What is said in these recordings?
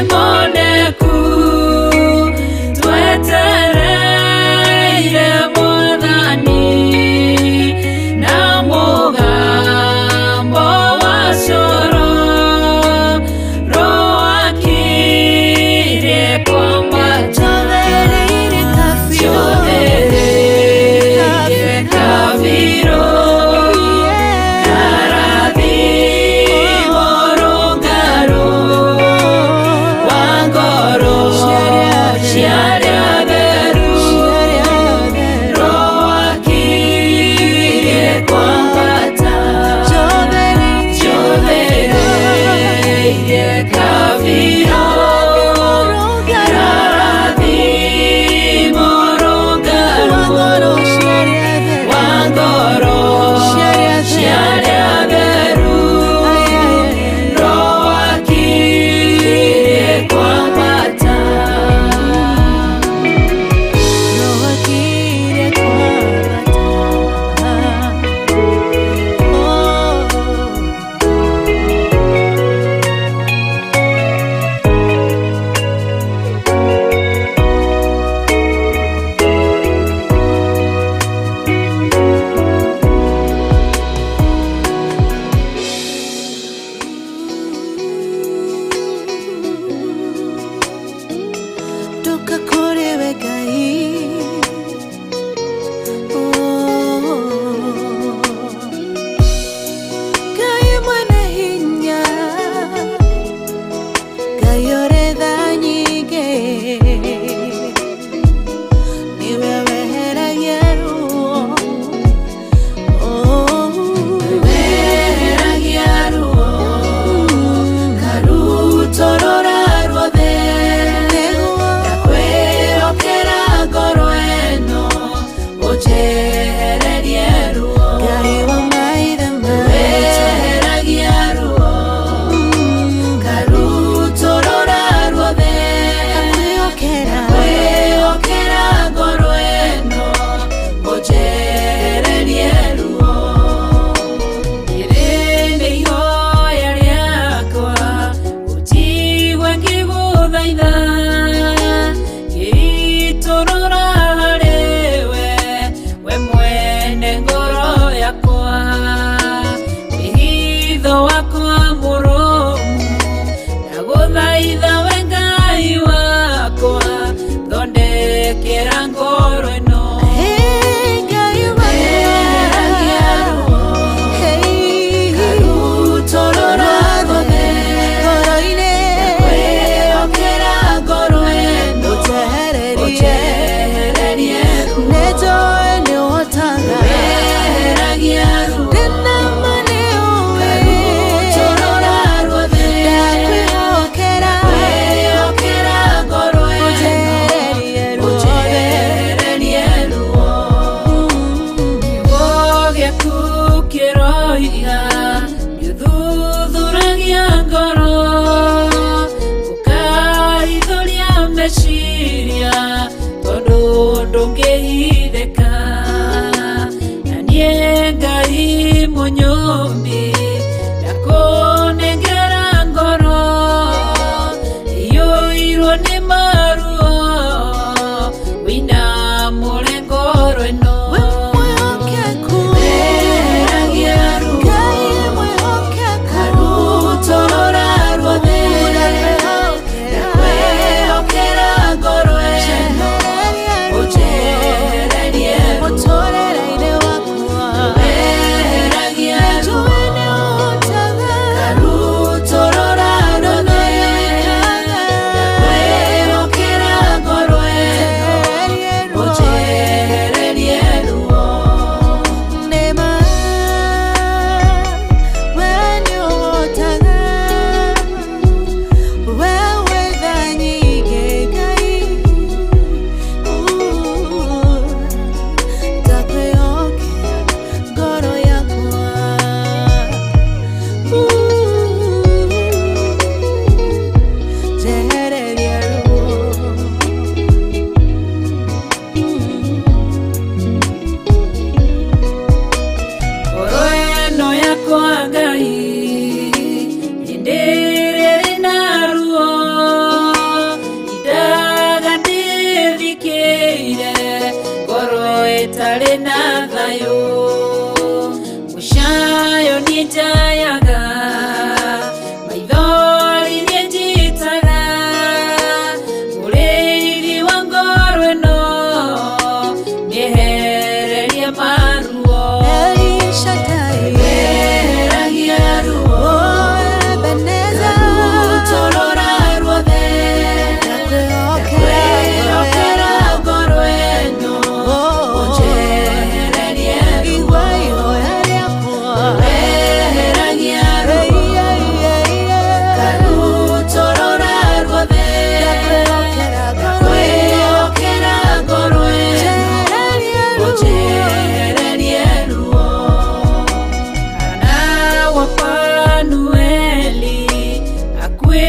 Moneku twetereire Mwathani na mũgambo wa coro rwakirie kwambata. Cũthĩrĩirie kabirũ karathimo rũngarũ wa ngoro cia arĩa atheru rwakirie kwambata. Cũthĩrĩirie kabirũ karathimo rũngarũ wa ngoro cia arĩa atheru rwakirie kwambata. Rwakirie kwambata. Oh.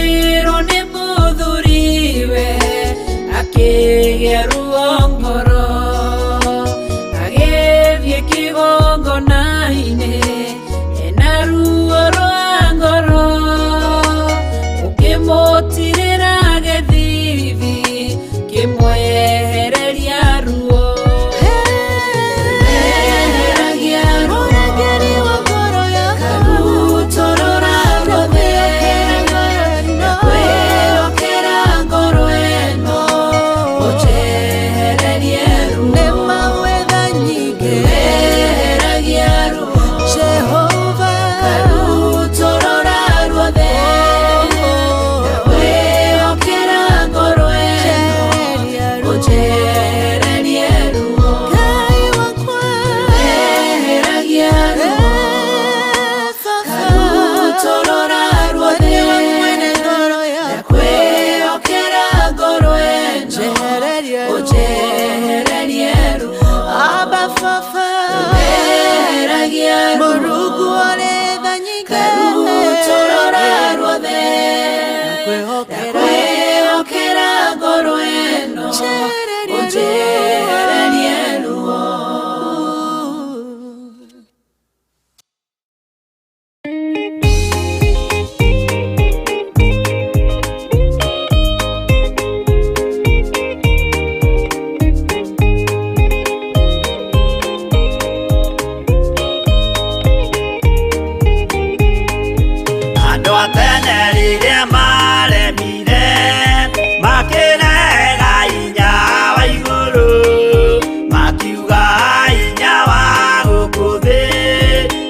Akuĩrwo nĩ mũthuriwe akĩgĩa ruo ngoro, agĩthiĩ kĩgongona-inĩ ena ruo rwa ngoro, ũkĩmũtirĩra gĩthithi kĩmwehereria ruo. Eheragia ruo, Mũrangĩri wa ngoro yakwa, karutorora ruothe, ndakwĩhokera ngoro ĩno, ũnjehererie ruo. Nĩ mawetha nyingĩ, Eheragia ruo, Jehova, karutorora ruothe, ndakwĩhokera ngoro ĩno, Njehereria ruo. Ũnjehererie ruo. Ngai wakwa, Eheragia ruo, Baba, karutorora ruothe, nĩwe mwene ngoro yakwa, ndakwĩhokera ngoro ĩno, njehereria ruo. Ũnjehererie ruo. Abba Baba, Eheragia ruo, Mũrungu ũrĩ tha nyingĩ, karutorora ruothe, Ndakwĩhokera. Ndakwĩhokera ngoro ĩno, Njehereria ruo. Ũnjehererie ruo. Andũ a tene rĩrĩa maremire makĩrega hinya wa igũrũ, makiuga hinya wa gũkũ thĩ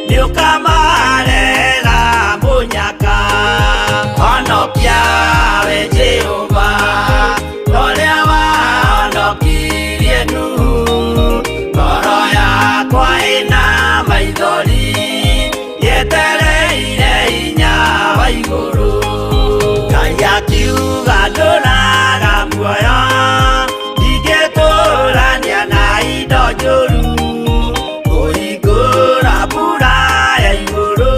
nĩũkamarega mũnyaka. Honokia we Jehova, torĩa wahonokirie Nuhu, ngoro yakwa ĩna maithori yetereire hinya wa igũrũ. Ngai akiuga ndũraga muoyo, ndingĩtũrania na indo njũru, kũhingũra mbura ya igũrũ,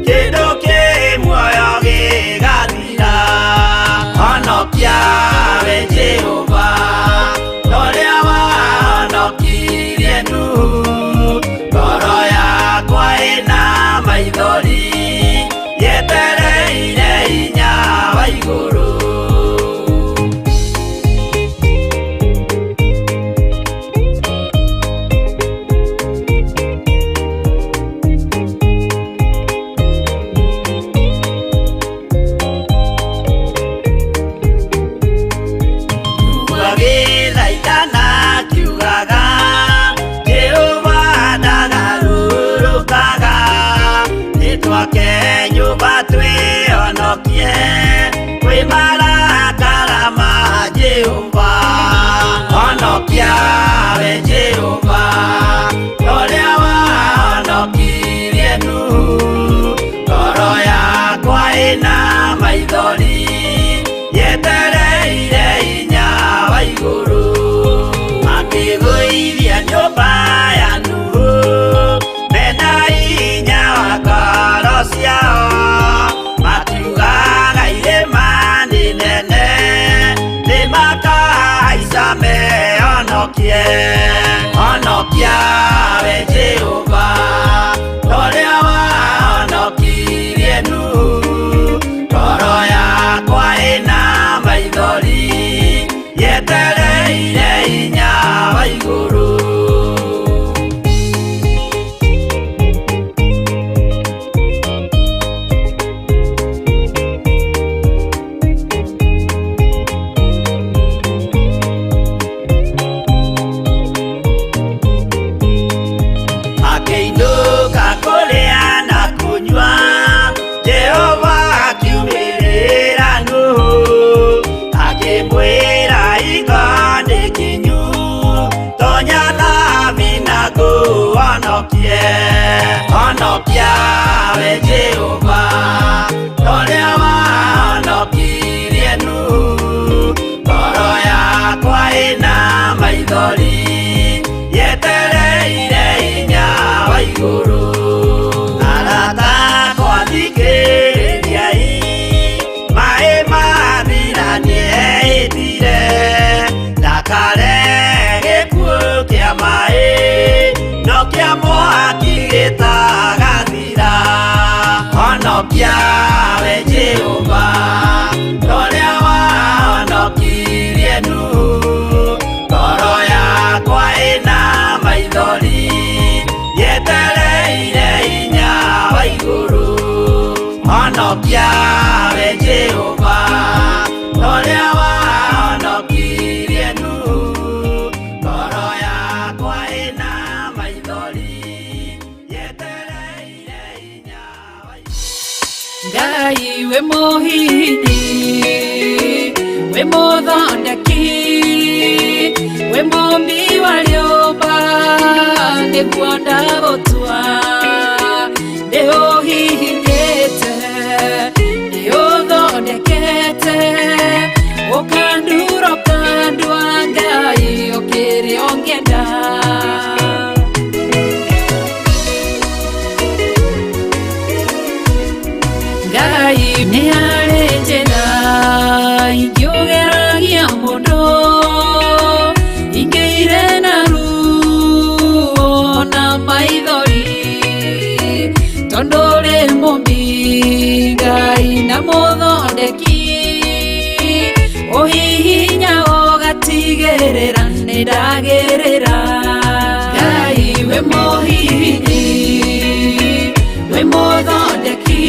kĩndũ kĩ muoyo gĩgathira. Honokia we Jehova, torĩa wahonokirie Nuhu, ngoro yakwa ĩna maithori yetereire hinya wa igũrũ. Agĩthaithana akiugaga, Jehova ndagarũrũkaga, nĩtwake nyũmba twĩhonokie kwĩ marakara ma Jehova. Honokia we Jehova, torĩa wahonokirie Nuhu, ngoro yakwa ĩna maithori yetereire hinya wa igũrũ. Makĩgũithia nyũmba ya Nuhu mena hinya wa ngoro ciao, makiugaga irĩma nĩ nene nĩmakahaica mehonokie. Honokia we Jehova, torĩa wahonokirie Nuhu, ngoro yakwa ĩna maithori yetereire hinya wa igũrũ. Akĩinũka kũrĩa na kũnyua, Jehova akiumĩrĩra Nuhu, akĩmwĩra hingo nĩ kinyu, tonya thabina ngũhonokie. Honokia we Jehova, torĩa wahonokirie Nuhu, ngoro yakwa ĩna maithori yetereire hinya wa igũrũ. Arata akwa thikĩrĩriai. Honokia we Jehova Toria wahonokirie Nuhu Ngoro yakwa ĩna maithori Yetereire hinya wa igũrũ Honokia we Jehova Toria wahonokirie Nuhu Ngoro yakwa ĩna maithori Yetereire hinya wa igũrũ Ngai we mũhihinyi we mũthondeki we mũmbi wa rĩũmba nĩguo ndagũtua nĩũhihinyĩte nĩũthondekete ũkandura ũkandua Ngai ũkĩrĩa ũngĩenda. Ngai nĩ harĩ njĩra ingĩũgeragia mũndũ ingĩire na ruo na maithori tondũ ũrĩ mũmbi Ngai na mũthondeki ũhihinya ũgatigĩrĩra nĩndagĩrĩra Ngai we mũhihinyi we mũthondeki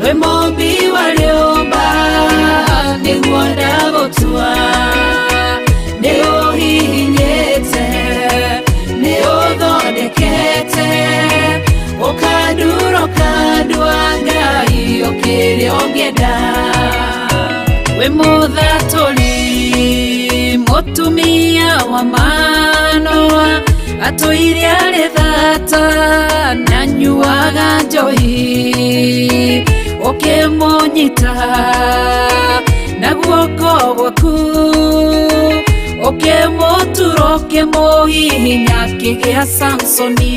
we mũmbi wa rĩũmba nĩguo ndagũtua nĩũhihinyĩte nĩũthondekete ũkandura ũkandua Ngai ũkĩrĩa ũngĩenda we mũthatũri mũtumia wa Manoa atũire arĩ thata na nyuaga njohi ũkĩmũnyita na guoko gwaku ũkĩmũtura ũkĩmũhihinya akĩgĩa Samsoni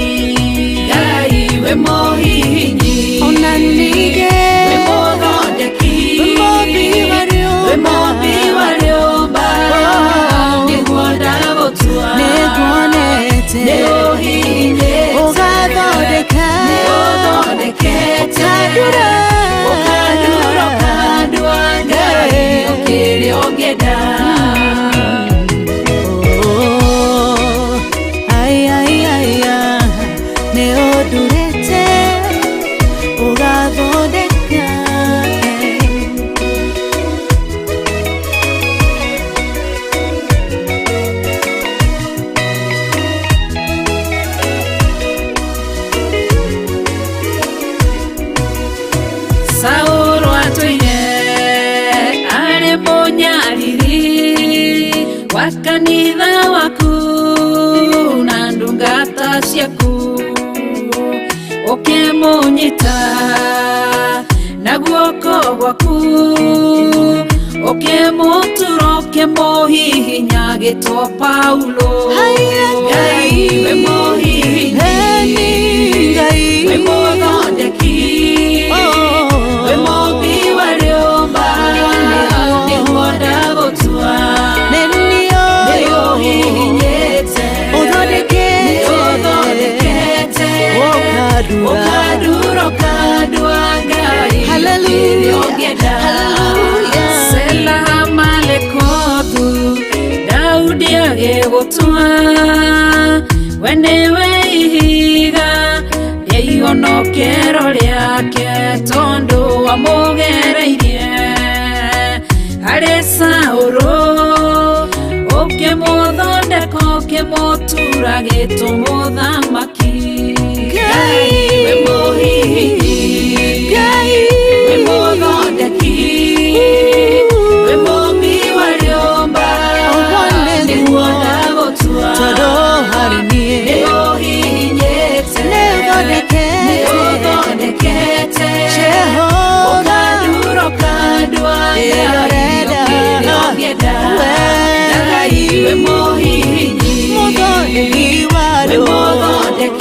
Ngai we mũhihinyi Ona ningĩ we mũthondeki we mũmbi wa rĩũmba. we mũmbi wa rĩũmba nĩguo ndagũtua Nĩnguonete nĩũhihinyĩte ũgathondeka nĩũthondekete ũkandura ũkandura ũkandua Ngai ũkĩrĩa ũngĩenda. Oh, ai, ai, ai, ah, nĩũndurĩte ũgathondeka Saũlũ atũire arĩ mũnyariri wa kanitha waku na ndungata ciaku ũkĩmũnyita na guoko gwaku ũkĩmũtura ũkĩmũhihinya agĩtwo Paulo Haiya, Ngai we mũhihinyi Eni Ngai we mũthondeki Oh. we mũmbi wa rĩũmba nĩguo ndagũtua Nĩniũĩ nĩũhihinyĩte ũthondekete nĩũthondekete ũkandura ũkandura ũkandua Ngai Hallelujah. ũkĩrĩa ũngĩenda. Hallelujah. Sela Malekothu Daudi agĩgũtua we nĩwe ihiga rĩa ihonokero rĩake tondũ wamũgereirie harĩ Saũlũ ũkĩmũthondeka ũkĩmũtura gĩtũmũthamaki Ngai. we mũhihinyi Ngai we mũthondeki we mũmbi wa rĩũmba Ũguo nĩguo. nĩguo ndagũtua tondũ harĩ niĩ nĩũhihinyĩte Nĩũthondekete. nĩũthondekete Jehova ũkandura ũkandua Ngai Ĩrorenda. ũkĩrĩa ũngĩenda We. Ngai we mũhihinyi mũthondeki wa we rĩũmba mũthondeki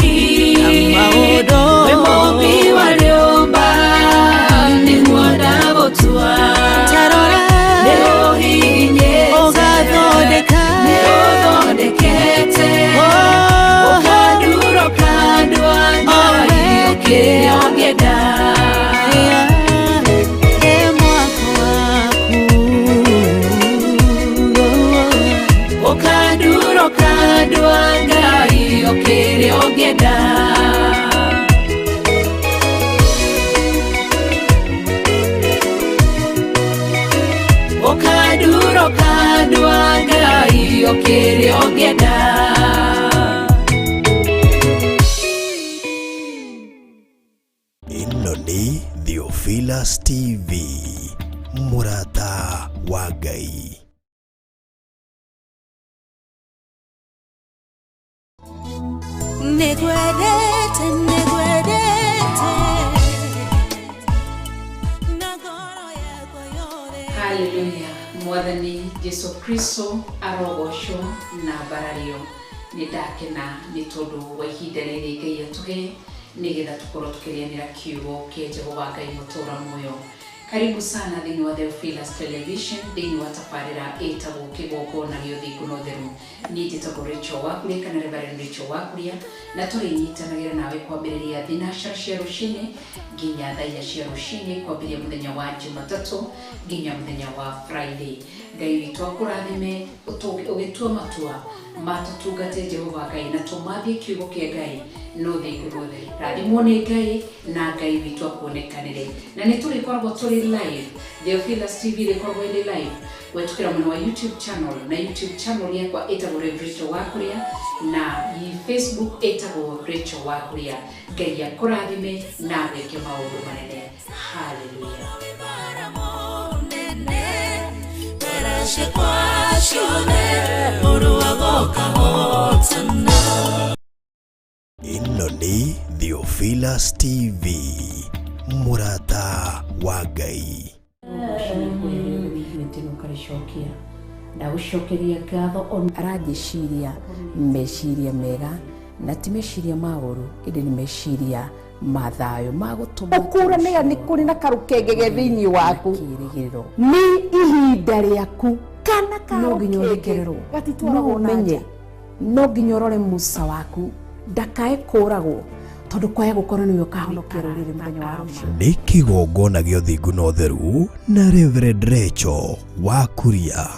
Kĩrĩa ũngĩenda. Ĩno nĩ Theophilus TV, mũrata wa Ngai. Nĩngwendete, nĩngwendete na ngoro yakwa yothe. Haleluya. Mwathani Jesu Kristo arogocwo na mbarario. Nĩ ndakena nĩ tondũ wa ihinda rĩrĩ Ngai atũhe nĩgetha tũkorwo tũkĩrĩanĩra kiugo kĩa Jehova Ngai mũtũra muoyo. Karibu sana thĩinĩ wa Theophilus Television, thĩinĩ wa tabarĩra ĩtagwo Kĩgongona gĩa Ũthingu na Ũtheru. Niĩ njĩtagwo Rachel Wakuria kana Reverend Rachel Wakuria, na tũrĩnyitanagĩra nawe kwambĩrĩria thinacara cia rũcinĩ nginya thaa inya cia rũcinĩ, kwambĩrĩria mũthenya wa Jumatatũ nginya mũthenya wa Friday. Ngai witũ akũrathime ũgĩtua matua matũtungate Jehova Ngai na tũmathie kiugo kĩa Ngai no thingu na ũtheru. Rathimwo nĩ Ngai na Ngai witũ akuonekanĩre. Na nĩ tũrĩkoragwo tũrĩ live, Theophilus TV ĩrĩkoragwo ĩrĩ live gwĩtũkĩra mwena wa YouTube channel, na YouTube channel yakwa ĩtagwo Rev Rachel Wakuria, na Facebook ĩtagwo Rachel Wakuria. Ngai akũrathime na agwĩke maũndũ manene. Hallelujah. Ĩno nĩ Theophilus TV, mũrata wa Ngai. Ũkarĩcokia ndagũcokeria ngatho on aranjĩciria meciria mega na ti meciria ma ũru, ĩndĩ nĩ meciria ma thayũ ma gũtũma ũkũranaga nĩ kũrĩ na karũkenge ge thĩinĩ waku. Kĩĩrĩgĩrĩro Nĩ ihinda rĩaku kana no nginya karũkenge ũrekererwo, no gatitwaragwo na ũmenye nja. No nginya ũrore Musa waku ndakae kũragwo, tondũ kwaya gũkorwo nĩwe ũkahonokia rũrĩrĩ mũthenya wa rũciũ. Nĩ kĩgongona gĩa ũthingu na ũtheru na Reverend Rachel Wakuria.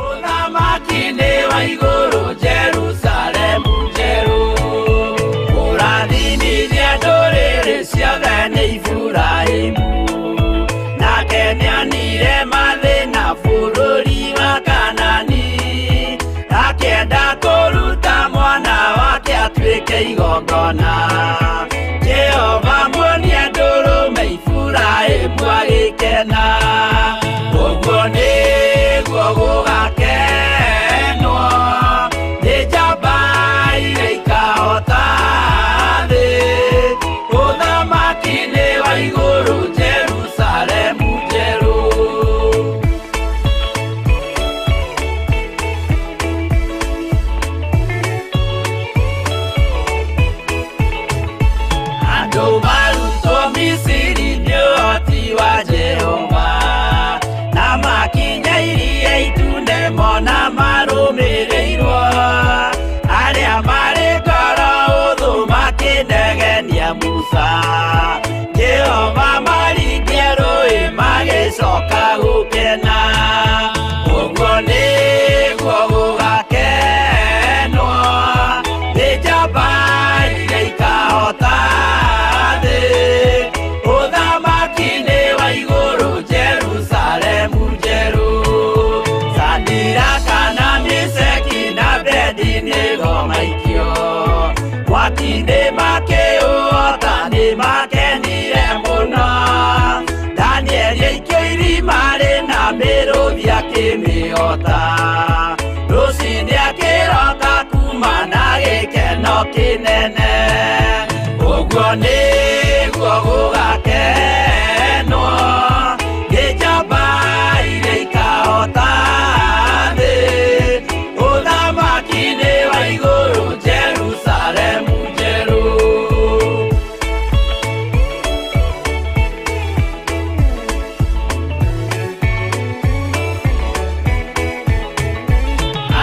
Ũthamaki-inĩ wa igũrũ Jerusalemu njerũ, kũrathimithia ndũrĩrĩ ciothe nĩ Iburahĩmu. Nake nĩonire mathĩna bũrũri wa Kanani, akĩenda kũruta mwana wake atuĩke igongona. Jehova muonie ndũrũme Iburahĩmu agĩkena, ũguo nĩguo gũgakenwo nĩ njamba iria ikahota thĩ. Ũthamaki-inĩ wa igũrũ Jerusalemu njerũ. Andũ marutwo Misiri nĩ ũhoti wa Jehova, na makinya iria itune mona marũmĩrĩirwo. Arĩa marĩ ngoro ũthũ makĩnegenia Musa, Jehova maringie rũĩ magĩcoka gũkena. Ũguo nĩguo gũgakenwo nĩ njamba iria ikahota thĩ. Ũthamaki-inĩ wa igũrũ Jerusalemu njerũ, Sadiraka na Meshaki na Abednego maikio mwaki-inĩ makĩũhota nĩ makenire mũno. Danieli aikio irima rĩna mĩrũthi akĩmĩhota, rũcinĩ akĩroka kuma na gĩkeno kĩnene. Ũguo nĩguo gũgakenwo nĩ njamba iria ikahota thĩ. Ũthamaki-inĩ wa igũrũ Jerusalemu njerũ.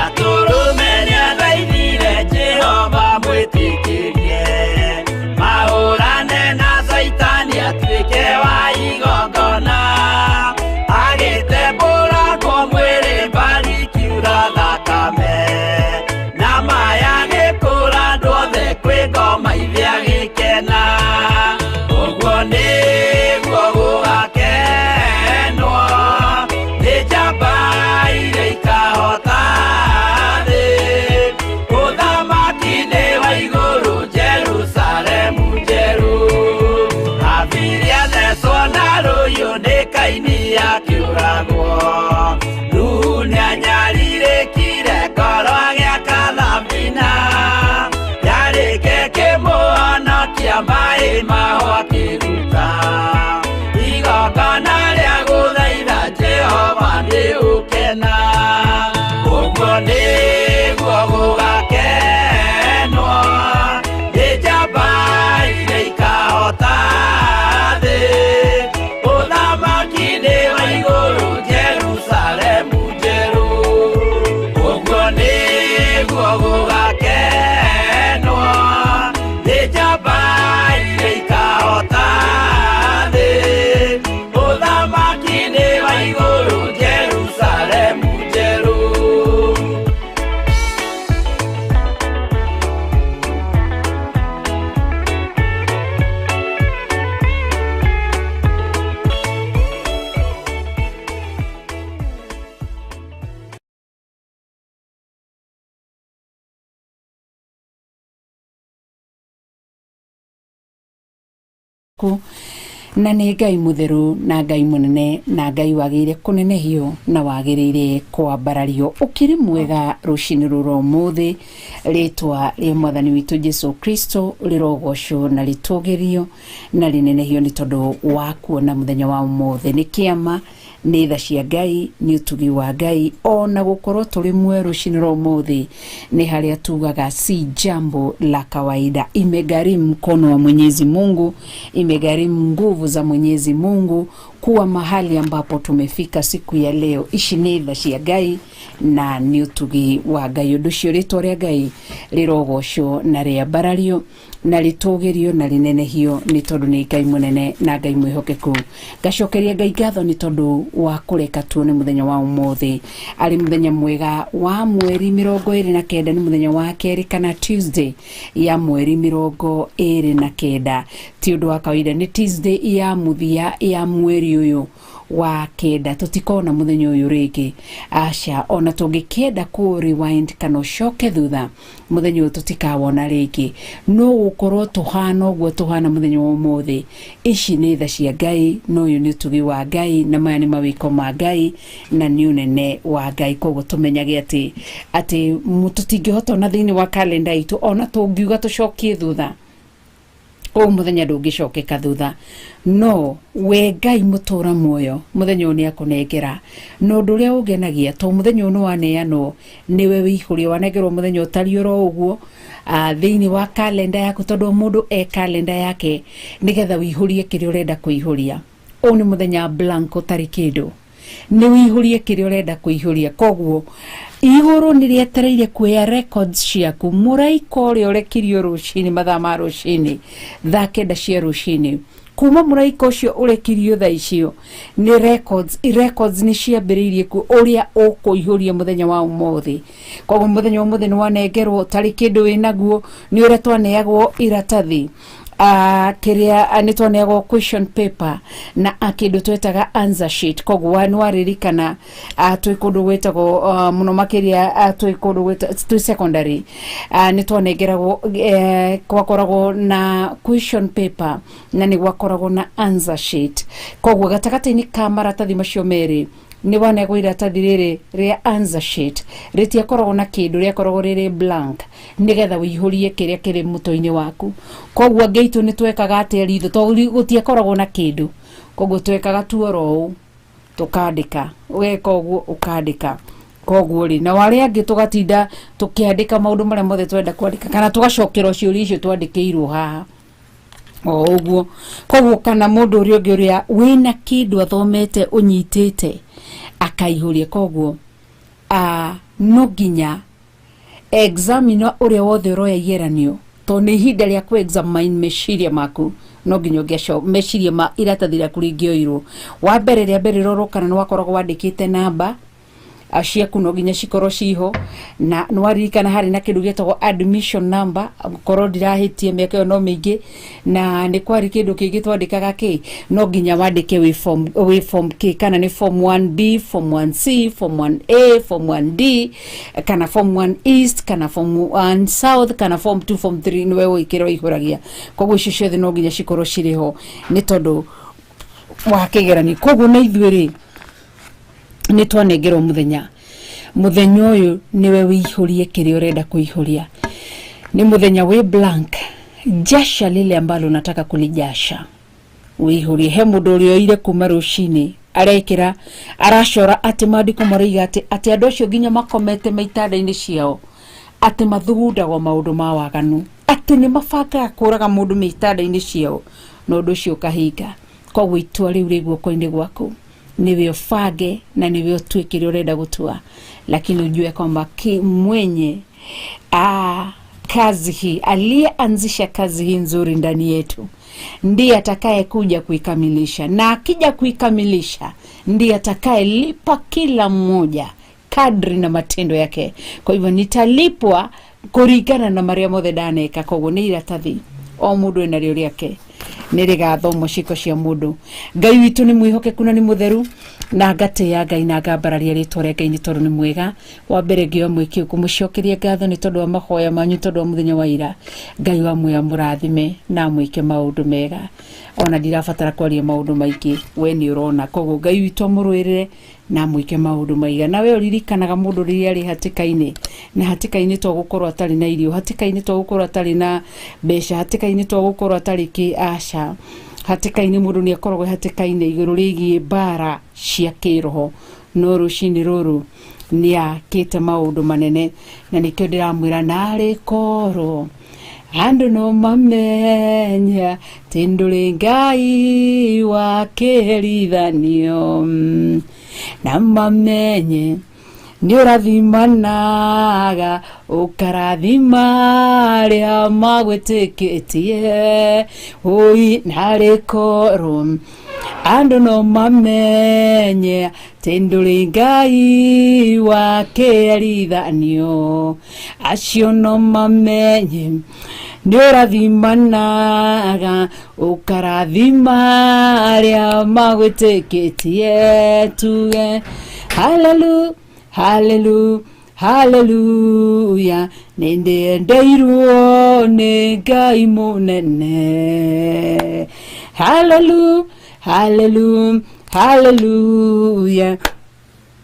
Atũrũme nĩathaithire Jehova mwĩtĩkĩrie, mahũrane na Caitani. Akĩtherũkia maĩ maho akĩruta igongona rĩa gũthaitha Jehova nĩ ũkena. Ũguo nĩguo gũgakenwo nĩ njamba iria ikahota thĩ. Ũthamaki nĩ wa igũrũ Jerusalemu njerũ. Ũguo nĩguo gũgakenwo nĩ njamba iria ikahota thĩ. Ũthamaki nĩ wa igũrũ Jerusalemu njerũ. Ku na nĩ Ngai mũtheru na Ngai mũnene na Ngai wagĩrĩire kũnenehio na wagĩrĩire kwambarario. Ũkĩrĩ mwega rũcinĩ rũrũ ũmũthĩ, rĩtwa rĩa mwathani witũ Jesu Kristo rĩrogocwo na rĩtũgĩrio na rĩnenehio nĩ tondũ wa kuona mũthenya wa ũmũthĩ. Nĩ kĩama, nĩ tha cia Ngai, nĩ ũtugi wa Ngai, ona gũkorwo tũrĩ muoyo rũcinĩ rwa ũmũthĩ nĩ harĩa tugaga si jambo la kawaida. Imegharimu mkono wa Mwenyezi Mungu, imegharimu nguvu za Mwenyezi Mungu kuwa mahali ambapo tumefika siku ya leo. Ici nĩ tha cia Ngai na nĩ ũtugi wa Ngai. Ũndũ ũcio rĩtwa rĩa Ngai rĩrogocwo na rĩambarario na rĩtũgĩrio na rĩnenehio nĩ tondũ nĩ Ngai mũnene na Ngai mwĩhokeku. Ngacokeria Ngai ngatho nĩ tondũ wa kũreka tuone mũthenya wa ũmũthĩ arĩ mũthenya mwega wa mweri 29, nĩ mũthenya wa kerĩ kana Tuesday ya mweri 29. Ti ũndũ wa kawaida, nĩ Tuesday ya mũthia ya mweri ũyũ wa kenda. Tũtikona mũthenya ũyũ rĩngĩ, aca. Ona tũngĩkĩenda kũ rewind kana ũcoke thutha, mũthenya ũyũ tũtikawona rĩngĩ. No gũkorwo tũhana ũguo tũhana mũthenya wa ũmũthĩ, ici nĩ tha cia Ngai na ũyũ nĩ ũtugi wa Ngai na maya nĩ mawĩko ma Ngai na nĩ ũnene wa Ngai. Koguo tũmenyage atĩ tũtingĩhota ona thĩinĩ wa kalenda itũ, ona tũngiuga tũcokie thutha, ũyũ mũthenya ndũngĩcokeka thutha. No we Ngai mũtũra muoyo, mũthenya ũyũ nĩ akũnengera. Na ũndũ ũrĩa ũngenagia, to mũthenya ũyũ nĩ waneanwo, nĩwe wĩihũria, wanengerwo mũthenya ũtariĩ oro ũguo thĩinĩ wa kalenda yaku, tondũ o mũndũ e kalenda yake nĩgetha wĩihũrie kĩrĩa ũrenda kũihũria. Ũyũ nĩ mũthenya blank ũtarĩ kĩndũ, nĩ wĩihũrie kĩrĩa ũrenda kũihũria. Koguo igũrũ nĩ rĩetereire kuoya records ciaku. Mũraika ũrĩa ũrekirio rũcinĩ, mathaa ma rũcinĩ, thaa 9 cia rũcinĩ, kuma mũraika ũcio ũrekirio thaa icio, nĩ records nĩ ciambĩrĩirie ku ũrĩa ũkũihũria mũthenya wa ũmũthĩ. Koguo mũthenya wa ũmũthĩ nĩ wanengerwo ũtarĩ kĩndũ wĩnaguo. Nĩ ũrĩa twaneagwo iratathi, kĩrĩa nĩ twaneagwo question paper na kĩndũ twetaga answer sheet. Koguo nĩ waririkana, twĩ kũndũ gwĩtagwo, mũno makĩria, twĩ kũndũ twĩ secondary, nĩ twanengeragwo, gwakoragwo na question paper na nĩ gwakoragwo na answer sheet. Koguo gatagatĩ-inĩ ka maratathi macio merĩ, nĩ wanegwo iratathi rĩrĩ rĩa answer sheet, rĩtiakoragwo na kĩndũ, rĩakoragwo rĩrĩ blank nĩgetha wĩihũrie kĩrĩa kĩrĩ mũtwe-inĩ waku. Koguo angĩ aitũ nĩ twekaga atĩa ritho, tondũ gũtiakoragwo na kĩndũ? Koguo twekaga tu oro ũũ, tũkandĩka, ũgeka ũguo ũkandĩka. Koguo rĩ, na arĩa angĩ tũgatinda tũkĩandĩka maũndũ marĩa mothe twenda kwandĩka, kana tũgacokerwo ciũria icio twandĩkĩirwo haha o ũguo. Koguo kana mũndũ ũrĩa ũngĩ ũrĩa wĩna kĩndũ athomete ũnyitĩte akaihũria. Koguo no nginya examiner ũrĩa wothe ũroya igeranio, tondũ nĩ ihinda rĩa kũ examine meciria maku, no nginya ũngĩaco meciria ma iratathi rĩaku rĩngĩoirwo wa mbere, rĩa mbere rĩrorwo kana nĩ wakoragwo wandĩkĩte namba ciaku, no nginya cikorwo ciho. Na nĩ waririkana harĩ na kĩndũ gĩtagwo admission number, korwo ndirahĩtie, mĩaka ĩyo no mĩingĩ. Na nĩ kwarĩ kĩndũ kĩngĩ twandĩkaga kĩ, no nginya wandĩke wĩ form K, kana nĩ form 1B, form 1C, form 1A, form 1D, kana form 1 East, kana form 1 South, kana form 2, form 3, nĩwe ũĩ kĩrĩa ũihũragia. Koguo icio ciothe no nginya cikorwo cirĩ ho nĩ tondũ wa kĩgeranio. Koguo na ithuĩ rĩ, nĩ twanengerwo mũthenya. Mũthenya ũyũ nĩwe wĩihũrie kĩrĩa ũrenda kũihũria. Nĩ mũthenya wĩ blank. Jasha lile ambalo unataka kulijasha wĩihũrie. He mũndũ ũrĩa oire kuma rũcinĩ arekĩra aracora atĩ maandĩko maroiga atĩ andũ acio nginya makomete maitanda-inĩ ciao atĩ mathugundagwo maũndũ ma waganu, atĩ nĩ mabangaga kũraga mũndũ mĩtanda-inĩ ciao na ũndũ ũcio ũkahinga. Koguo itua rĩu rĩ guoko-inĩ gwaku, niwe ũbange na niwe ũtue kĩrĩa ũrenda gũtua, lakini ujue kwamba mwenye kazi hii, aliyeanzisha kazi hii nzuri ndani yetu ndiye atakaye kuja kuikamilisha, na akija kuikamilisha ndiye atakayelipa kila mmoja kadri na matendo yake. Kwa hivyo nitalipwa kũringana na marĩa mothe ndaneka. Koguo nĩ iratathi o mũndũ enarĩo rĩake, nĩ rĩgathomwo ciĩko cia mũndũ. Ngai witũ nĩ mwĩhokeku na nĩ mũtheru, na ngatĩĩa Ngai na ngambararia rĩtwa rĩa Ngai nĩ tondũ nĩ mwega. Wa mbere ngĩoya mwĩkĩ kũmũcokeria ngatho nĩ tondũ wa mahoya manyu, tondũ wa mũthenya wa ira. Ngai wa muoyo amũrathime na amwĩke maũndũ mega. Ona ndirabatara kwaria maũndũ maingĩ, we nĩ ũrona. Koguo Ngai witũ amũrũĩrĩre na amwĩke maũndũ maiga. Na we ũririkanaga mũndũ rĩrĩa arĩ hatĩka-inĩ, na hatĩka-inĩ to gũkorwo atarĩ na irio, hatĩka-inĩ to gũkorwo atarĩ na mbeca, hatĩka-inĩ to gũkorwo atarĩ kĩ, aca. Hatĩka-inĩ mũndũ nĩ akoragwo hatĩka-inĩ igũrũ rĩgiĩ mbara cia kĩroho, no rũcinĩ rũrũ nĩ akĩte maũndũ manene, na nĩkĩo ndĩramwĩra narĩ korwo andũ no mamenya atĩ ndũrĩ Ngai wa kĩherithanio, na mamenye nĩ ũrathimanaga ũkarathima arĩa magwĩtĩkĩtie. Ũi narĩ korwo andũ no mamenye atĩ ndũrĩ Ngai wa kĩherithanio, acio no mamenye nĩ ũrathimanaga ũkarathima arĩa magwĩtĩkĩtie. Tuge hallelu hallelu haleluya, nĩ ndĩendeirwo nĩ Ngai mũnene. Hallelu hallelu haleluya,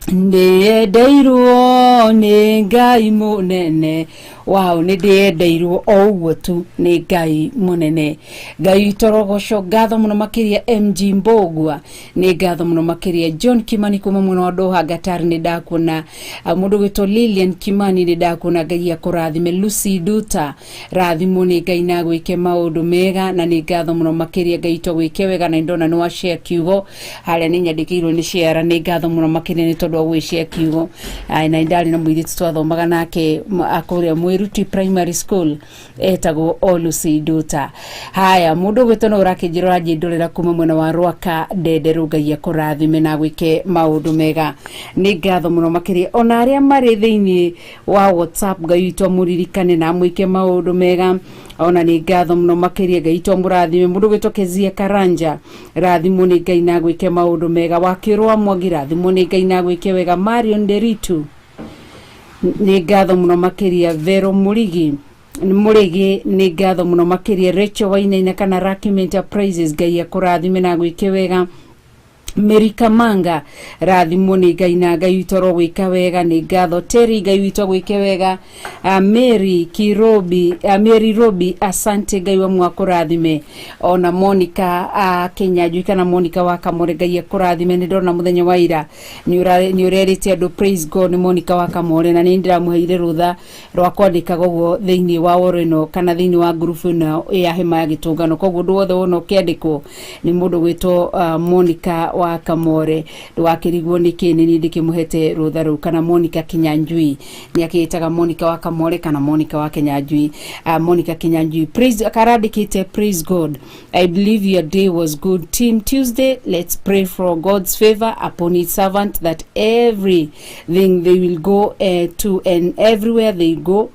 ndĩendeirwo nĩ Ngai mũnene. Wow, nĩ ndĩendeirwo o ũguo tu nĩ Ngai mũnene. Ngai witũ rogoco, ngatho mũno makĩria MG Mbogua, nĩ ngatho mũno makĩria John Kimani kuma mwena wa Doha Qatar, nĩ ndakuona. Mũndũ gwĩtwo Lilian Kimani, nĩ ndakuona. Ngai akũrathime. Lucy Duta, rathimwo nĩ Ngai na gwĩke maũndũ mega, na nĩ ngatho mũno makĩria. Ngai witũ agwĩke wega, na ndona nĩ wa share kiugo harĩa nĩ nyandĩkĩirwo nĩ share. Nĩ ngatho mũno makĩria nĩ tondũ wa gwĩ share kiugo. Na ndarĩ na mũirĩtu twathomaga nake kũrĩa Mwĩruti Primary School etagwo Olucy Duta. Haya, mũndũ ũgwĩtwo no ũrakĩnjĩra ũranjĩndũrĩra kuma mwena wa Rwaka Ndenderũ, Ngai akũrathime na gwĩke maũndũ mega. Nĩ ngatho mũno makĩria ona arĩa marĩ thĩinĩ wa WhatsApp, Ngai witũ amũririkane na amwĩke maũndũ mega. Ona nĩ ngatho mũno makĩria, Ngai witũ amũrathime. Mũndũ ũgwĩtwo Kezia Karanja, rathimwo nĩ Ngai na gwĩke maũndũ mega. Wakĩrwo Mwangi, rathimwo nĩ Ngai na gwĩke wega. Marion Nderitu, nĩ ngatho mũno makĩria. Vero Mũrigi Mũrĩgi, nĩ ngatho mũno makĩria. Rachel Wainaina kana Rakim Enterprises, Ngai akũrathime na gwĩke wega. Mary Kamanga, rathimwo nĩ Ngai na Ngai witũ arogwĩka wega. Nĩ ngatho. Terry, Ngai witũ agwĩke wega. Mary Kirobi, Mary Robi, asante, Ngai wa mwakũrathime. Ona Monica Kinyanjui kana Monica wa Kamore, Ngai akũrathime. Nĩ ndona mũthenya wa ira nĩ ũrerĩte andũ praise God nĩ Monica wa Kamore, na nĩ ndĩramũheire rũtha rwa kwandĩkaga ũguo thĩinĩ wa woro ĩno kana thĩinĩ wa ngurubu ĩno ya hema ya gĩtũngano. Koguo ũndũ wothe wona ũkĩandĩkwo nĩ mũndũ gwĩtwo Monica wa Kamore, ndũgakĩrigwo nĩkĩ nĩ niĩ ndĩkĩmũhete rũtha rũu, kana Monica Kinyanjui, nĩ akĩĩtaga Monica wa Kamore kana Monica wa Kinyanjui. Monica Kinyanjui praise karandĩkĩte praise God, I believe your day was good. Team Tuesday, let's pray for God's favor upon his servant, that everything they will go to and everywhere they go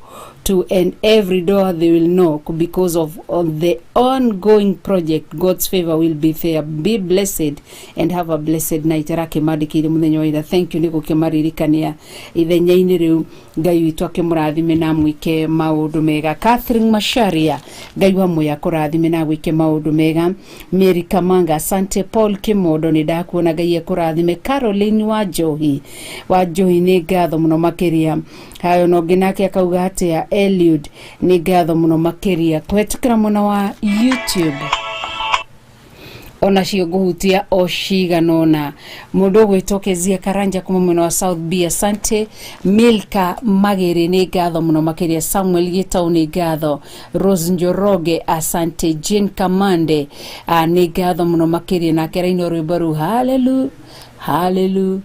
to and every door they will knock, because of the ongoing project, God's favor will be there. Be blessed and have a blessed night. Arakĩmandĩkĩire mũthenya wa ira. Thank you nĩ gũkĩmaririkania ithenya-inĩ rĩu. Ngai witũ akĩmũrathime na amwĩke maũndũ mega. Catherine Masharia, Ngai wa muoyo akũrathime na agwĩke maũndũ mega. Mary Kamanga, asante. Paul Kimondo, nĩ ndakuona, Ngai akũrathime. Caroline wa Njohi, wa Njohi, nĩ ngatho mũno makĩria. Hayo no ũngĩ nake akauga atĩa? Eliud nĩ ngatho mũno makĩria kũhetũkĩra mwena wa YouTube onacio ngũhutia o cigana ũna. Mũndũ ũgwĩtwo Kezia Karanja kuma mwena wa South B, asante. Milka Magere nĩ ngatho mũno makĩria. Samuel Gitau nĩ ngatho. Rose Njoroge asante. Jane Kamande nĩ ngatho mũno makĩria, nake araina rwĩmbo rũu hallelu hallelu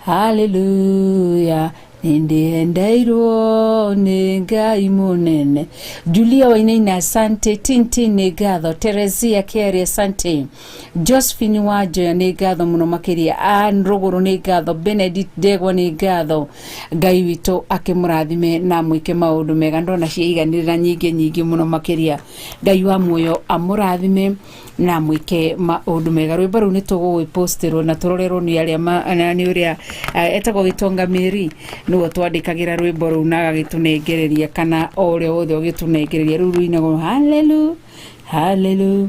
haleluya nĩndĩendeirwo nĩ Ngai mũnene. Julia Wainaina asante. Tintin nĩ ngatho. Teresia Kiari asante. Josephine Wanjoya nĩ ngatho mũno makĩria. Ann Rũgũrũ nĩ ngatho. Benedict Ndegwa nĩ ngatho. Ngai witũ akĩmũrathime na mwĩke maũndũ mega. Ndona ciaiganĩrĩra nyingĩ nyingĩ mũno makĩria. Ngai wa muoyo amũrathime na mwĩke maũndũ mega. Rwĩmbo rũu nĩ tũgũgĩpostĩrwo na tũrorerwo nĩ arĩa nĩ ũrĩa etagwo Gĩtonga Mĩri, nĩwe twandĩkagĩra rwĩmbo rũu na agagĩtũnengereria, kana o ũrĩa wothe ũgĩtũnengereria. Rũu rũinagwo hallelu hallelu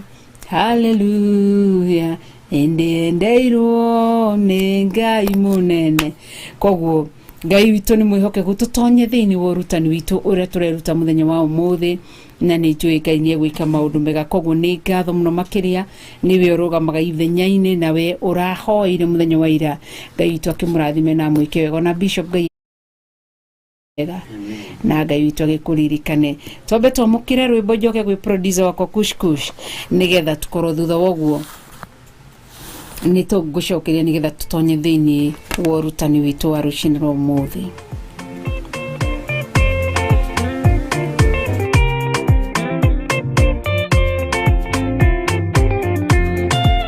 haleluya nĩndĩendeirwo nĩ Ngai mũnene. Koguo Ngai witũ nĩ mwĩhokeku, tũtonye thĩinĩ wa ũrutani witũ ũrĩa tũreruta mũthenya wa ũmũthĩ, na nĩ njũĩ Ngai nĩ egwĩka maũndũ mega. Koguo nĩ ngatho mũno makĩria, nĩwe ũrũgamaga ithenya-inĩ nawe ũrahoeire mũthenya wa ira. Ngai witũ akĩmũrathime na amwĩke wega. Ona Bishop Ngai wega na Ngai witũ agĩkũririkane. Twambe twamũkĩre rwĩmbo njoke gwĩ producer wakwa Kush Kush, nĩgetha tũkorwo thutha wa ũguo nĩ tũgũcokeria, nĩgetha tũtonye thĩinĩ wa ũrutani witũ wa rũcinĩ rwa ũmũthĩ.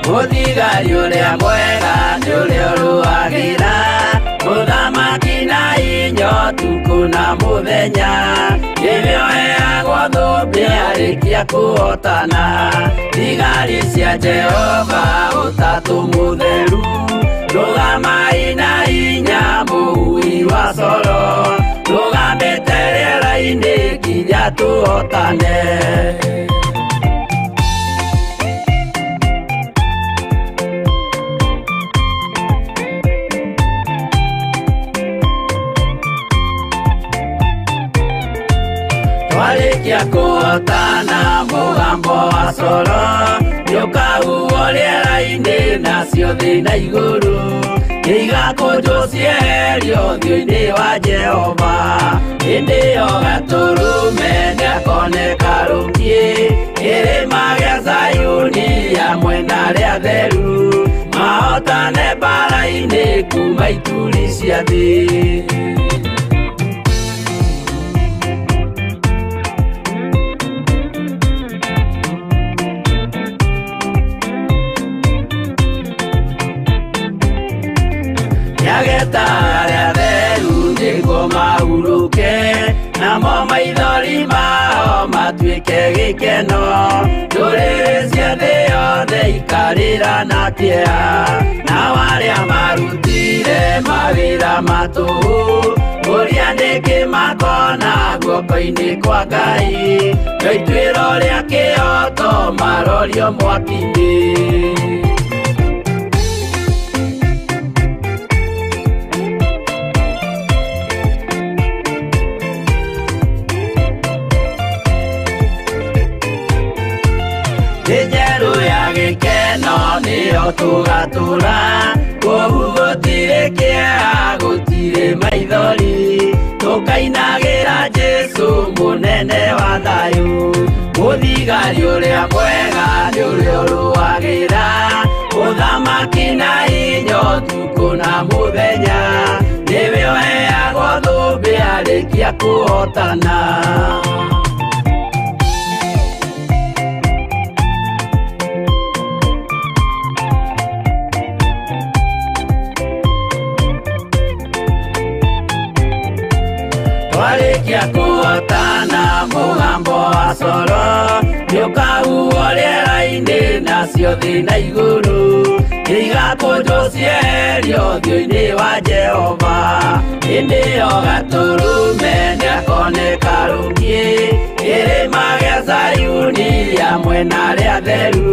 Mũthigari ũrĩa mwega nĩ ũrĩa ũrũagĩra mũthamaki na inyo ũtukũ na mũthenya, nĩwe ũheagwo thũmbĩ arĩkia kũhotana. Thigari cia Jehova ũtatũ mũtheru, rũgamai na hinya mũhui wa coro, rũgamĩte rĩera-inĩ nginya tũhotane. Twarĩkia kũhotana mũgambo wa coro nĩũkahuhwo rĩera-inĩ, nacio thĩ na igũrũ nĩigakũnjwo cieherio ũthiũ-inĩ wa Jehova. Hĩndĩ ĩyo Gatũrũme nĩakoneka rũkiĩ kĩrĩma gĩa Zayuni hamwe na arĩa atheru, mahotane mbara-inĩ kuma ituri cia thĩ. Nĩageta arĩa atheru nĩguo mahurũke, namo maithori mao matuĩke gĩkeno. Ndũrĩrĩ cia thĩ yothe ikarĩra na kĩeha, nao arĩa marutire mawĩra ma tũhũ ũrĩa nĩkĩ makona guoko-inĩ kwa Ngai, no ituĩro rĩa kĩhooto marorio mwaki-inĩ. Thĩ njerũ ya gĩkeno nĩyo tũgatũra, kũu gũtirĩ kĩeha gũtirĩ maithori, tũkainagĩra Jesũ mũnene wa thayũ. Mũthigari ũrĩa mwega nĩ ũrĩa ũrũagĩra ũthamaki na hinya ũtukũ na mũthenya, nĩwe ũheagwo thũmbĩ arĩkia kũhotana. Twarĩkia kũhotana mũgambo wa coro nĩũkahuhwo rĩera-inĩ, nacio thĩ na igũrũ nĩigakũnjwo cieherio ũthiũ-inĩ wa Jehova. Hĩndĩ ĩyo Gatũrũme nĩakoneka rũkiĩ kĩrĩma gĩa Zayuni hamwe na arĩa atheru,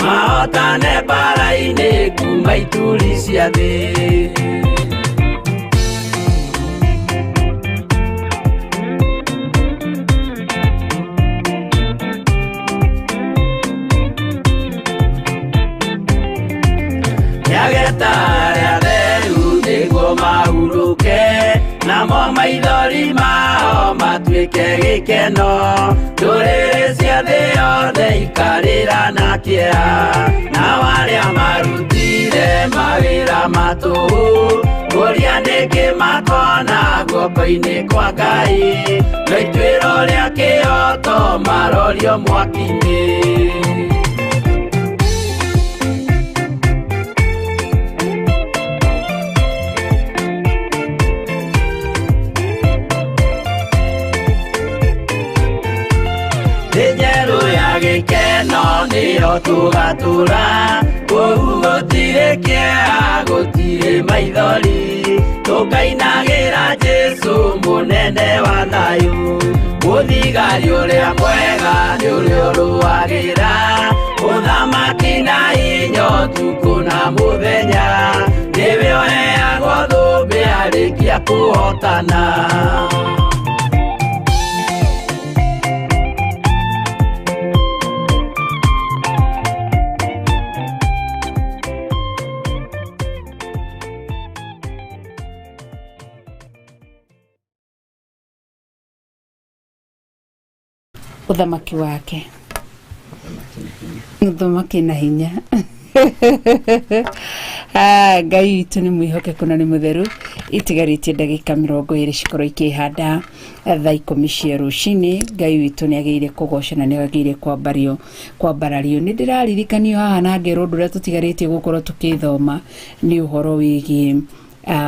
mahotane mbara-inĩ kuma ituri cia thĩ. Nĩageeta arĩa atheru nĩguo mahurũke, namo maithori mao matuĩke gĩkeno. Ndũrĩrĩ cia thĩ yothe ikarĩra na kĩeha, nao arĩa marutire mawĩra ma tũhũ, kũria nĩkĩ makona guoko-inĩ kwa Ngai, no ituĩro rĩa kĩhooto marorio mwaki-inĩ. Thĩ njerũ ya gĩkeno nĩyo tũgatũra, kũu gũtirĩ kĩeha, gũtirĩ maithori, tũkainagĩra Jesũ mũnene wa thayũ. Mũthigari ũrĩa mwega nĩ ũrĩa ũrũagĩra ũthamaki na hinya ũtukũ na mũthenya, nĩwe ũheagwo thũmbĩ arĩkia kũhotana. Uthamaki wake uthamaki na hinya. Ngai witũ nĩ mwĩhokeku na nĩ mũtheru. Itigarĩtie ndagĩka 20 cikorwo ikĩhanda thaa 10 cia rũcinĩ. Ngai witũ nĩ agĩrĩire kũgocwo na nĩ agĩrĩire kwambarario. Nĩ ndĩraririkanio haha na ngerwo ũndũ ũrĩa tũtigarĩtie gũkorwo tũkĩthoma nĩ ũhoro wĩgiĩ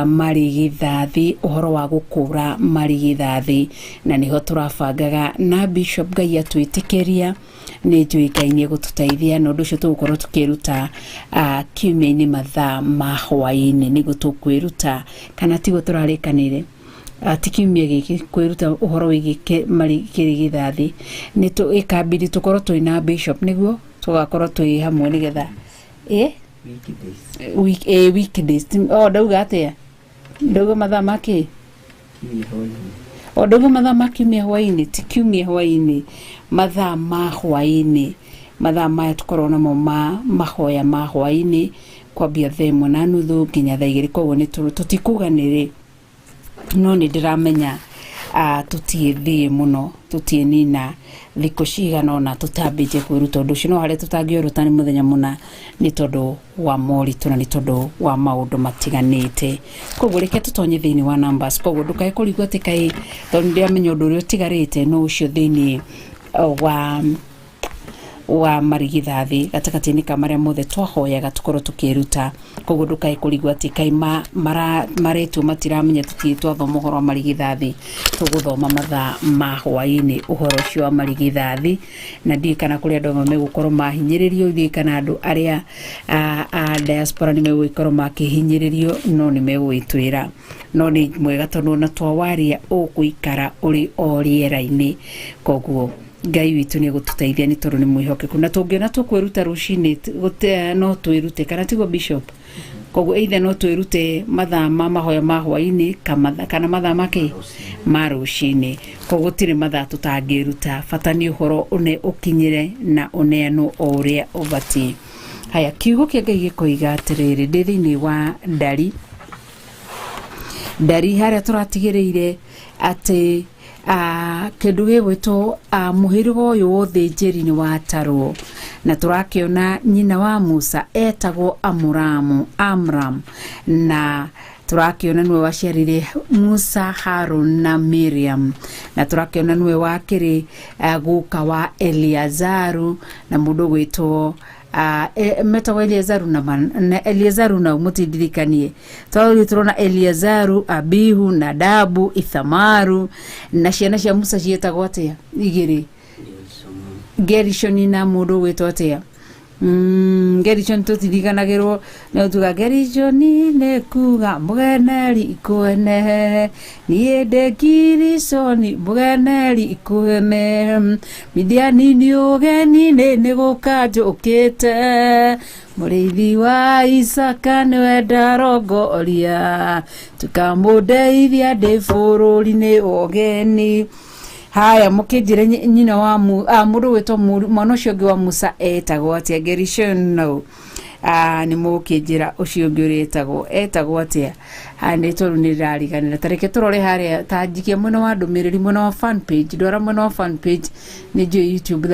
marigithathi, ũhoro wa gũkũra marigithathi, na nĩho tũrabangaga na Bishop Ngai atwĩtĩkĩria nĩ njũĩ Ngai nĩ egũtũteithia, na ũndũ ũcio tũgũkorwo tũkĩruta kiumia-inĩ mathaa ma hwaĩ-inĩ nĩguo tũkwĩruta, kana tiguo tũrarĩkanĩire ti kiumia gĩkĩ kwĩruta ũhoro wĩgiĩ kĩrigithathi. Nĩ ĩkambindi tũkorwo twĩ na Bishop nĩguo tũgakorwo twĩ hamwe nĩgetha weekdays. Oh, ndauga atĩa? Ndauga mathaa ma kĩ? O ndauga mathaa ma kiumia hwaĩ-inĩ, ti kiumia hwaĩ-inĩ, mathaa ma hwaĩ-inĩ, mathaa maya tũkorwo namo ma mahoya ma hwaĩ-inĩ kwambia thaa 1:30 nginya thaa 2. Koguo nĩ tũtikuga nĩ rĩ, no nĩ ndĩramenya tũtiĩthiĩ mũno, tũtiĩnina thikũ cigana ũna tũtambĩtie kwĩruta ũndũ ũcio, no harĩa tũtangĩũruta nĩ mũthenya mũna nĩ tondũ wa moritũ na nĩ tondũ wa maũndũ matiganĩte. Koguo reke tũtonye thĩinĩ wa numbers. Koguo ndũkae kũrigwo atĩ kaĩ tondũ nĩndĩramenya ũndũ ũrĩa ũtigarĩte no ũcio thĩinĩ wa marigithathi gatagatĩ-inĩ ka marĩa mothe twahoyaga tũkorwo tũkĩruta. Koguo ndũkae kũrigwo atĩ kaĩ maretwo matiramenya tũtirĩ twathoma ũhoro wa marigithathi, tũgũthoma mathaa ma hwaĩ-inĩ ũhoro ũcio wa marigithathi. Na ndiũĩ kana kũrĩ andũ amwe megũkorwo mahinyĩrĩrio, ndiũĩ kana andũ arĩa a diaspora nĩ megũgĩkorwo makĩhinyĩrĩrio, no nĩ megũgĩtwĩra. No nĩ mwega tondũ ona twawaria ũgũikara ũrĩ o rĩera-inĩ. Koguo Ngai witũ nĩ egũtũteithia nĩ tondũ nĩ mwĩhokeku, na tũngĩona tũkwĩruta rũcinĩ no twĩrute, kana tiguo Bishop? Koguo either no twĩrute mathaa ma mahoya ma hwaĩ-inĩ kana mathaa ma kĩ? Ma rũcinĩ. Koguo gũtirĩ mathaa tũtangĩruta, bata nĩ ũhoro ũne ũkinyĩre na ũneanwo o ũrĩa ũbatiĩ. Haya, kiugo kĩa Ngai gĩkoiga atĩrĩrĩ, ndĩ thĩinĩ wa ndari harĩa tũratigĩrĩire atĩ kĩndũ gĩgwĩtwo mũhĩrĩga ũyũ wa ũthĩnjĩri nĩ watarwo, na tũrakĩona nyina wa Musa etagwo Amram, na tũrakĩona nĩwe waciarire Musa, Harun na Miriam, na tũrakĩona nĩwe wakĩrĩ guka wa Eliazaru na mũndũ ũgwĩtwo metagwo Eliazaru na Eliazaru na mũtindirikanie tondũ tũrona Eliazaru, Abihu, Nadabu, Ithamaru, na ciana cia Musa ciĩtagwo atĩa? Igĩrĩ, Gerishoni na mũndũ ũgwĩtwo atĩa? Gerishoni tũtiriganagĩrwo nĩ tuga Gerishoni nĩ kuga mũgeneri ikwene, niĩ ndĩ Gerishoni mũgeneri ikwene, Midiani nĩ ũgeni-inĩ nĩ gũka njũkĩte, mũrĩithi wa Isaka nĩwe ndarongoria, tukamũndeithia ndĩ bũrũri-inĩ wa ũgeni. Haya, mũkĩnjĩre nyina wa mũndũ ũgwĩtwo mwana ũcio ũngĩ wa Musa etagwo atĩa? Gerishon no. Nĩ mũgũkĩnjĩra ũcio ũngĩ ũrĩa etagwo etagwo atĩa. Nĩ tondũ nĩ ndĩrariganĩra. Ta reke tũrore harĩa, ta njikia mwena wa ndũmĩrĩri, mwena wa fan page, ndwara mwena wa fan page, nĩ njũĩ YouTube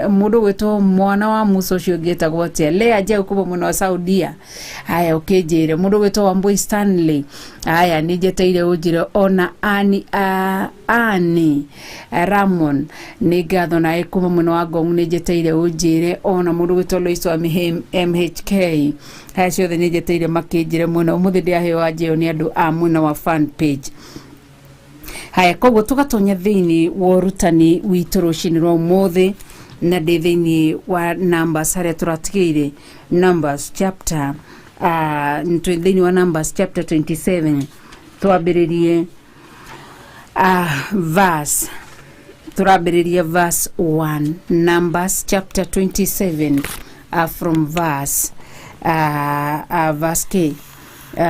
mũndũ ũgwĩtwo mwana wa Musa, ũcio ũngĩ etagwo atĩa? Lea Njau kuma mwena wa Saudia. Haya, ũkĩnjĩre mũndũ ũgwĩtwo Wambui Stanley. Haya, nĩ njeteire ũnjĩre ona ani ani Ramon, nĩ ngatho nawe kuma mwena wa Ngong, nĩ njeteire ũnjĩre ona mũndũ ũgwĩtwo Lois wa MHK. Haya, ciothe nĩ njeteire makĩnjĩre mwena ũmũthĩ ndĩaheo anjĩo nĩ andũ a mwena wa fan page. Haya, koguo tũgatonya thĩinĩ wa ũrutani witũ rũcinĩ rwa ũmũthĩ, na ndĩ thĩinĩ wa Numbers harĩa tũratigĩire, Numbers chapter twĩ thĩinĩ wa Numbers chapter 27. Twambĩrĩrie verse, tũrambĩrĩria verse 1, Numbers chapter 27, from verse verse k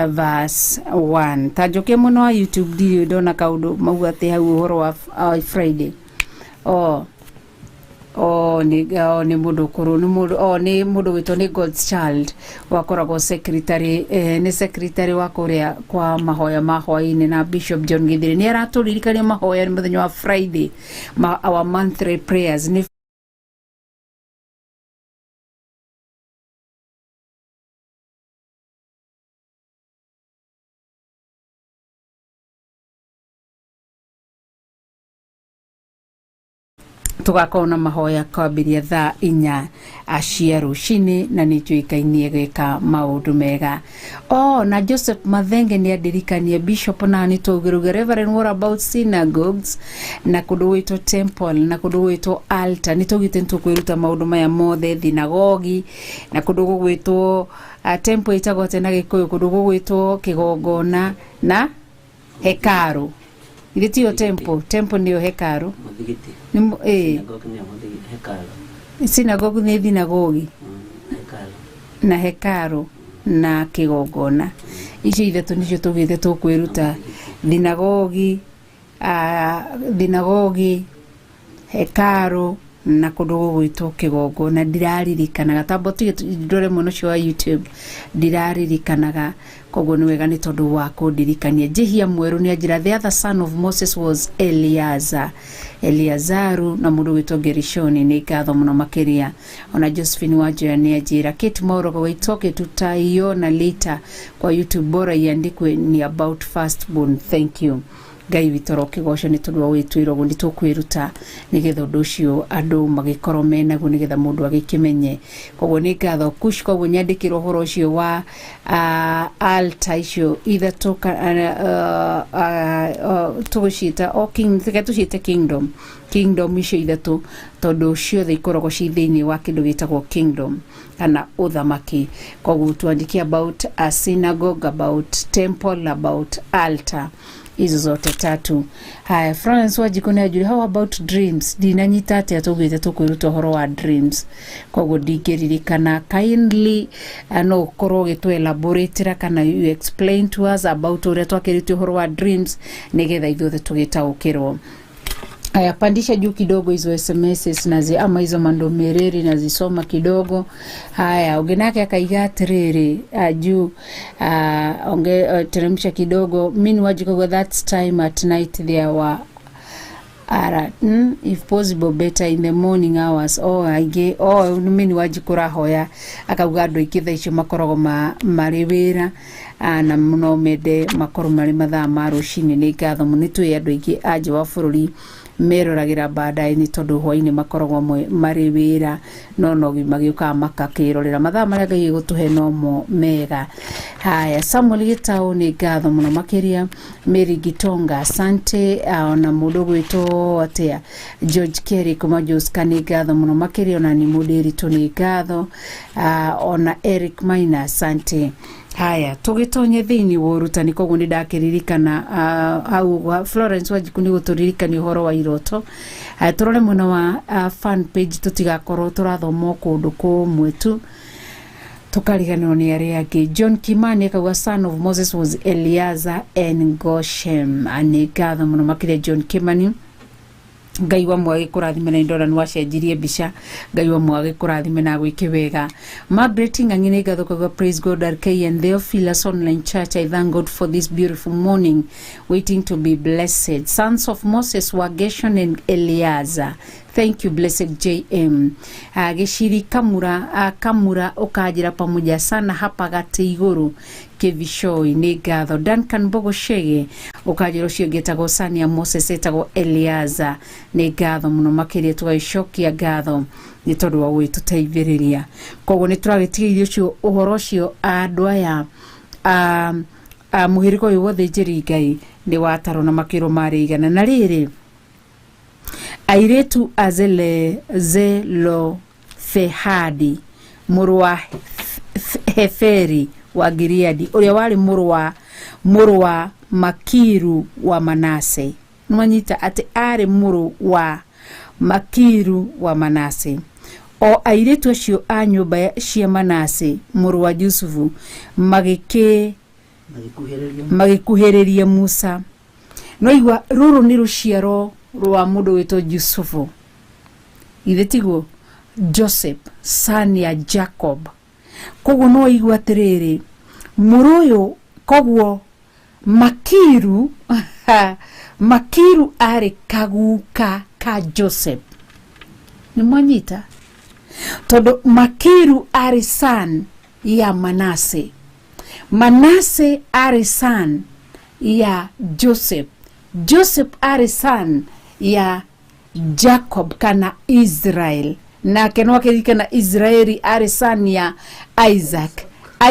verse 1. Ta njoke mũno wa YouTube, ndirĩ ndona kaũndũ mauga atĩ hau ũhoro wa Friday. Oh, nĩ, oh, nĩ mũndũ ũkũrũ, nĩ mũndũ, oh, nĩ mũndũ wĩtwo nĩ God's Child wakoragwo secretary, nĩ secretary wa kũrĩa kwa mahoya ma hwaĩ-inĩ na Bishop John Githiri. Nĩ aratũririkania mahoya nĩ mũthenya wa Friday, our monthly prayers nĩ tũgakorwo na mahoya kwambĩrĩria thaa 4 cia rũcinĩ, na nĩ njũĩkainie gwĩka maũndũ mega. Oh, na Joseph Mathenge nĩ andirikanie, Bishop, na nĩ twaugĩrũge, "Reverend, what about synagogues na kũndũ gwĩtwo temple na kũndũ gwĩtwo altar?" Nĩ twaugĩte nĩ tũkwĩruta maũndũ maya mothe, thinagogi na kũndũ gũgwĩtwo temple ĩtagwo atĩa na Gĩkũyũ, kũndũ gũgwĩtwo kĩgongona na hekaru. Ithe tiyo temple? Temple nĩyo hekaru. Mũthigiti. Nĩ ĩĩ. Synagogue nĩyo mũthigiti, hekalu. Synagogue nĩ thinagogi. Hekalu. Na hekaru na kĩgongona, icio ithatũ nĩcio tũgĩte tũkwĩruta: thinagogi, thinagogi, hekaru na kũndũ gũgwĩtwo kĩgongona. Ndiraririkanaga, tamba tige ndore mwena ũcio wa YouTube, ndiraririkanaga. Koguo nĩ wega nĩ tondũ wa kũndirikania. Njĩhia Mwerũ nĩ anjĩra the other son of Moses was Eliaza, Eliazaru, na mũndũ gwĩtwo Gerishoni. Nĩ ngatho mũno makĩria. Ona Josephine Wanjoya nĩ anjĩra. Kate Mauro waitoke, tutaiona later kwa YouTube, bora iandikwe ni about firstborn. Thank you. Ngai witũ arokĩgocwo nĩ tondũ wa gwĩtwĩra ũguo. Nĩ tũkwĩruta nĩgetha ũndũ ũcio andũ magĩkorwo menaguo, nĩgetha mũndũ agĩkĩmenye. Koguo nĩ ngatho Kush. Koguo nyandĩkĩrwo ũhoro ũcio wa altar icio ithatũ, tũgũciĩta o king, reke tũciĩte kingdom, kingdom icio ithatũ, tondũ ciothe ikoragwo ci thĩinĩ wa kĩndũ gĩtagwo kingdom kana ũthamaki. Koguo tuandike about a synagogue, about temple, about altar, hizo zote tatu. Haya, Florence Wanjikũ nĩ anjũria, "How about dreams?" Ndinanyita atĩa tũgĩte tũkwĩruta ũhoro wa dreams, koguo ndingĩririkana. Kindly no ũkorwo ũgĩtũ elaboratĩra kana you explain to us about ũrĩa twakĩrĩtie ũhoro wa dreams, nĩgetha ithuothe tũgĩtaũkĩrwo. Aya, pandisha juu kidogo hizo SMS nazi ama hizo mandomereri nazisoma kidogo. Haya, ũngĩ akaiga atĩrĩrĩ, juu onge teremsha kidogo. Mini Wajikogo, that's time at night there were ara, if possible better in the morning hours. Oh, aingĩ, oh, mini Wajikũ akauga andũ aingĩ thaa icio makoragwo marĩ wĩra, na no mende makorwo marĩ mathaa ma rũcinĩ. Nĩ ngatho mũno. Nĩ tũĩ andũ aingĩ a nja wa bũrũri meroragĩra baadaye nĩ tondũ hwainĩ makoragwo amwe marĩ wĩra, no magĩũkaga makakĩrorera mathaa marĩa Ngai egũtũhe nomo mega. Haya, Samuel Gĩtaũ, nĩ ngatho mũno makĩria. Mary Gitonga, asante. Ona mũndũ ũgwĩtwo atĩa, George Kerry kuma Joska, nĩ ngatho mũno makĩria. Ona nĩ mũndĩritũ, nĩ ngatho. Ona Eric Maina, asante. Haya, tũgĩtonye thĩinĩ wa ũrutani. Koguo nĩ ndakĩririkana hau Florence Wanjiku nĩ gũtũririkania ũhoro wa iroto. Haya, tũrore mwena wa fan page, tũtigakorwo tũrathoma o kũndũ kũmwe tu tukariganĩrwo nĩ arĩa angĩ. John Kimani akauga son of Moses was Eliazer and Goshem. Nĩ ngatho mũno makĩria, John Kimani. Ngai wa mwage kũrathime, na ndona nĩwacenjirie mbica. Ngai wa mwage kũrathime na gwĩke wega. Margaret Ng'ang'i nĩ ngatho kauga, "Praise God, RK and Theophilus Online Church. I thank God for this beautiful morning, waiting to be blessed. Sons of Moses were Gershon and Eleazar. Thank you, blessed JM." Gĩciri Kamura, Kamura ũkanjĩra pamoja sana hapa gati igũrũ Kĩbicoi, nĩ ngatho. Duncan Mbogoshege ũkanjĩra ũcio ũngĩ etagwo Sania Moses etagwo Eliaza, nĩ ngatho mũno makĩria, tũgagĩcokia ngatho nĩ tondũ wa gũgĩtũteithĩrĩria. Koguo nĩ tũragĩtigĩirie ũcio ũhoro ũcio andũ aya a mũhĩrĩga ũyũ wa thĩnjĩri Ngai nĩ watarwo na makĩrwo marĩ 100. Na rĩrĩ, airĩtu a Zelofehadi mũrũ wa Heferi wa Gileadi, ũrĩa warĩ mũrũ wa Makiru wa Manase. Nĩwanyita atĩ arĩ mũrũ wa Makiru wa Manase. O airĩtu acio a nyũmba cia Manase mũrũ wa Jusufu magĩkuhĩrĩria Musa. No igua, rũrũ nĩ rũciaro rwa mũndũ wĩtwo Jusufu, ithe tiguo Joseph, son ya Jacob. Koguo no igua atĩrĩrĩ, mũrũ ũyũ, koguo Makiru arĩ kaguka ka Joseph. Nĩ mwanyita? Tondũ Makiru arĩ son ya Manase, Manase arĩ son ya Joseph, Joseph arĩ son ya Jacob kana Israel. Nake no akĩririkana Israeli arĩ son ya Isaac,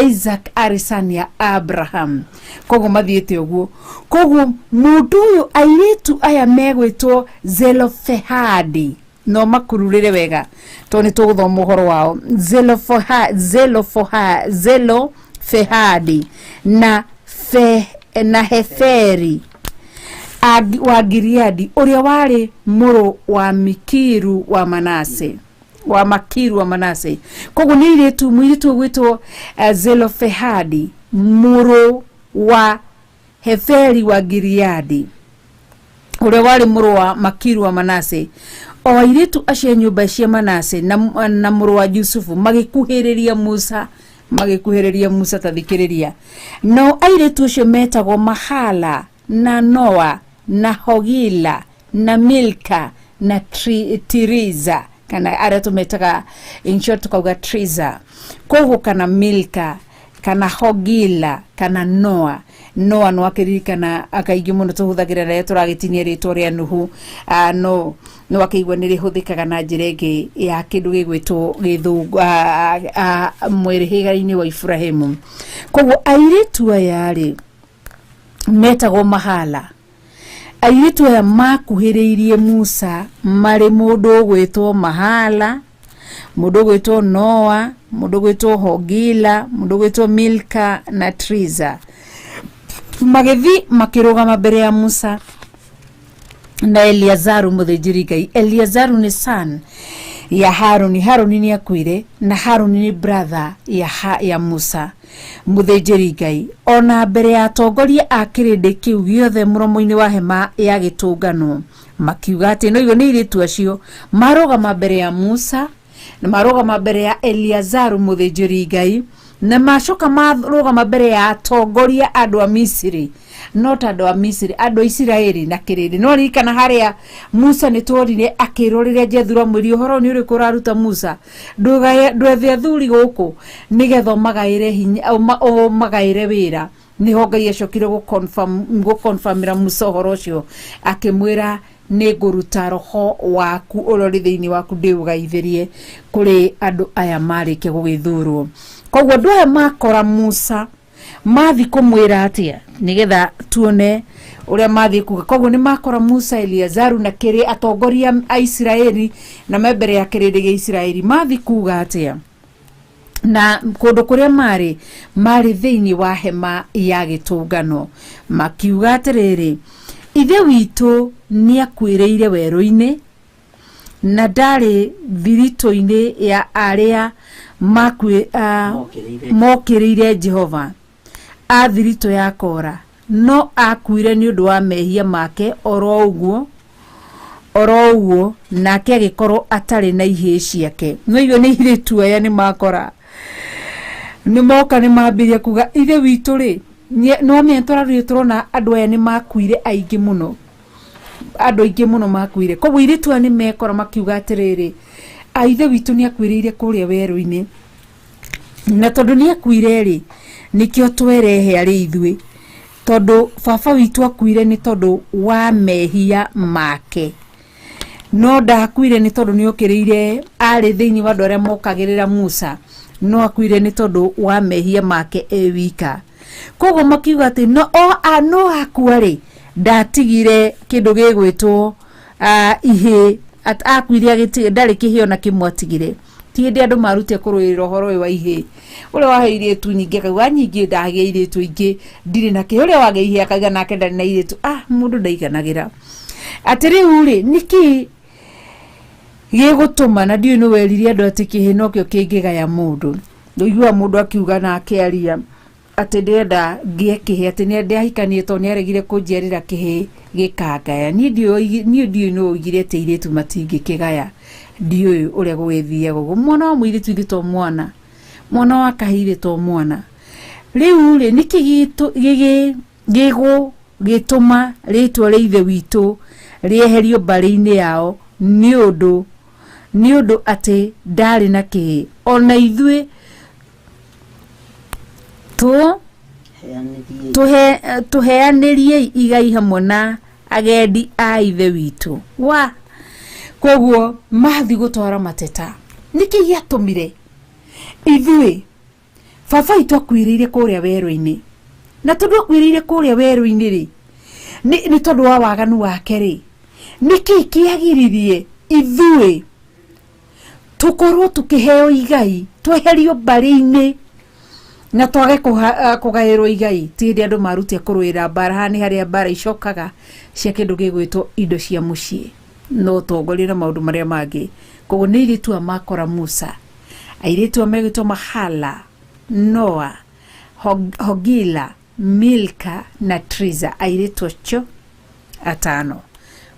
Isaac arĩ son ya Abraham. Koguo mathiĩte ũguo. Koguo mũndũ ũyũ, airĩtu aya megwĩtwo Zelofehadi, no makururĩre wega tondũ nĩ tũgũthoma ũhoro wao. Zelofehadi na Heferi wa Gileadi, ũrĩa warĩ mũrũ wa Mikiru wa Manase, wa Makiru wa Manase. Koguo nĩ airĩtu, mũirĩtu ũgwĩtwo Zelofehadi mũrũ wa Heferi wa Gileadi, ũrĩa warĩ mũrũ wa Makiru wa Manase. O airĩtu acio a nyũmba cia Manase na mũrũ wa Jusufu magĩkuhĩrĩria Musa, magĩkuhĩrĩria Musa. Ta thikĩrĩria, no airĩtu acio metagwo Mahala na Noa na Hogila na Milka na Tiriza, kana arĩa tũmetaga in short tukauga Triza. Koguo kana Milka kana Hogila kana Noa. Noa no akĩririkana akaingĩ mũno tũhũthagĩra rĩrĩa tũragĩtinia rĩtwa rĩa Nuhu. No no akĩigua nĩ rĩhũthĩkaga na njĩra ĩngĩ ya kĩndũ gĩgwĩtwo gĩthũngũ mwĩrĩhĩga-inĩ wa Ibrahimu. Koguo airĩtu aya rĩ metagwo Mahala. Airĩtu aya makuhĩrĩirie Musa marĩ mũndũ ũgwĩtwo Mahala, mũndũ ũgwĩtwo Noa, mũndũ ũgwĩtwo Hogila, mũndũ ũgwĩtwo Milka na Triza, magĩthiĩ makĩrũgama mbere ya Musa na Eliazaru mũthĩnjĩri Ngai. Eliazaru nĩ son ya Haruni. Haruni nĩ akuire na Haruni nĩ brother ya Musa mũthĩnjĩri Ngai, ona mbere ya atongoria a kĩrĩndĩ kĩu gĩothe mũromo-inĩ wa hema ya gĩtũngano. Makiuga atĩ no igua nĩ airĩtu acio marũgama mbere ya Musa na marũgama mbere ya Eliazaru mũthĩnjĩri Ngai na macoka marũgama mbere ya atongoria andũ a Misiri, no ta andũ a Misiri, andũ a Isiraeli na kĩrĩndĩ. No ririkana harĩa Musa nĩ tuonire akĩrwo rĩrĩa Jethuro amwĩrire, ũhoro nĩ ũrĩkũ ũraruta Musa? Ndwethe athuri gũkũ nĩgetha ũmagaĩre hinya, ũmagaĩre wĩra. Niho Ngai acokire gũconfirmĩra Musa ũhoro ũcio, akĩmwĩra, nĩ ngũruta roho waku ũrĩa ũrĩ thĩinĩ waku ndĩũgaithĩrie kũrĩ andũ aya marĩkia gũgĩthurwo. Koguo andũ aya makora Musa mathi kũmwĩra atĩa? Nĩgetha tuone ũrĩa mathiĩ kuga. Koguo nĩ makora Musa, Eliazaru na kĩrĩ atongoria a Isiraeli na me mbere ya kĩrĩndĩ gĩa Isiraeli. Mathi kuga atĩa? Na kũndũ kũrĩa marĩ thĩinĩ wa hema ya gĩtũngano, makiuga atĩrĩrĩ, ithe witũ nĩ akuĩrĩire werũ-inĩ na ndarĩ thiritũ-inĩ ya arĩa mokĩrĩire Jehova a thiritũ ya Kora, no akuire nĩ ũndũ wa mehia make oro ũguo. Oro ũguo nake agĩkorwo atarĩ na ihĩĩ ciake. No icio nĩ airĩtu aya nĩ makora nĩ moka nĩ mambĩrĩria kuga ithe witũ rĩ, no menya tũrarire tũrona andũ aya nĩ makuire aingĩ mũno, andũ aingĩ mũno makuire. Koguo airĩtu aya nĩ mekora makiuga atĩrĩrĩ, ithe witũ nĩ akuĩrĩire kũrĩa werũ-inĩ, na tondũ nĩ akuire rĩ, nĩkĩo twerehe arĩ ithuĩ, tondũ baba witũ akuire nĩ tondũ wa mehia make, no ndakuire nĩ tondũ nĩ okĩrĩire arĩ thĩinĩ wa andũ arĩa mokagĩrĩra Musa, no akuire nĩ tondũ wa mehia make e wika. Koguo makiuga atĩ no, o, a, no akua rĩ, ndatigire kĩndũ gĩgwĩtwo ihĩĩ, akuire agĩtiga ndarĩ kĩhĩĩ ona kĩmwe atigire. Ti hĩndĩ andũ marutire kũrũĩrĩra ũhoro ũyũ wa ihĩĩ, ũrĩa wahe irĩtu nyingĩ akauga nyingĩ ndagĩa irĩtu ingĩ ndirĩ na kĩhĩĩ, ũrĩa wagĩa ihĩĩ akauga nake ndarĩ na irĩtu. Mũndũ ndaiganagĩra. Atĩ rĩu rĩ, nĩkĩ gĩgũtũma, na ndiũĩ nĩ werire andũ atĩ kĩhĩĩ nokĩo kĩngĩgaya mũndũ. Ũiguaga mũndũ akiuga na akĩaria atĩ ndĩrenda ngĩe kĩhĩĩ, atĩ nĩ ndahikanie tondũ nĩ aregire kũnjiarĩra kĩhĩĩ gĩkangaya. Niĩ ndiũĩ nũ oigire atĩ airĩtu matingĩkĩgaya, ndiũĩ ũrĩa gũgĩthiaga ũguo. Mwana wa mũirĩtu ithe to mwana, mwana wa kahĩĩ ithe to mwana. Rĩu rĩ, nĩkĩ gĩgũgĩtũma rĩtwa rĩa ithe witũ rĩeherio mbarĩ-inĩ yao nĩ ũndũ atĩ ndarĩ na kĩhĩĩ? Ona ithuĩ tũheanĩriei igai hamwe na agendi a ithe witũ. Wa koguo mathiĩ gũtwara mateta, nĩkĩ gĩatũmire ithuĩ baba witũ akuĩrĩire kũrĩa werũ-inĩ, na tondũ akuĩrĩire kũrĩa werũ-inĩ rĩ, nĩ tondũ wa waganu wake rĩ, nĩkĩ kĩagiririe ithuĩ tũkorwo tũkĩheo igai, tweherio mbarĩ-inĩ na twage kũgaĩrwo igai? Ti hĩndĩ andũ marutire kũrũĩra mbara, haha nĩ harĩa mbara icokaga cia kĩndũ gĩgwĩtwo indo cia mũciĩ, no ũtongoria na maũndũ marĩa mangĩ. Koguo nĩ airĩtu aya makora Musa, airĩtu aya megwĩtwo Mahala, Noa, Hogila, Milka na Triza, airĩtu acio atano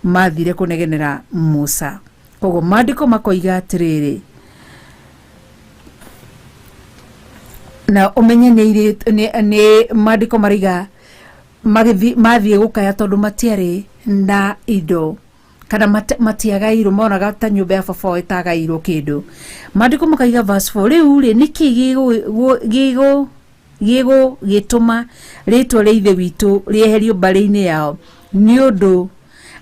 mathire kũnegenera Musa. Koguo maandĩko makoiga atĩrĩrĩ, na ũmenye nĩ maandĩko maraiga mathiĩ gũkaya tondũ matiarĩ na indo kana matiagairwo, monaga ta nyũmba ya baba wao ĩtagairwo kĩndũ. Maandĩko makaiga verse 4, rĩu rĩ, nĩkĩ gĩgũgĩtũma rĩtwa rĩa ithe witũ rĩeherio mbarĩ-inĩ yao nĩ ũndũ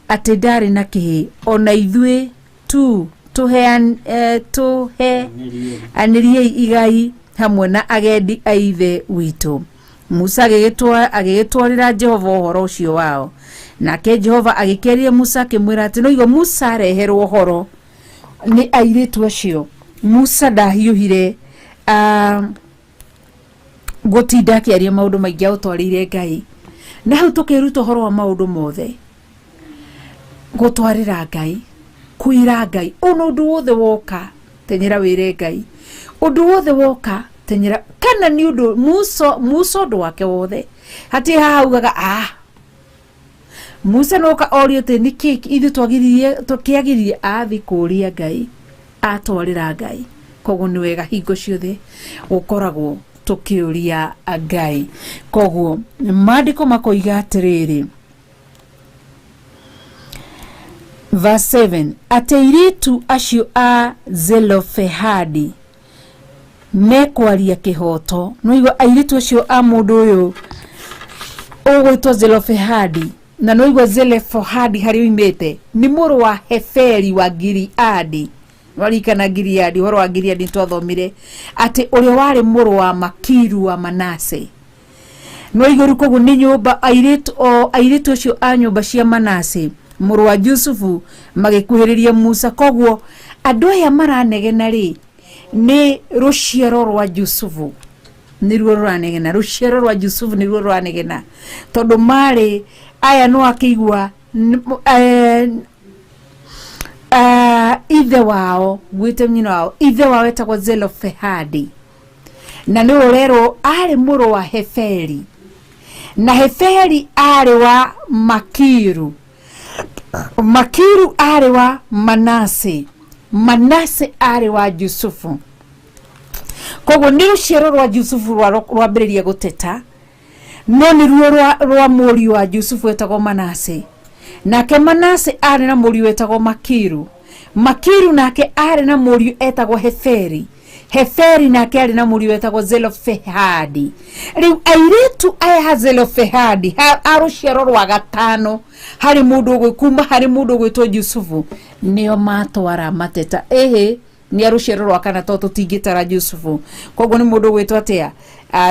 atĩ ndarĩ na kĩhĩĩ? Ona ithuĩ tu tũheanĩriei igai hamwe na agendi a ithe witũ. Musa agĩgĩtwarĩra Jehova ũhoro ũcio wao, nake Jehova agĩkĩaria Musa akĩmwĩra atĩ no igua Musa areherwo ũhoro nĩ airĩtu acio. Musa ndahiũhire gũtinda akĩaria maũndũ maingĩ, aũtwarĩire Ngai. Na hau tũkĩruta ũhoro wa maũndũ mothe, gũtwarĩra Ngai, kwĩra Ngai ona ũndũ wothe woka, tenyera wĩre Ngai ũndũ wothe woka, tenyera. Kana nĩ ũndũ Musa ũndũ wake wothe hatirĩ haha augaga Musa noka orio atĩ nĩkĩ ithuĩ tũkĩagiririe athi kũũria Ngai, atwarĩra Ngai. Koguo nĩ wega hingo ciothe gũkoragwo tũkĩũria Ngai. Koguo maandĩko makoiga atĩrĩrĩ, verse 7, atĩ airĩtu acio a Zelofehadi mekwaria kĩhoto. No igua airĩtu acio a mũndũ ũyũ ũgwĩtwo Zelofehadi, na no igua Zelofehadi harĩa oimĩte nĩ mũrũ wa Heferi wa Gileadi. Warikana Gileadi, ũhoro wa Gileadi nĩtwathomire atĩ ũrĩa warĩ mũrũ wa Makiru wa Manase. No igũrũ koguo nĩ nyũmba airĩtu o airĩtu acio a nyũmba cia Manase mũrũ wa Jusufu magĩkuhĩrĩria Musa. Koguo andũ aya maranegena rĩ, nĩ rũciaro rwa Jusufu nĩruo rũranegena, rũciaro rwa Jusufu nĩruo rũranegena, tondũ marĩ aya no akĩigua ithe wao, gwĩte nyina wao, ithe wao etagwo Zelofehadi, na nĩwe ũrerwo arĩ mũrũ wa Heferi, na Heferi arĩ wa Makiru. Makiru arĩ wa Manase. Manase arĩ wa Jusufu. Koguo nĩ rũciaro rwa Jusufu rwambĩrĩria gũteta, no nĩ ruo rwa mũriũ wa Jusufu wetagwo Manase. Nake Manase arĩ na mũriũ wetagwo Makiru. Makiru nake arĩ na mũriũ etagwo Heferi. Heferi nake arĩ na mũriũ wetagwo Zelofehadi. Rĩu airĩtu aya a Zelofehadi a rũciaro rwa gatano harĩ mũndũ kuma harĩ mũndũ ũgwĩtwo Jusufu nĩo matwara mateta. Ĩhĩ, nĩ a rũciaro rwa kana tondũ tũtingĩtara Jusufu. Koguo nĩ mũndũ ũgwĩtwo atĩa?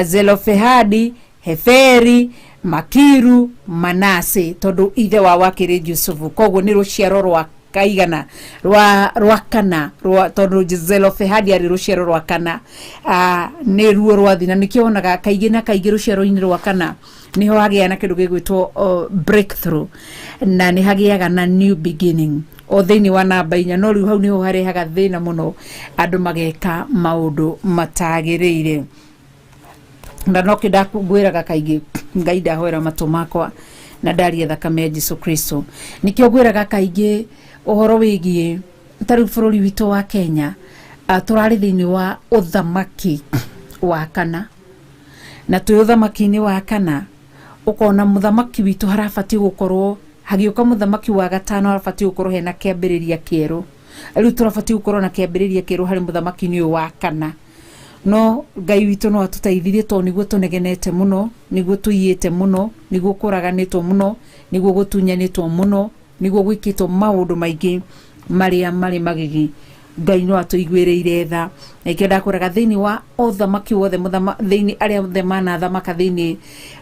Zelofehadi, Heferi, Makiru, Manase, tondũ ithe wao akĩrĩ Jusufu. Koguo nĩ rũciaro rwa kaigana rwa kana tondũ Zelofehadi arĩ rũciaro rwa kana, nĩ ruo rwathi. Na nĩkĩo wonaga kaingĩ na kaingĩ rũciaro-inĩ rwa kana nĩho hagĩaga na kĩndũ gĩgwĩtwo breakthrough, na nĩ hagĩaga na new beginning o thĩinĩ wa namba 4. No rĩu hau nĩho harehaga thĩna mũno, andũ mageka maũndũ matagĩrĩire. Na no kĩ ndakũngwĩraga kaingĩ, Ngai ndahoera matũ makwa na ndaria thakame ya Jesu Kristo. Nĩkĩo ngwĩraga kaingĩ ũhoro wĩgiĩ ta rĩu bũrũri witũ wa Kenya, tũrarĩ thĩinĩ wa ũthamaki wa kana, na twĩ ũthamaki-inĩ wa kana ũkona mũthamaki witũ harabatiĩ gũkorwo hagĩũka mũthamaki wa gatano, harabatiĩ gũkorwo hena kĩambĩrĩria kĩerũ. Rĩu tũrabatiĩ gũkorwo na kĩambĩrĩria kĩerũ harĩ mũthamaki-inĩ ũyũ wa kana. No Ngai witũ no atũteithirie, tondũ nĩguo tũnegenete mũno, nĩguo tũiyĩte mũno, nĩguo kũraganĩtwo mũno, nĩguo gũtunyanĩtwo mũno, nĩguo gwĩkĩtwo maũndũ maingĩ marĩa marĩ magigi. Ngai no atũiguĩrĩire tha. Na ikĩo ndakwĩraga thĩinĩ wa ũthamaki wothe, thĩinĩ arĩa othe manathamaka thĩinĩ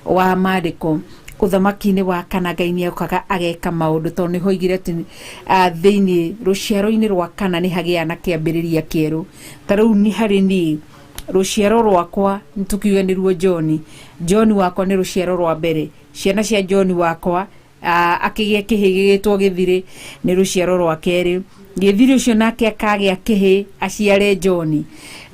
wa maandĩko, ũthamaki-inĩ wa kana Ngai nĩ okaga ageka maũndũ, tondũ nĩho oigire atĩ thĩinĩ rũciaro-inĩ rwa kana nĩ hagĩaga na kĩambĩrĩria kĩerũ. Ta rĩu nĩ harĩ niĩ rũciaro rwakwa nĩtũkiuge nĩruo John. John wakwa nĩ rũciaro rwa mbere. Ciana cia John wakwa akĩgĩa kĩhĩ gĩgĩtwo Gĩthirĩ nĩ rũciaro rwa kerĩ. Gĩthirĩ ũcio nake akagĩa kĩhĩ aciare John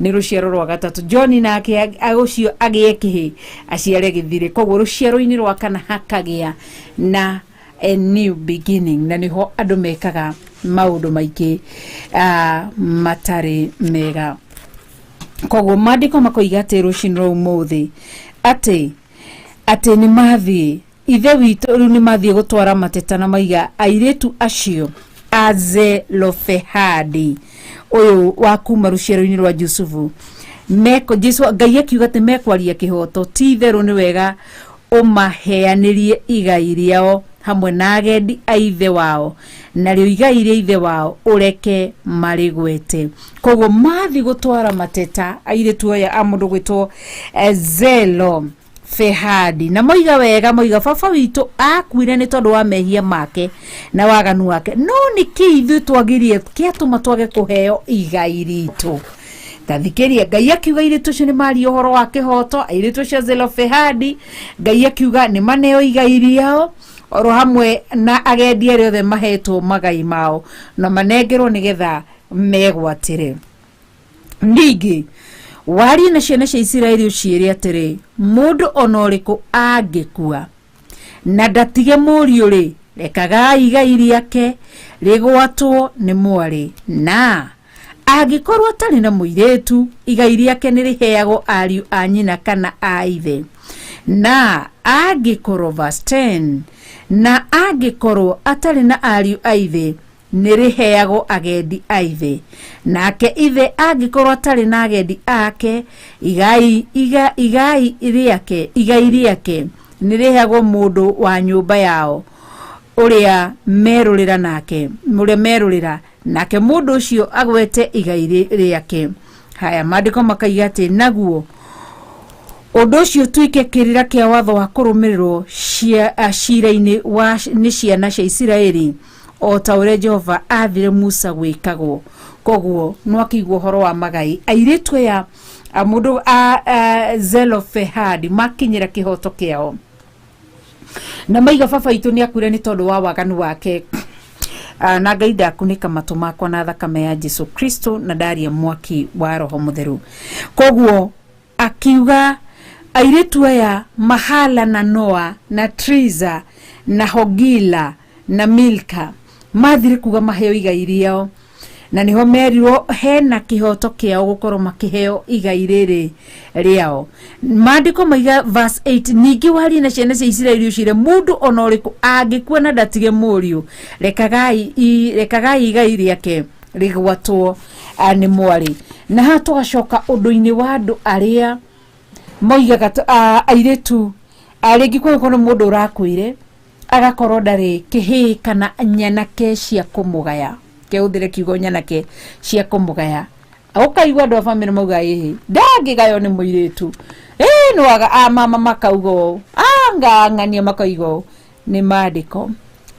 nĩ rũciaro rwa gatatũ. John nake ũcio agĩe kĩhĩ aciare Gĩthirĩ. Koguo rũciaro-inĩ rwa kana hakagĩa na a new beginning, na nĩho andũ mekaga maũndũ maingĩ matarĩ mega. Koguo maandĩko makoiga atĩ rũcinĩ rwa ũmũthĩ atĩ nĩ mathiĩ ithe witũ rĩu nĩ mathiĩ gũtwara mateta na maiga airĩtu acio a Zelofehadi ũyũ wa kuma rũciaro-inĩ rwa Jusufu. Jesu Ngai akiuga atĩ mekwaria kĩhoto, ti itherũ nĩ wega ũmaheanĩrie igai rĩao hamwe na agendi a ithe wao, narĩo igai rĩa ithe wao ũreke marĩgwete. Koguo mathiĩ gũtwara mateta airĩtu aya a mũndũ gwĩtwo Zelofehadi, na moiga wega, moiga baba witũ akuire nĩ tondũ wa mehia make na waganu wake, no nĩkĩ ithuĩ twagirie kĩatũma twage kũheo igai ritũ? Tathikĩria, Ngai akiuga airĩtu acio nĩ maria ũhoro wa kĩhoto, airĩtu acio a Zelofehadi, Ngai akiuga nĩ maneo igai rĩao oro hamwe na agendi arĩa othe mahetwo magai mao, na manengerwo nĩgetha megwatĩre. Ningĩ warie na ciana cia Isiraeli ũciĩre atĩrĩ, mũndũ ona ũrĩkũ angĩkua na ndatige mũriũ rĩ, rekagai igai rĩake rĩgwatwo nĩ mwarĩ, na angĩkorwo atarĩ na mũirĩtu, igai rĩake nĩ rĩheagwo ariũ a nyina kana a ithe. Na angĩkorwo, verse 10, na angĩkorwo atarĩ na ariũ a ithe, nĩ rĩheagwo agendi a ithe. Nake ithe angĩkorwo atarĩ na agendi ake, igai rĩake nĩ rĩheagwo mũndũ wa nyũmba yao ũrĩa merũrĩra nake, nake mũndũ ũcio agwete igai rĩake. Haya, maandĩko makaiga atĩ naguo ũndũ ũcio ũtuĩke kĩrĩra kĩa watho wa kũrũmĩrĩrwo cira-inĩ wa nĩ ciana cia Isiraeli, o ta ũrĩa Jehova aathire Musa gwĩkagwo. Koguo no akĩigua ũhoro wa magai airĩtu aya a mũndũ a Zelofehadi makinyĩra kĩhoto kĩao, na maiga baba itũ nĩ akuire nĩ tondũ wa waganu wake. Na Ngai ndakunĩka matũ makwa na thakame ya Jesu Kristo, na ndaria mwaki wa Roho Mũtheru. Koguo akiuga airĩtu aya Mahala na Noa na Triza na Hogila Na Milka mathire kuga maheo igai rĩao, na niho merirwo hena kihoto kiao gukorwo makiheo igai riri riao. Maandiko maiga verse 8, ningĩ warie na ciana cia Isiraeli ũciĩre mũndũ ona ũrĩkũ angĩkua na ndatige mũriũ, rekagai igai rĩake rĩgwatwo nĩ mwarĩ. Na haha tũgacoka ũndũ-inĩ wa andũ arĩa moigaga airĩtu rĩngĩ kũngĩkorwo nĩ mũndũ ũrakuire agakorwo ndarĩ kĩhĩĩ kana nyanake cia kũmũgaya, kehũthĩre kiugo nyanake cia kũmũgaya, ũkaigua andũ a bamĩrĩ mauga ĩhĩ ndangĩgaywo nĩ mũirĩtu, ĩĩ nĩwaga a mama makauga ũũ, anga ng'ania makauga ũũ. Nĩ maandĩko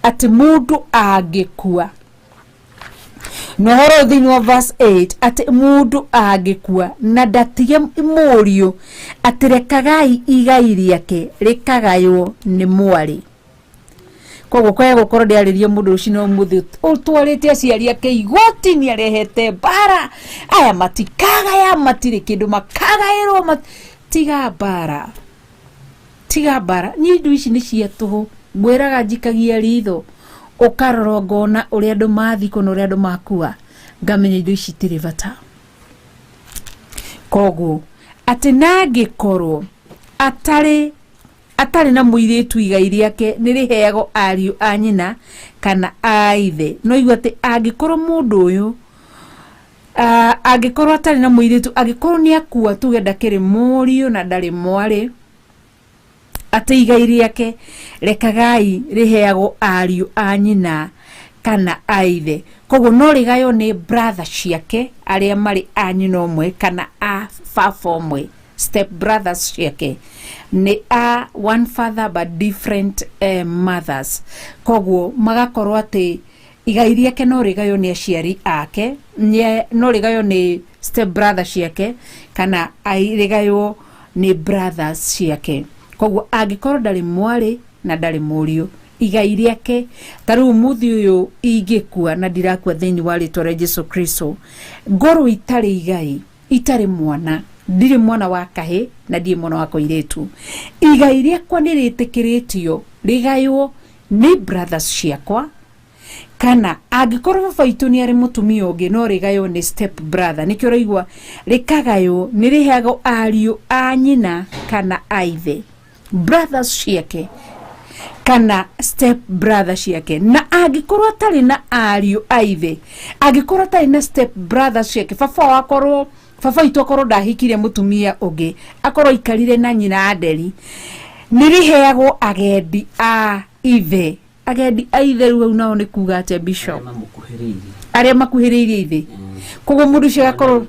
atĩ mũndũ angĩkua, na ũhoro thĩinĩ wa verse 8 atĩ mũndũ angĩkua na ndatige mũriũ, atĩ rekagai igai rĩake rĩkagaywo nĩ mwarĩ. Koguo kwaya gũkorwo ndĩarĩria mũndũ ũcio no mũthĩ ũtwarĩte aciari ake igoti nĩ arehete mbara, aya matikagaya, matirĩ kĩndũ makagaĩrwo, tiga mbara, tiga mbara. Niĩ indo ici nĩ cia tũhũ, ngwĩraga njikagia ritho ũkarora ngona ũrĩa andũ mathikwo na ũrĩa andũ makua, ngamenya indo ici itirĩ bata. Koguo atĩ nangĩkorwo atarĩ na mũirĩtu igai rĩake nĩ rĩheagwo ariũ a nyina kana a ithe. No igua atĩ angĩkorwo mũndũ ũyũ angĩkorwo atarĩ na mũirĩtu, angĩkorwo nĩ akua tuge ndakĩrĩ mũriũ na ndarĩ mwarĩ, atĩ igai rĩake rekagai rĩheagwo ariũ a nyina kana a ithe. Koguo no rĩgaywo nĩ brother ciake arĩa marĩ a nyina ũmwe kana a baba ũmwe, step brothers ciake nĩ a one father but different mothers. Koguo magakorwo atĩ igai rĩake no rĩgaywo nĩ aciari ake, no rĩgaywo nĩ step brother ciake kana rĩgaywo nĩ brothers ciake. Koguo angĩkorwo ndarĩ mwarĩ na ndarĩ mũriũ, igai rĩake ta rĩu mũthĩ ũyũ ingĩkua na ndirakua thĩinĩ wa rĩtwa rĩa Jesu Kristo, ngorwo itarĩ igai, itarĩ mwana, ndirĩ mwana wa kahĩ na ndirĩ mwana wa kairĩtu, igai rĩakwa nĩ rĩtĩkĩrĩtio rĩgaywo nĩ brothers ciakwa, kana angĩkorwo baba witũ nĩ arĩ mũtumia ũngĩ no rĩgaywo nĩ step brother. Nĩkĩo ũraigua rĩkagaywo nĩ rĩheagwo ariũ a nyina kana a ithe, brothers ciake kana step brother ciake. Na angĩkorwo atarĩ na ariũ a ithe, angĩkorwo atarĩ na step brother ciake, baba wakorwo baba witũ akorwo ndahikire mũtumia ũngĩ, akorwo aikarire na nyina Adeli, nĩ rĩheagwo agendi a ithe. Agendi a ithe rĩu hau nao nĩ kuga atĩa, Bishop? Arĩa makuhĩrĩirie ithe. Koguo mũndũ ũcio agakorwo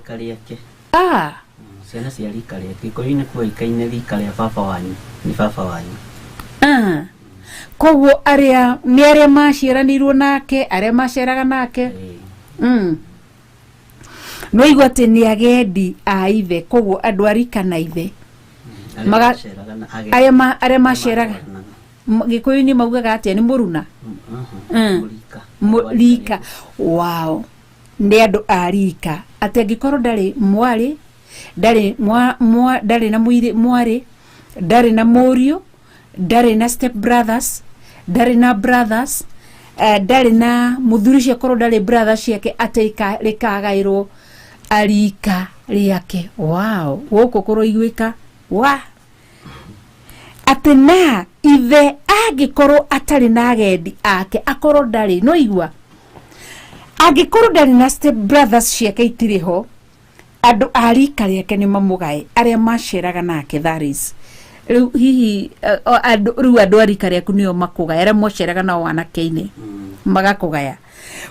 ciana cia rika rĩake, gĩkũyũ-inĩ kuoĩkaine rika rĩa baba wanyu nĩ baba wanyu. Koguo arĩa nĩ arĩa maciaranĩirwo nake, arĩa maceraga nake. No igua atĩ nĩ agendi a ithe, koguo andũ a rika na ithe arĩa maceraga gĩkũyũ-inĩ maugaga atĩa, nĩ mũruna rika wao, nĩ andũ a rika. Atĩ angĩkorwo ndarĩ mwarĩ, ndarĩ ndarĩ na mwarĩ, ndarĩ na mũriũ, ndarĩ na step brothers, ndarĩ na brothers, ndarĩ na mũthuri ũcio akorwo ndarĩ brothers ciake, atĩ rĩkagaĩrwo arika rĩake. Wow, gũkũ kũroiguĩka wa atĩ na ithe angĩkorwo atarĩ na agendi ake, akorwo ndarĩ, no igua angĩkorwo ndarĩ na step brothers ciake itirĩ ho, andũ a rika rĩake nĩ mamũgae arĩa maceraga nake. That is rĩu hihi andũ rĩu andũ a rika rĩaku nĩo makũgaya, arĩa mwaceraga nao wanake-inĩ magakũgaya.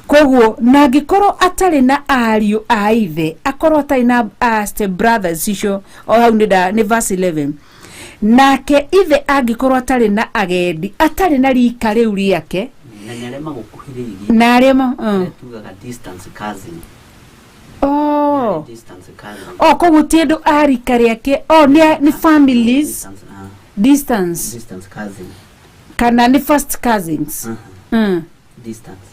Koguo na angĩkorwo atarĩ na ariũ a ithe, akorwo atarĩ na step brothers icio, o hau nĩ verse 11, nake ithe angĩkorwo atarĩ na agendi, atarĩ na rika rĩu rĩake, na nĩ arĩa magũkuhĩrĩirie, na arĩa tugaga distance cousin. Oh, koguo ti andũ a rika rĩake, nĩ families, distance, distance cousin kana nĩ first cousins. Distance.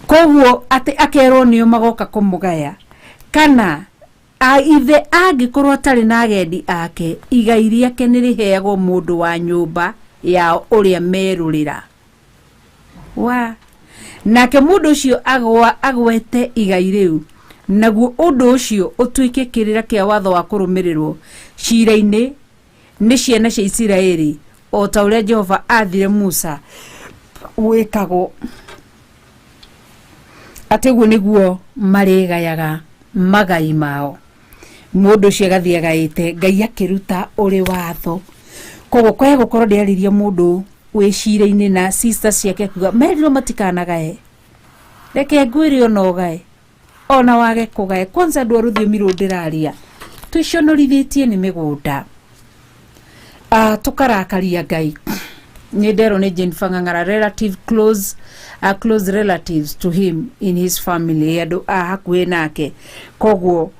Koguo atĩ akerwo nĩo magoka kũmũgaya, kana ithe angĩkorwo atarĩ na agendi ake, igai rĩake nĩ rĩheagwo mũndũ wa nyũmba yao ũrĩa merũrĩra. Wa nake mũndũ ũcio agwete igai rĩu, naguo ũndũ ũcio ũtuĩke kĩrĩra kĩa watho wa kũrũmĩrĩrwo cira-inĩ nĩ ciana cia Isiraeli, o ta ũrĩa Jehova aathire Musa wĩkagwo, atĩ ũguo nĩguo marĩgayaga magai mao. Mũndũ ũcio agathiĩ agaĩte, Ngai akĩruta ũrĩ watho. Koguo kwaya gũkorwo ndĩarĩria mũndũ wĩ cira-inĩ na sisters ciake kuga merirwo matikanagae, reke ngwĩre ona ũgae ona wage kũgae. Kwanza andũ a rũthiomi rũrũ ndĩraria twĩconorithĩtie nĩ mĩgũnda, tũkarakaria Ngai. Nĩ nderwo nĩ Jennifer Ng'ang'ara, relative close, close relatives to him in his family, andũ a hakuhĩ nake. Koguo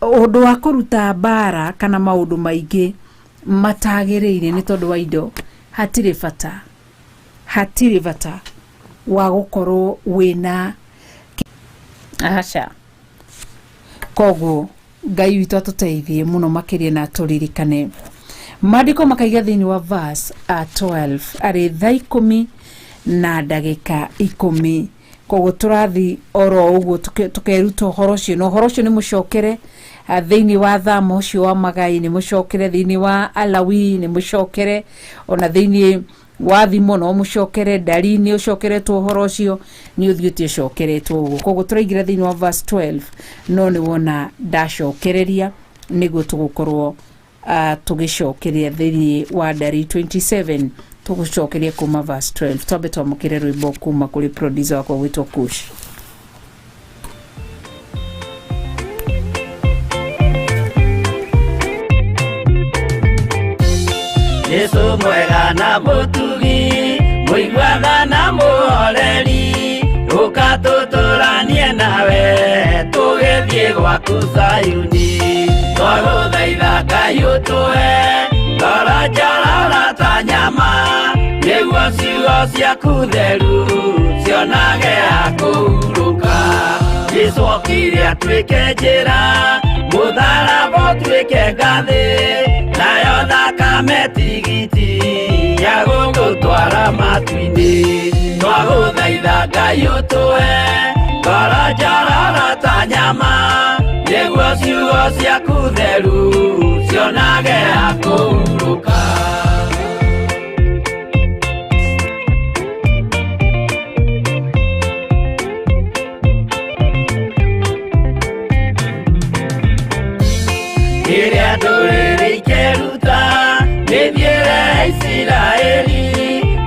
ũndũ wa kũruta mbara kana maũndũ maingĩ matagĩrĩire nĩ tondũ wa indo, hatirĩ bata, hatirĩ bata wa gũkorwo wĩna aca. Koguo Ngai witũ atũteithie mũno makĩria na atũririkane. Maandĩko makaiga thĩinĩ wa verse 12 arĩ thaa 10:10. Koguo tũrathi oro ũguo tũkeruta ũhoro ũcio, na ũhoro ũcio nĩ mũcokere thĩinĩ wa thama ũcio wa magai, nĩ mũcokere thĩinĩ wa Alawi, nĩ mũcokere ona thĩinĩ wa thimo, no mũcokere ndari, nĩ ũcokeretwo ũhoro ũcio, nĩ ũthiĩte ũcokeretwo ũguo. Koguo tũraingĩra thĩinĩ wa verse 12, no nĩ wona ndacokereria nĩguo tũgũkorwo tũgĩcokeria thĩinĩ wa ndari 27, tũgũcokeria kuma verse 12. Twambe twamũkĩre rwĩmbo kuma kũrĩ producer wakwa gwĩtwo Kush. Jesu mwega na mũtugi, mũiguaga na mũhoreri, ũka tũtũranie nawe tũgĩthiĩ gwaku Zayuni. Twagũthaitha Ngai ũtũhe ngoro njororo ta nyama, nĩguo ciugo ciaku theru cionage ha kũhurũka. Jesu okire atuĩke njĩra, mũtharaba ũtuĩke ngathĩ, nayo thakame tigiti ya gũgũtwara matu-inĩ. Twagũthaitha Ngai ũtũhe ngoro njororo ta nyama, nĩguo ciugo ciaku theru cionage ha kũhurũka. Rĩrĩa ndũrĩrĩ ikeruta mĩthiĩre ya Isiraeli,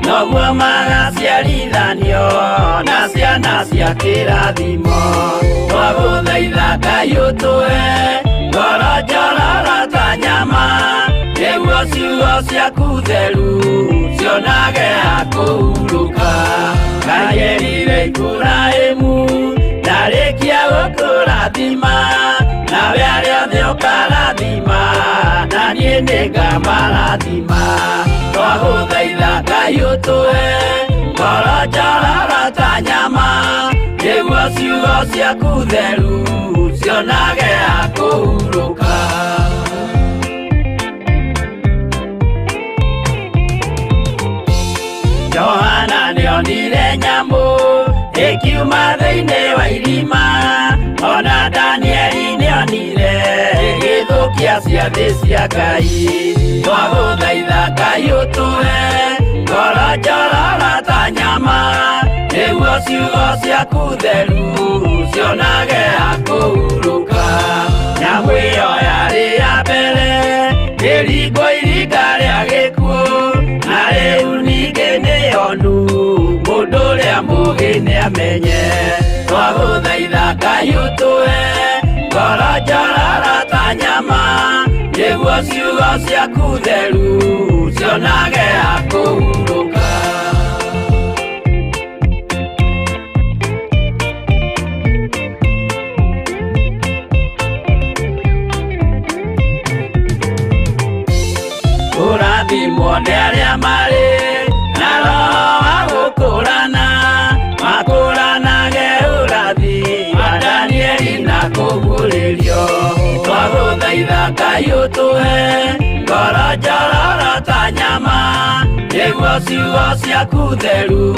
noguo magaciarithanio na ciana cia kĩrathimo. Twagũthaitha Ngai ũtũhe ngoro njororo ta nyama, nĩguo ciugo ciaku theru cionage ha kũhurũka. Ngai erire Iburahĩmu ndarĩkia gũkũrathima, nawe arĩa othe ũkarathima, na niĩ nĩngamarathima. Twagũthaitha Ngai ũtũhe ngoro njororo ta nyama, nĩguo ciugo ciaku theru cionage ha kũhurũka. Johana nĩonire nyamũ ĩkiuma thĩinĩ wa irima, ona Danieli nĩonire ĩgĩthũkia ciathĩ cia Ngai. Twagũthaitha Ngai ũtũhe ngoro njororo ta nyama, nĩguo ciugo ciaku theru cionage ha kũhurũka. Nyamũ ĩyo yarĩ ya mbere ĩringwo iringa rĩa gĩkuũ, na rĩu ningĩ nĩyonu mũndũ ũrĩa mũũgĩ nĩamenye. Twagũthaitha Ngai ũtũhe ngoro njororo ta nyama, nĩguo ciugo ciaku theru cionage ha kũhurũka. Kũrathimwo nĩ arĩa marĩ na roho wa gũkũrana, makũranage ũrathi wa Danieli na kũguũrĩrio. Twagũthaitha Ngai ũtũhe ngoro njororo ta nyama, nĩguo Ciugo ciaku theru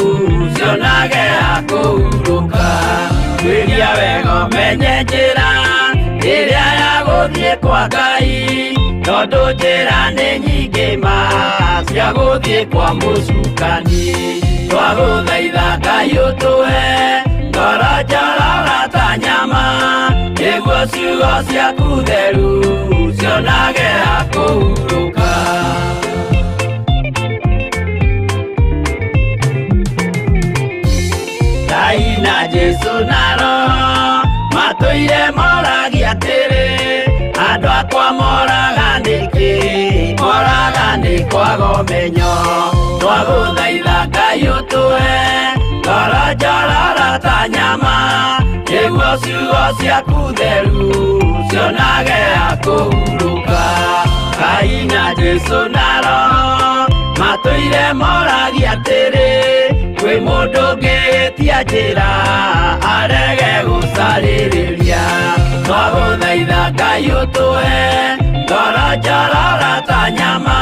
cionage ha kũhurũka. Tuĩria wega ũmenye njĩra ĩrĩa ya gũthiĩ kwa Ngai, tondũ njĩra nĩ nyingĩ ma cia gũthiĩ kwa mũcukani. Twagũthaitha Ngai ũtũhe ngoro njororo ta nyama, nĩguo ciugo ciaku theru cionage ha kũhurũka. Ngai na Jesu na Roho matũire moragia atĩrĩ, andũ akwa moraga nĩkĩ? Moraga nĩ kwaga ũmenyo. Twagũthaitha Ngai ũtũhe ngoro njororo ta nyama, nĩguo ciugo ciaku theru cionage ha kũhurũka. Ngai na Jesu na Roho matũire moragia atĩrĩ, kwĩ mũndũ ũngĩtia njĩra arege gũcarĩrĩria. Twagũthaitha Ngai ũtũhe ngoro njororo ta nyama,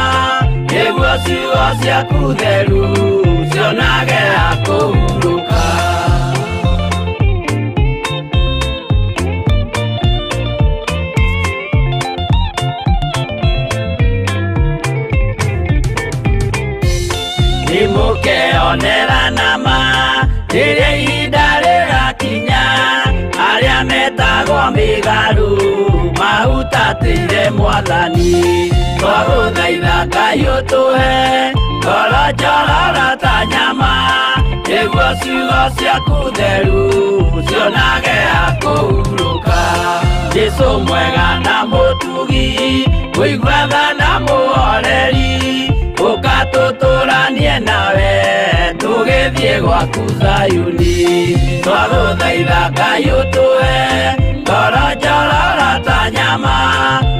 nĩguo ciugo ciaku theru cionage ha kũhurũka. Nĩmũkeonera nama rĩrĩa ihinda rĩgakinya, arĩa metagwo mĩgarũ mahutatĩire Mwathani. Twagũthaitha Ngai ũtũhe ngoro njororo ta nyama, nĩguo ciugo ciaku theru cionage ha kũhurũka. Jesu mwega na mũtugi, mũigua tha na mũhoreri, ũka tũtũranie nawe tũgĩthiĩ gwaku Zayuni. Twagũthaitha Ngai ũtũhe ngoro njororo ta nyama,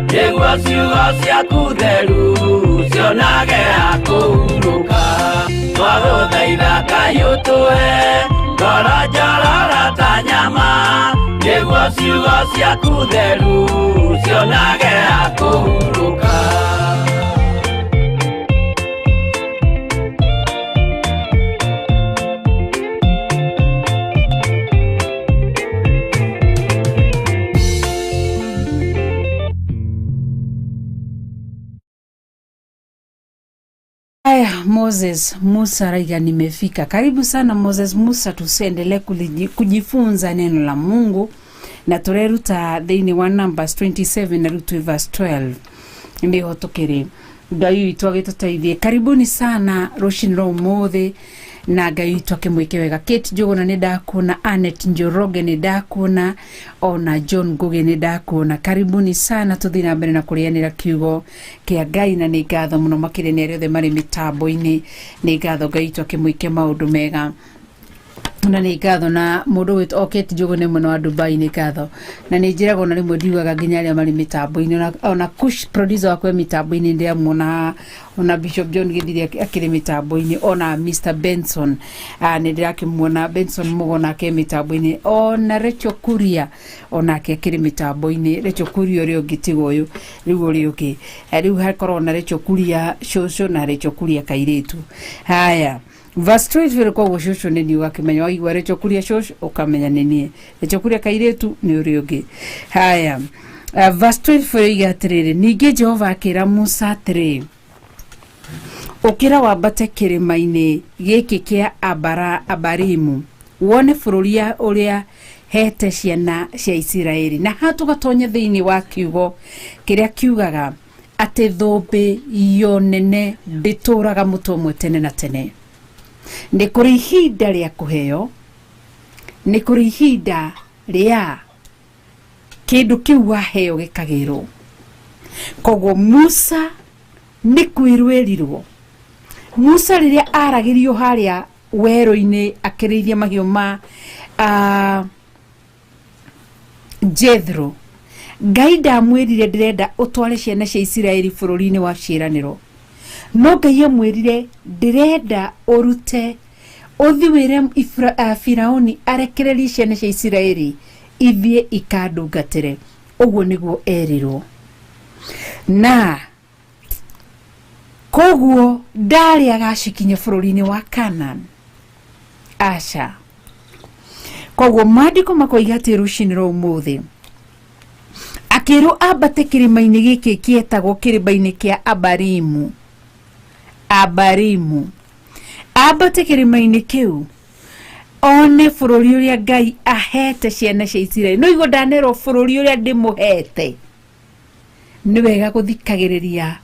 nĩguo ciugo ciaku theru cionage ha kũhurũka. Twagũthaitha Ngai ũtũhe ngoro njororo ta nyama, nĩguo ciugo ciaku theru cionage ha kũhurũka. Aya, Moses Musa Raiga, nimefika. Karibu sana Moses Musa, tusiendelee kujifunza neno la Mungu na tureruta thĩinĩ wa Numbers 27 na rĩu twĩ verse 12 nĩho tũkĩrĩ. Ngai witũ agĩtũteithie. Karibuni sana rũcinĩ rwa ũmũthĩ na Ngai witũ akĩmwĩke wega. Kate Njũgũna nĩ ndakuona, Anet Njoroge nĩ ndakuona, ona John Ngugi nĩ ndakuona. Karibuni sana, tũthiĩ na mbere na kũrĩanĩra kiugo kĩa Ngai, na nĩ ngatho mũno makĩria nĩ arĩa othe marĩ mĩtambo-inĩ. Nĩ ngatho Ngai witũ akĩmwĩke maũndũ mega, na nĩ ngatho na mũndũ wĩtwo Kate Njũgũ nĩ mwena wa Dubai, nĩ ngatho na nĩ njĩragwo na rĩmwe ndiugaga nginya arĩa marĩ mĩtambo-inĩ, ona Kush producer wakwa e mĩtambo-inĩ ndĩramuona, ona Bishop John Gĩthiri akĩrĩ mĩtambo-inĩ, ona Mr Benson, nĩ ndĩrakĩmuona Benson Mugo nake e mĩtambo-inĩ, ona Rachel Kuria onake akĩrĩ mĩtambo-inĩ. Rachel Kuria ũrĩa ũngĩ tiga ũyũ rĩu ũrĩa ũngĩ. Rĩu hakorwo na Rachel Kuria cũcũ na Rachel Kuria kairĩtu. Haya, verse 12, koguo cũcũ nĩ niĩ, ũgakĩmenya waigua Rachel Kuria cũcũ ũkamenya nĩ niĩ, Rachel Kuria kairĩtu nĩ ũrĩa ũngĩ. Haya, verse 12 yoiga atĩrĩrĩ, ningĩ Jehova akĩra Musa atĩrĩ, ũkĩra wambate kĩrĩma-inĩ gĩkĩ kĩa Abarimu wone bũrũri ũrĩa hete ciana cia Isiraeli. Na haha tũgatonya thĩinĩ wa kiugo kĩrĩa kiugaga atĩ thũmbĩ yo nene ndĩtũraga mũtwe ũmwe tene na tene. Nĩ kũrĩ ihinda rĩa kũheo, nĩ kũrĩ ihinda rĩa kĩndũ kĩu waheo gĩkagĩrwo. Koguo Musa nĩ kwĩrwo Musa rĩrĩa aragĩrio harĩa werũ-inĩ akĩrĩithia mahiũ ma Jethro, Ngai ndamwĩrire ndĩrenda ũtware ciana cia Isiraeli bũrũri-inĩ wa ciĩranĩro, no Ngai amwĩrire ndĩrenda ũrute ũthi wĩre Firauni arekererie ciana cia Isiraeli ithiĩ ikandungatĩre. Ũguo nĩguo erirwo. Na Koguo ndarĩ agacikinya bũrũri-inĩ wa Canaan. Aca. Koguo maandĩko makoiga atĩ rũcinĩ rwa ũmũthĩ akĩrwo ambate kĩrĩma-inĩ gĩkĩ kĩetagwo kĩrĩma-inĩ kĩa Abarimu. Abarimu. Ambate kĩrĩma-inĩ kĩu one bũrũri ũrĩa Ngai ahete ciana cia Isiraeli. No igua ndanerwo bũrũri ũrĩa ndĩmũhete. Nĩ wega gũthikagĩrĩria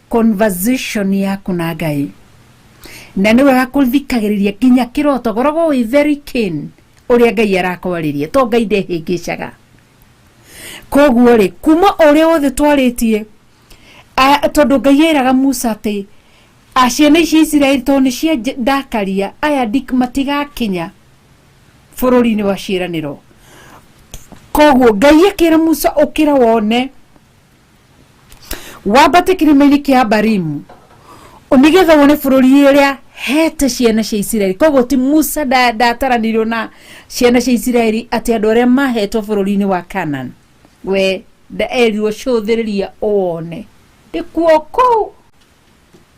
conversation yaku na Ngai. Na nĩ wega kũthikagĩrĩria nginya kĩroto, koragwo wĩ very keen ũrĩa Ngai arakwarĩria, to Ngai ndehĩngĩcaga. Koguo rĩ, kuma ũrĩa wothe twarĩtie, tondũ Ngai eraga Musa atĩ ciana ici Isiraeli tondũ nĩ cia ndakaria aya matigakinya bũrũri-inĩ wa ciĩranĩro. Koguo Ngai akĩra Musa ũkĩra wone wambate kĩrĩma-inĩ kĩa Abarimu nĩgetha wone bũrũri ũrĩa hete ciana cia Isiraeli. Koguo ti Musa ndataranĩirio na ciana cia Isiraeli atĩ andũ arĩa mahetwo bũrũri-inĩ wa Canaan. We erirwo cũthĩrĩria ũwone ndĩkuo kũu,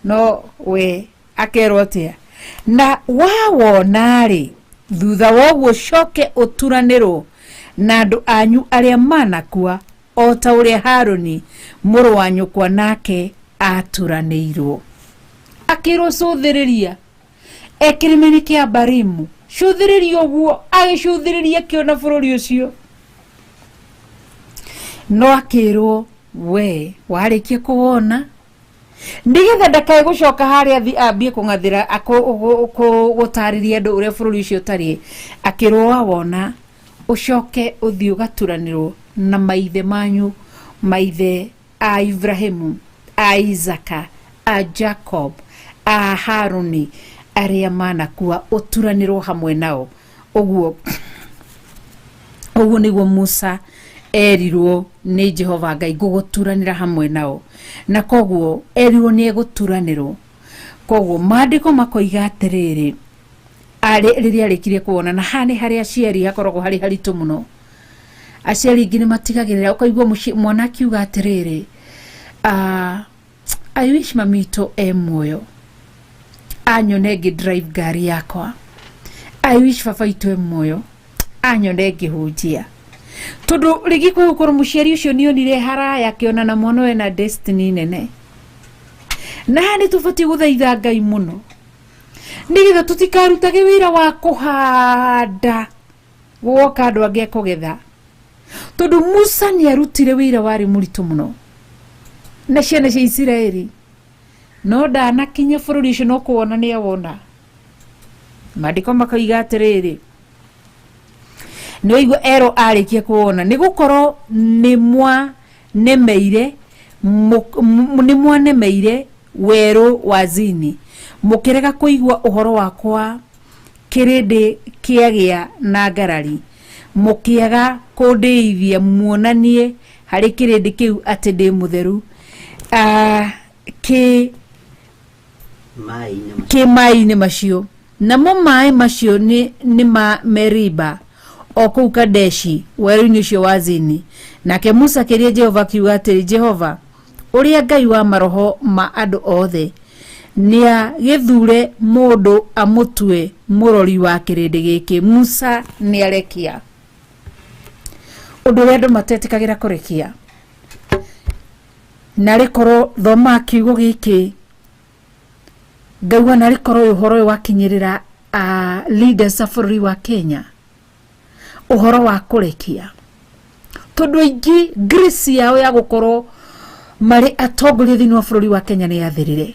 no we akerwo atĩa na wawona rĩ, thutha wa ũguo coke ũturanĩrwo na andũ anyu arĩa manakua o ta ũrĩa Harũni mũrũ wa nyũkwa nake aturanĩirwo. Akĩrwo cũthĩrĩria e kĩrĩma-inĩ kĩa Abarimu, cũthĩrĩria ũguo, agĩcũthĩrĩria akĩona bũrũri ũcio. No akĩrwo we warĩkia kũwona nĩgetha ndakae gũcoka harĩa thi ambie kũng'athĩra gũtarĩria andũ ũrĩa bũrũri ũcio ũtariĩ. Akĩrwo wawona ũcoke ũthiĩ ũgaturanĩrwo na maithe manyu, maithe a Ibrahimu, a Isaka, a Jacob, a Haruni arĩa manakua, ũturanĩrwo hamwe nao. Ũguo ũguo nĩguo Musa erirwo nĩ Jehova Ngai, ngũgũturanĩra hamwe nao. Na koguo erirwo nĩ egũturanĩrwo. Koguo maandĩko makoiga atĩrĩrĩ, rĩrĩa arĩkirie kuona, na haha nĩ harĩa aciari hakoragwo harĩ haritũ mũno. Aciari aingĩ nĩ matigagĩrĩra, ũkaigua mwana akiuga atĩrĩrĩ, I wish mami witũ e muoyo anyone ngĩ drive ngari yakwa. I wish baba witũ e muoyo anyone ngĩhunjia. Tondũ rĩngĩ kwĩ gũkorwo mũciari ũcio nĩonire haraya akĩona na mwana ũyũ ena destiny nene. Na haha nĩ tũbatiĩ gũthaitha Ngai mũno nĩgetha tũtikarutage wĩra wa kũhanda gũgoka andũ angĩ a kũgetha. Tondũ Musa nĩ arutire wĩra warĩ mũritũ mũno na ciana cia Isiraeli, no ndanakinya bũrũri ũcio no kũwona nĩ awona. Maandĩko makoiga atĩrĩrĩ, nĩ waigua erwo arĩkia kuona, nĩ gũkorwo nĩ mwanemeire werũ wa Zini, mũkĩrega kũigua ũhoro wakwa, kĩrĩndĩ kĩagĩa na ngarari, mũkĩaga kũndĩithia muonanie harĩ kĩrĩndĩ kĩu atĩ ndĩ mũtheru kĩ maĩ-inĩ macio. Namo maĩ macio nĩ ma Meriba o kũu Kadeshi werũ-inĩ ũcio wa Zini. Nake Musa akĩria Jehova akiuga atĩrĩ, Jehova ũrĩa Ngai wa maroho ma andũ othe nĩagĩthure mũndũ amũtue mũrori wa kĩrĩndĩ gĩkĩ. Musa nĩarekia ũndũ ũrĩa andũ matetĩkagĩra kũrekia. Narĩ korwo thoma kiugo gĩkĩ ngaigua narĩ korwo ũhoro ũyũ wakinyĩrĩra leaders a bũrũri wa Kenya, ũhoro wa kũrekia. Tondũ aingĩ grace yao ya gũkorwo marĩ atongoria thĩinĩ wa bũrũri wa Kenya nĩ yathirire.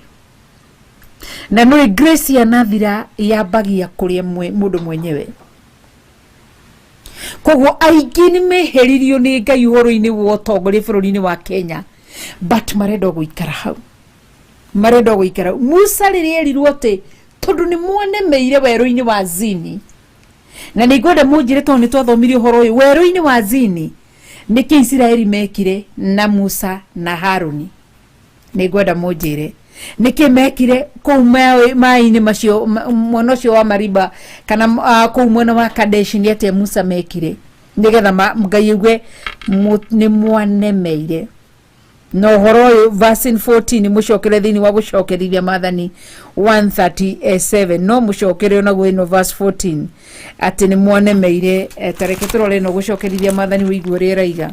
Na nĩ grace yanathira yambagia kũrĩa mũndũ mwenyewe. Koguo aingĩ nĩ meheririo nĩ Ngai ũhoro-inĩ wa ũtongoria bũrũri-inĩ wa Kenya, but marenda gũikara hau. Marenda gũikara. Musa rĩrĩa erirwo atĩ tondũ nĩ mwanemeire werũ-inĩ wa Zini, na nĩ ngwenda mũnjĩre tondũ nĩ twathomire ũhoro ũyũ werũ-inĩ wa Zini, nĩkĩ Isiraeli mekire na Musa na Haruni? Nĩ ngwenda mũnjĩre nĩkĩ mekire kũu maĩ-inĩ macio, mwena ũcio wa Mariba kana kũu mwena wa Kadeshi, nĩ atĩa Musa mekire nĩgetha Ngai auge nĩ mwanemeire. Na ũhoro ũyũ verse 14 mũcokere thĩinĩ wa gũcokerithia maathani 137, no mũcokere onaguo ĩno verse 14 atĩ nĩ mwanemeire. Ta reke tũrore ĩno gũcokerithia maathani wĩigue ũrĩa ĩraiga.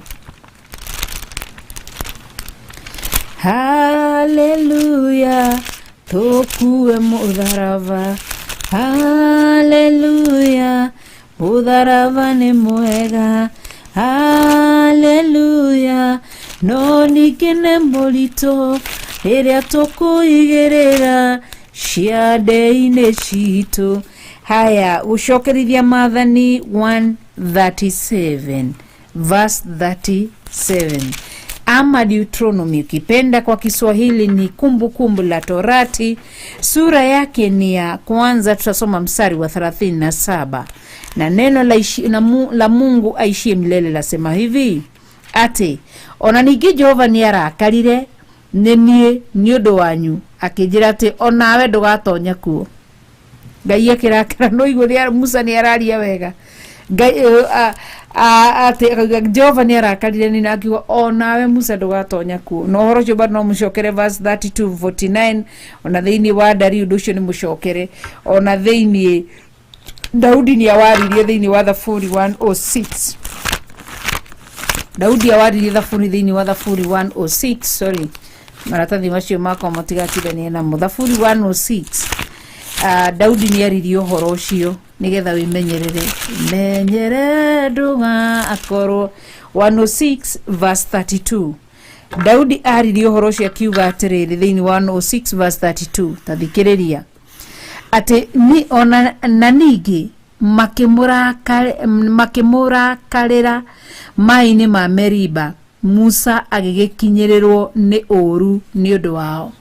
Haleluya, tũkue mũtharaba. Haleluya, mũtharaba nĩ mwega. Haleluya, no ningĩ nĩ mũritũ rĩrĩa tũkũigĩrĩra ciande-inĩ citũ. Haya, gũcokerithia maathani 137 verse 37 ama Deuteronomy ukipenda kwa Kiswahili ni Kumbukumbu la Torati, sura yake ni ya kwanza, tutasoma mstari wa 37. Na neno la Mungu aishie milele lasema hivi atĩ ona ningĩ Jehova nĩ arakarire nĩ niĩ nĩ ũndũ wanyu, akĩnjĩra atĩ onawe ndũgatonya kuo. Ngai akĩrakara, no igua Musa nĩ araria wega. Ngai atĩ akauga Jehova nĩ arakarire nĩ na akiuga onawe Musa ndũgatonya kuo. Na ũhoro ũcio bado no mũcokere verse 32 49, ona thĩinĩ wa Ndari ũndũ ũcio nĩ mũcokere, ona thĩinĩ Daudi nĩ awaririe thĩinĩ wa Thaburi 106. Daudi awaririe Thaburi thĩinĩ wa Thaburi 106, sorry, maratathi macio makwa matigatindanie namo. Thaburi 106, Daudi nĩ aririe ũhoro ũcio nĩgetha wĩmenyerere, menyere ndũgakorwo. 106 verse 32, Daudi aririe ũhoro ũcio akiuga atĩrĩrĩ thĩinĩ wa 106 verse 32, ta thikĩrĩria, atĩ ni ona na ningĩ makĩmũrakarĩra maĩ-inĩ ma Meriba, Musa agĩgĩkinyĩrĩrwo nĩ ũũru nĩ ũndũ wao.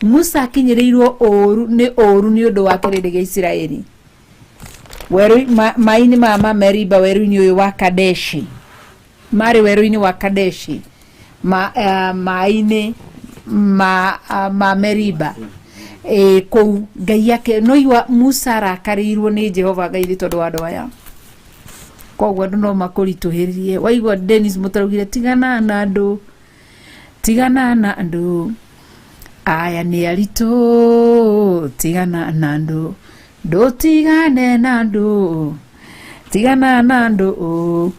Musa akinyĩrĩirwo ũũru nĩ ũũru nĩ ũndũ wa kĩrĩndĩ gĩa Isiraeli werũ maĩ-inĩ maya ma Meriba, werũ-inĩ ũyũ wa Kadeshi, marĩ werũ-inĩ wa Kadeshi, maĩ-inĩ ma Meriba kũu Ngai ake no igua Musa arakarĩirwo nĩ Jehova Ngai nĩ tondũ wa andũ aya. Koguo andũ no makũritũhĩrie. Waigua Dennis Mũtaraugire tigana na andũ, tigana na andũ aya nĩ aritũ, tigana na andũ, ndũtigane na andũ, tigana na andũ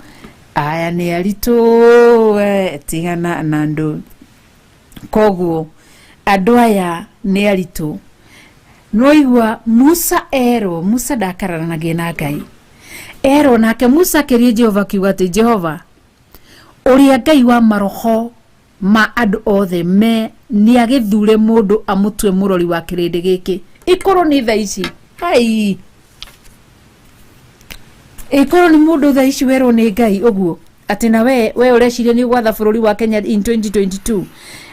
aya nĩ aritũ, tigana na andũ. Koguo andũ aya nĩ aritũ. No igua Musa erwo, Musa ndakararanagia na Ngai, erwo nake Musa akĩria Jehova akiuga atĩ Jehova ũrĩa Ngai wa maroho ma andũ othe me nĩ agĩthure mũndũ amũtue mũrori wa kĩrĩndĩ gĩkĩ. Ikorwo nĩ thaa ici, ai, ikorwo nĩ mũndũ thaa ici werwo nĩ Ngai ũguo atĩ na we ũreciria nĩ ũgwatha bũrũri wa Kenya in 2022,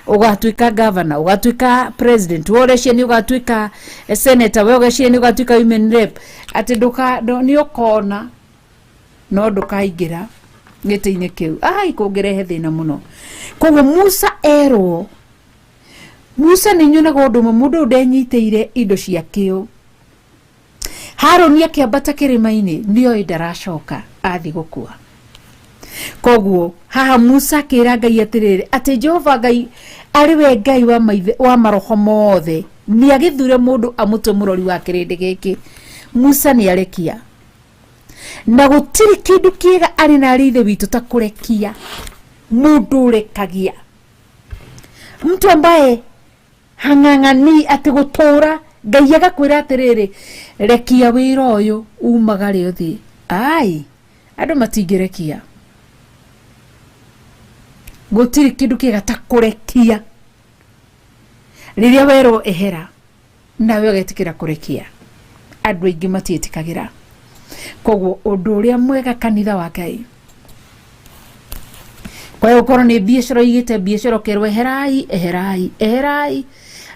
ũgatuĩka governor, ũgatuĩka president, we ũreciria nĩ ũgatuĩka senator, we ũreciria nĩ ũgatuĩka women rep, atĩ nĩ ũkona no ndũkaingĩra gĩtĩ-inĩ kĩu. Ai, kũngĩrehe thĩna mũno. Koguo Musa erwo, Musa nĩ nyonaga ũndũ ũmwe, mũndũ ũyũ ndenyitĩire indo cia kĩo. Harũni akĩambata kĩrĩma-inĩ nĩoĩ ndaracoka athiĩ gũkua. Koguo haha Musa akĩra Ngai atĩrĩrĩ, atĩ Jehova Ngai arĩ we Ngai wa maithe, wa maroho mothe, nĩ agĩthure mũndũ amũtue mũrori wa kĩrĩndĩ gĩkĩ. Musa nĩ arekia, na gũtirĩ kĩndũ kĩega arĩ na arĩ ithe witũ ta kũrekia. Mũndũ ũrekagia, mtu ambaye hang'ang'ani atĩ gũtũra Ngai agakwĩra atĩrĩrĩ, rekia wĩra ũyũ umagare ũthiĩ. Ai, andũ matingĩrekia. Gũtirĩ kĩndũ kĩega ta kũrekia. Rĩrĩa werwo ehera, nawe ũgetĩkĩra kũrekia, andũ aingĩ matiĩtĩkagĩra. Koguo ũndũ ũrĩa mwega kanitha wa Ngai, kwa hiyo ũkorwo nĩ biacara ũigĩte biacara ũkerwo eherai, eherai, eherai.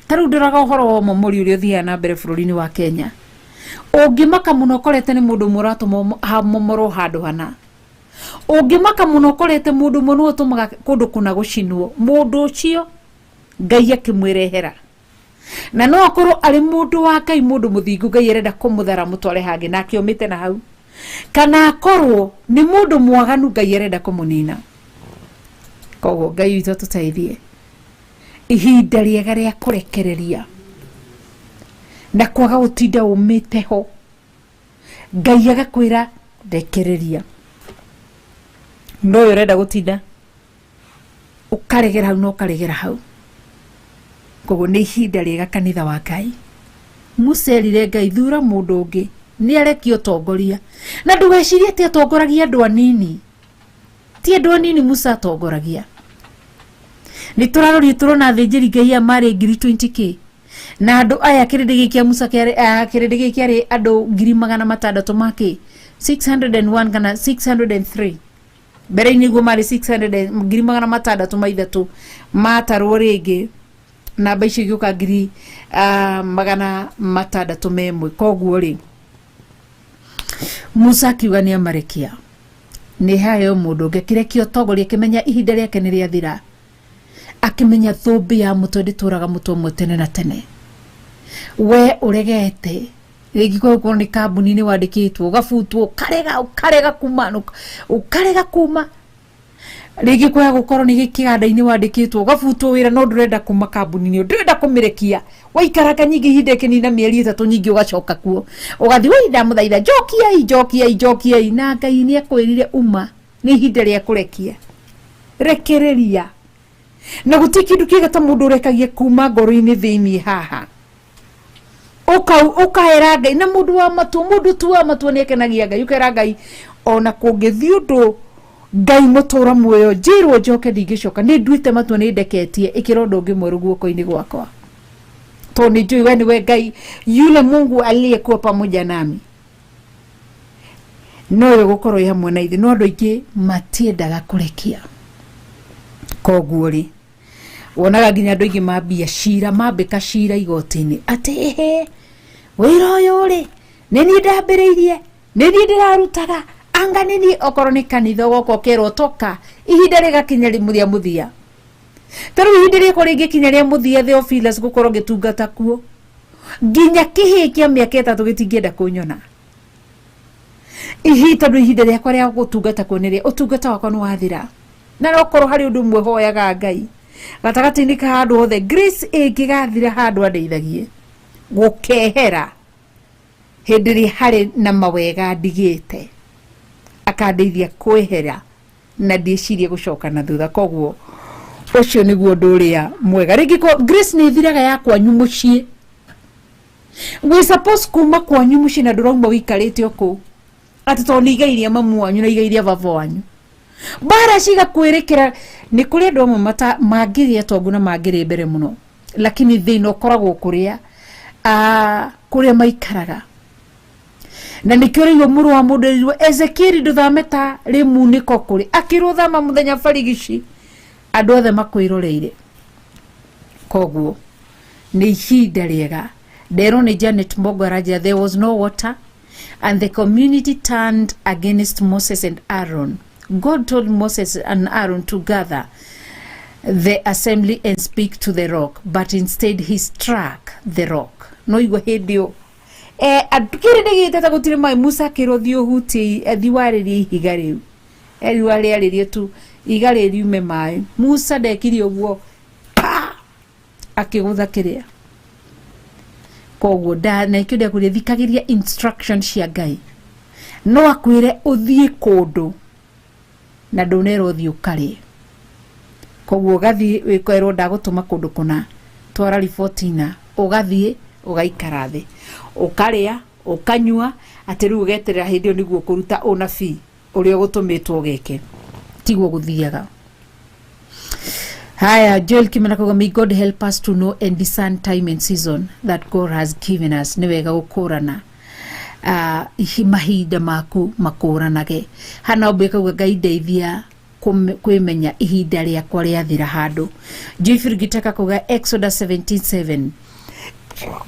Ta rĩu ndoraga ũhoro wa ũmomori ũrĩa ũthiaga na mbere bũrũri-inĩ wa Kenya, ũngĩmaka mũno ũkorete nĩ mũndũ ũmwe ũratũma hamomorwo handũ hana. Ũngĩmaka mũno ũkorete mũndũ ũmwe nĩwe ũtũmaga kũndũ kũna gũcinwo, mũndũ ũcio Ngai akĩmwĩrehera. Na no akorwo arĩ mũndũ wa Ngai, mũndũ mũthingu, Ngai arenda kũmũthara mũtware hangĩ nake omĩte na hau, kana akorwo nĩ mũndũ mwaganu, Ngai arenda kũmũnina. Koguo Ngai witũ atũteithie. Ihinda rĩega rĩa kũrekereria na kwaga gũtinda ũmĩte ho, Ngai agakwĩra rekereria, no ũyũ ũrenda gũtinda ũkaregera hau na ũkaregera hau. Koguo nĩ ihinda rĩega, kanitha wa Ngai. Musa erire Ngai, thura mũndũ ũngĩ, nĩ arekia ũtongoria. Na ndũgecirie atĩ atongoragia andũ anini. Ti andũ anini Musa atongoragia. Nĩ tũrarorie tũrona athĩnjĩri Ngai aya marĩ ngiri 20K na andũ aya kĩrĩndĩ gĩkĩ kĩa Musa kĩarĩ, kĩrĩndĩ gĩkĩ kĩarĩ andũ 600,000 makĩ 601 kana 603. Mbere-inĩ nĩguo marĩ 600 603, matarwo rĩngĩ namba icio igĩũka 601. Koguo rĩ, Musa akiuga nĩ amarekia, nĩ haheo mũndũ ũngĩ akĩrekia ũtongoria, akĩmenya ihinda rĩake nĩ rĩathira, akĩmenya thũmbĩ ya mũtwe ndĩtũraga mũtwe ũmwe tene na tene. We ũregete rĩngĩ korwo nĩ kambuni-inĩ wandĩkĩtwo, ũgabutwo, ũkarega, ũkarega kuma, ũkarega kuma. Rĩngĩ kwaya gũkorwo nĩ kĩganda-inĩ wandĩkĩtwo, ũgabutwo wĩra, no ndũrenda kuma kambuni-inĩ, ndũrenda kũmĩrekia. Waikaranga nyingĩ ihinda ĩkĩnina mĩeri 3 nyingĩ, ũgacoka kuo, ũgathiĩ, woi, ndamũthaitha, njokiai, njokiai, njokiai. Na Ngai nĩ akwĩrire uma, nĩ ihinda rĩa kũrekia. Rekereria. Na gũtirĩ kĩndũ kĩega ta mũndũ ũrekagia kuma ngoro-inĩ thĩiniĩ haha, ũkaera Ngai. Na mũndũ wa matua, mũndũ tu wa matua nĩ akenagia Ngai. Ũkera Ngai, ona kũngĩthiĩ ũndũ, Ngai mũtũra muoyo, njĩrwo njoke, ndingĩcoka. Nĩ nduĩte matua, nĩ ndeketie. Ĩkĩra ũndũ ũngĩ mwerũ guoko-inĩ gwakwa, tondũ nĩ njũĩ we nĩwe Ngai yule Mungu aliyekuwa pamoja nami, nowe gũkorwo ĩ hamwe na ithuĩ. No andũ aingĩ matiendaga kũrekia. Koguo rĩ, wonaga nginya andũ aingĩ mambia cira, mambĩka cira igoti-inĩ atĩ ĩhĩ, wĩra ũyũ rĩ, nĩ niĩ ndambĩrĩirie, nĩ niĩ ndĩrarutaga, anga nĩ niĩ. Okorwo nĩ kanitha, ũgoka ũkerwo toka. Ihinda rĩgakinya rĩmwe rĩa mũthia. Ta rĩu ihinda rĩakwa rĩngĩkinya rĩa mũthia, Theophilus, gũkorwo ngĩtungata kuo, nginya kĩhĩĩ kĩa mĩaka 3 gĩtingĩenda kũnyona ihi, tondũ ihinda rĩakwa rĩa gũtungata kuo nĩ rĩa ũtungata wakwa nĩ wathira. Na nokorwo harĩ ũndũ ũmwe hoyaga Ngai gatagatĩ-inĩ ka handũ hothe, grace ĩngĩgathira handũ, andeithagie gũkehera hĩndĩ ĩrĩa harĩ na mawega ndigĩte, akandeithia kwehera na ndiĩcirie gũcoka na thutha. Koguo ũcio nĩguo ũndũ ũrĩa mwega. Rĩngĩ grace nĩ ĩthiraga ya kwanyu mũciĩ. We suppose kuma kwanyu mũciĩ na ndũrauma wĩikarĩte o kũu atĩ tondũ nĩ igai rĩa mamu wanyu na igai rĩa baba wanyu. Mbara cigakwĩrĩkĩra. Nĩ kũrĩ andũ amwe mata mangĩgĩa tongu na mangĩrĩ mbere mũno, lakini thĩna ũkoragwo kũrĩa kũrĩa maikaraga. Na nĩkĩo rĩu mũrũ wa mũndũ erirwo, Ezekieli, ndũthame ta rĩmunĩko kũrĩ akĩrwo thama mũthenya barigici andũ othe makwĩroreire. Koguo nĩ ihinda rĩega. Nderwo nĩ Janet Mbogo, aranjĩra there was no water and the community turned against Moses and Aaron. God told Moses and Aaron to gather the assembly and speak to the rock, but instead he struck the rock. No igua hĩndĩ ĩyo kĩrĩndĩ gĩteta gũtirĩ maĩ, Musa akĩrwo, thiĩ ũhutie, thiĩ warĩrie ihiga rĩu. Erirwo arĩarĩrie tu ihiga rĩrĩ riume maĩ. Musa ndekire ũguo, pa, akĩgũtha kĩrĩa. Koguo na ikĩo ndĩakwĩrire, thikagĩria instruction cia Ngai. No akwĩre ũthiĩ kũndũ na ndũnerwo ũthiĩ ũkarĩe. Koguo ũgathiĩ wĩkerwo, ndagũtũma kũndũ kũna, twara riboti, na ũgathiĩ ũgaikara thĩ, ũkarĩa, ũkanyua, atĩ rĩu ũgeterera hĩndĩ ĩyo nĩguo kũruta ũnabii ũrĩa ũgũtũmĩtwo ũgeke. Tiguo gũthiaga. Haya, Joel Kimana kuga, may God help us to know and discern time and season that God has given us. Nĩ wega gũkũrana mahinda maku makũranage. Hana Ombĩ kauga, Ngai ndeithia kwĩmenya ihinda rĩakwa rĩathira handũ. Joyful Gitaka kuga, Exodus 17:7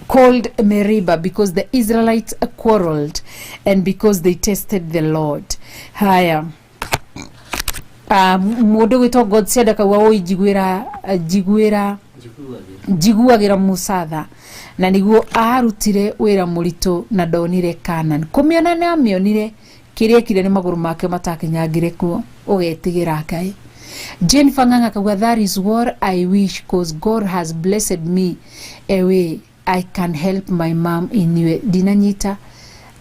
called Meribah because the Israelites quarreled and because they tested the Lord. Haya, mũndũ gwĩtwo God Said akauga, oi, njiguĩra, njiguĩra, njiguagĩra Musa tha, na nĩguo arutire wĩra mũritũ na ndonire Canaan. Kũmĩona nĩ amĩonire, kĩrĩa ekire nĩ magũrũ make matakinyangire kuo. Ũgetigĩra Ngai. Jennifer Ng'ang'a akauga, "That is what I wish, cause God has blessed me a way I can help my mom in USA." Ndinanyita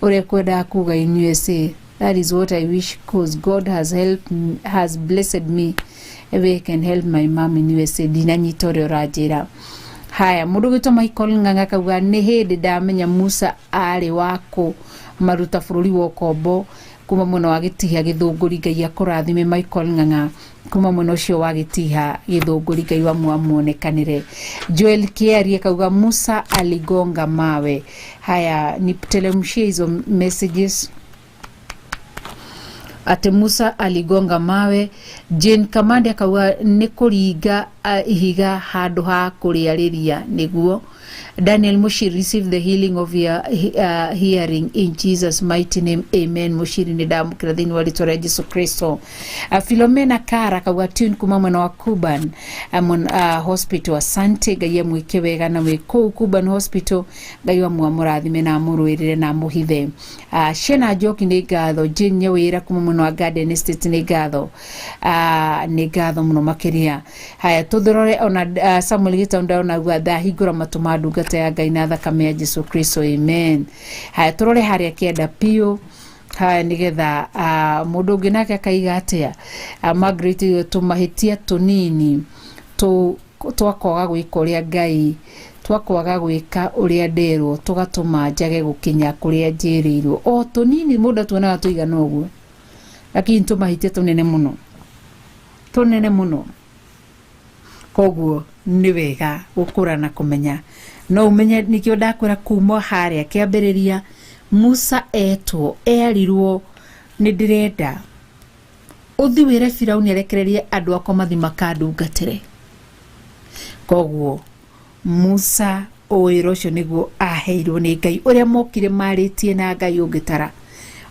ũrĩa kwendaga kuga in USA. "That is what I wish, cause God has helped, has blessed me a way I can help my mom in USA." Ndinanyita ũrĩa ũranjĩra. Haya, mũndũ gwĩtwo Michael Ng'ang'a akauga, "Nĩ hĩndĩ ndamenya Musa arĩ wakũ maruta bũrũri wa ũkombo," kuma mwena wa Gĩtiha Gĩthũngũri. Ngai akũrathime, Michael Ng'ang'a, kuma mwena ũcio wa Gĩtiha Gĩthũngũri. Ngai wa muamuonekanĩre. Joel Kiari akauga, "Musa aligonga mawe." Haya, nitelemshie hizo messages atĩ Musa aligonga mawe. Jane Kamande akauga nĩ kũringa ihiga handũ ha kũrĩarĩria nĩguo. Daniel Mushiri, receive the healing of your hearing in Jesus' mighty name, amen. Mushiri, nĩ ndamũkĩra thĩinĩ wa rĩtwa rĩa Jesu Kristo. Philomena Kara akauga tune kuma mwena wa Cuban Hospital. Asante, Ngai amwĩke wega na wĩ kũu Cuban Hospital. Ngai wa mwamũrathime na amũrũĩrĩre na amũhithe. Shena Njoki, nĩ ngatho. Jane Nyawĩra kuma mwena wa Garden Estate, nĩ ngatho, nĩ ngatho mũno makĩria. Haya, tũthorore ona Samuel Gĩtau ndonagua ndahingũra matũ ma ndungata ya Ngai na thakame ya Jesu Kristo, amen. Haya, tũrore harĩa kĩanda piũ. Haya, nĩgetha mũndũ ũngĩ nake akaiga atĩa? Margaret, tũmahĩtia tũnini twakwaga gwĩka ũrĩa Ngai, twakwaga gwĩka ũrĩa nderwo, tũgatũma njage gũkinya kũrĩa njĩrĩirwo. O tũnini mũndũ atuonaga tũigana ũguo, lakini tũmahĩtia tũnene mũno, tũnene mũno. Koguo nĩ wega gũkũra na kũmenya no ũmenye. Nĩkĩo ndakwĩra kuma harĩa kĩambĩrĩria Musa etwo erirwo, "Nĩ ndĩrenda ũthi wĩre Firauni arekererie andũ akwa mathi makandungatĩre." Koguo Musa wĩra ũcio nĩguo aheirwo nĩ Ngai, ũrĩa mokire marĩtie na Ngai ũngĩtara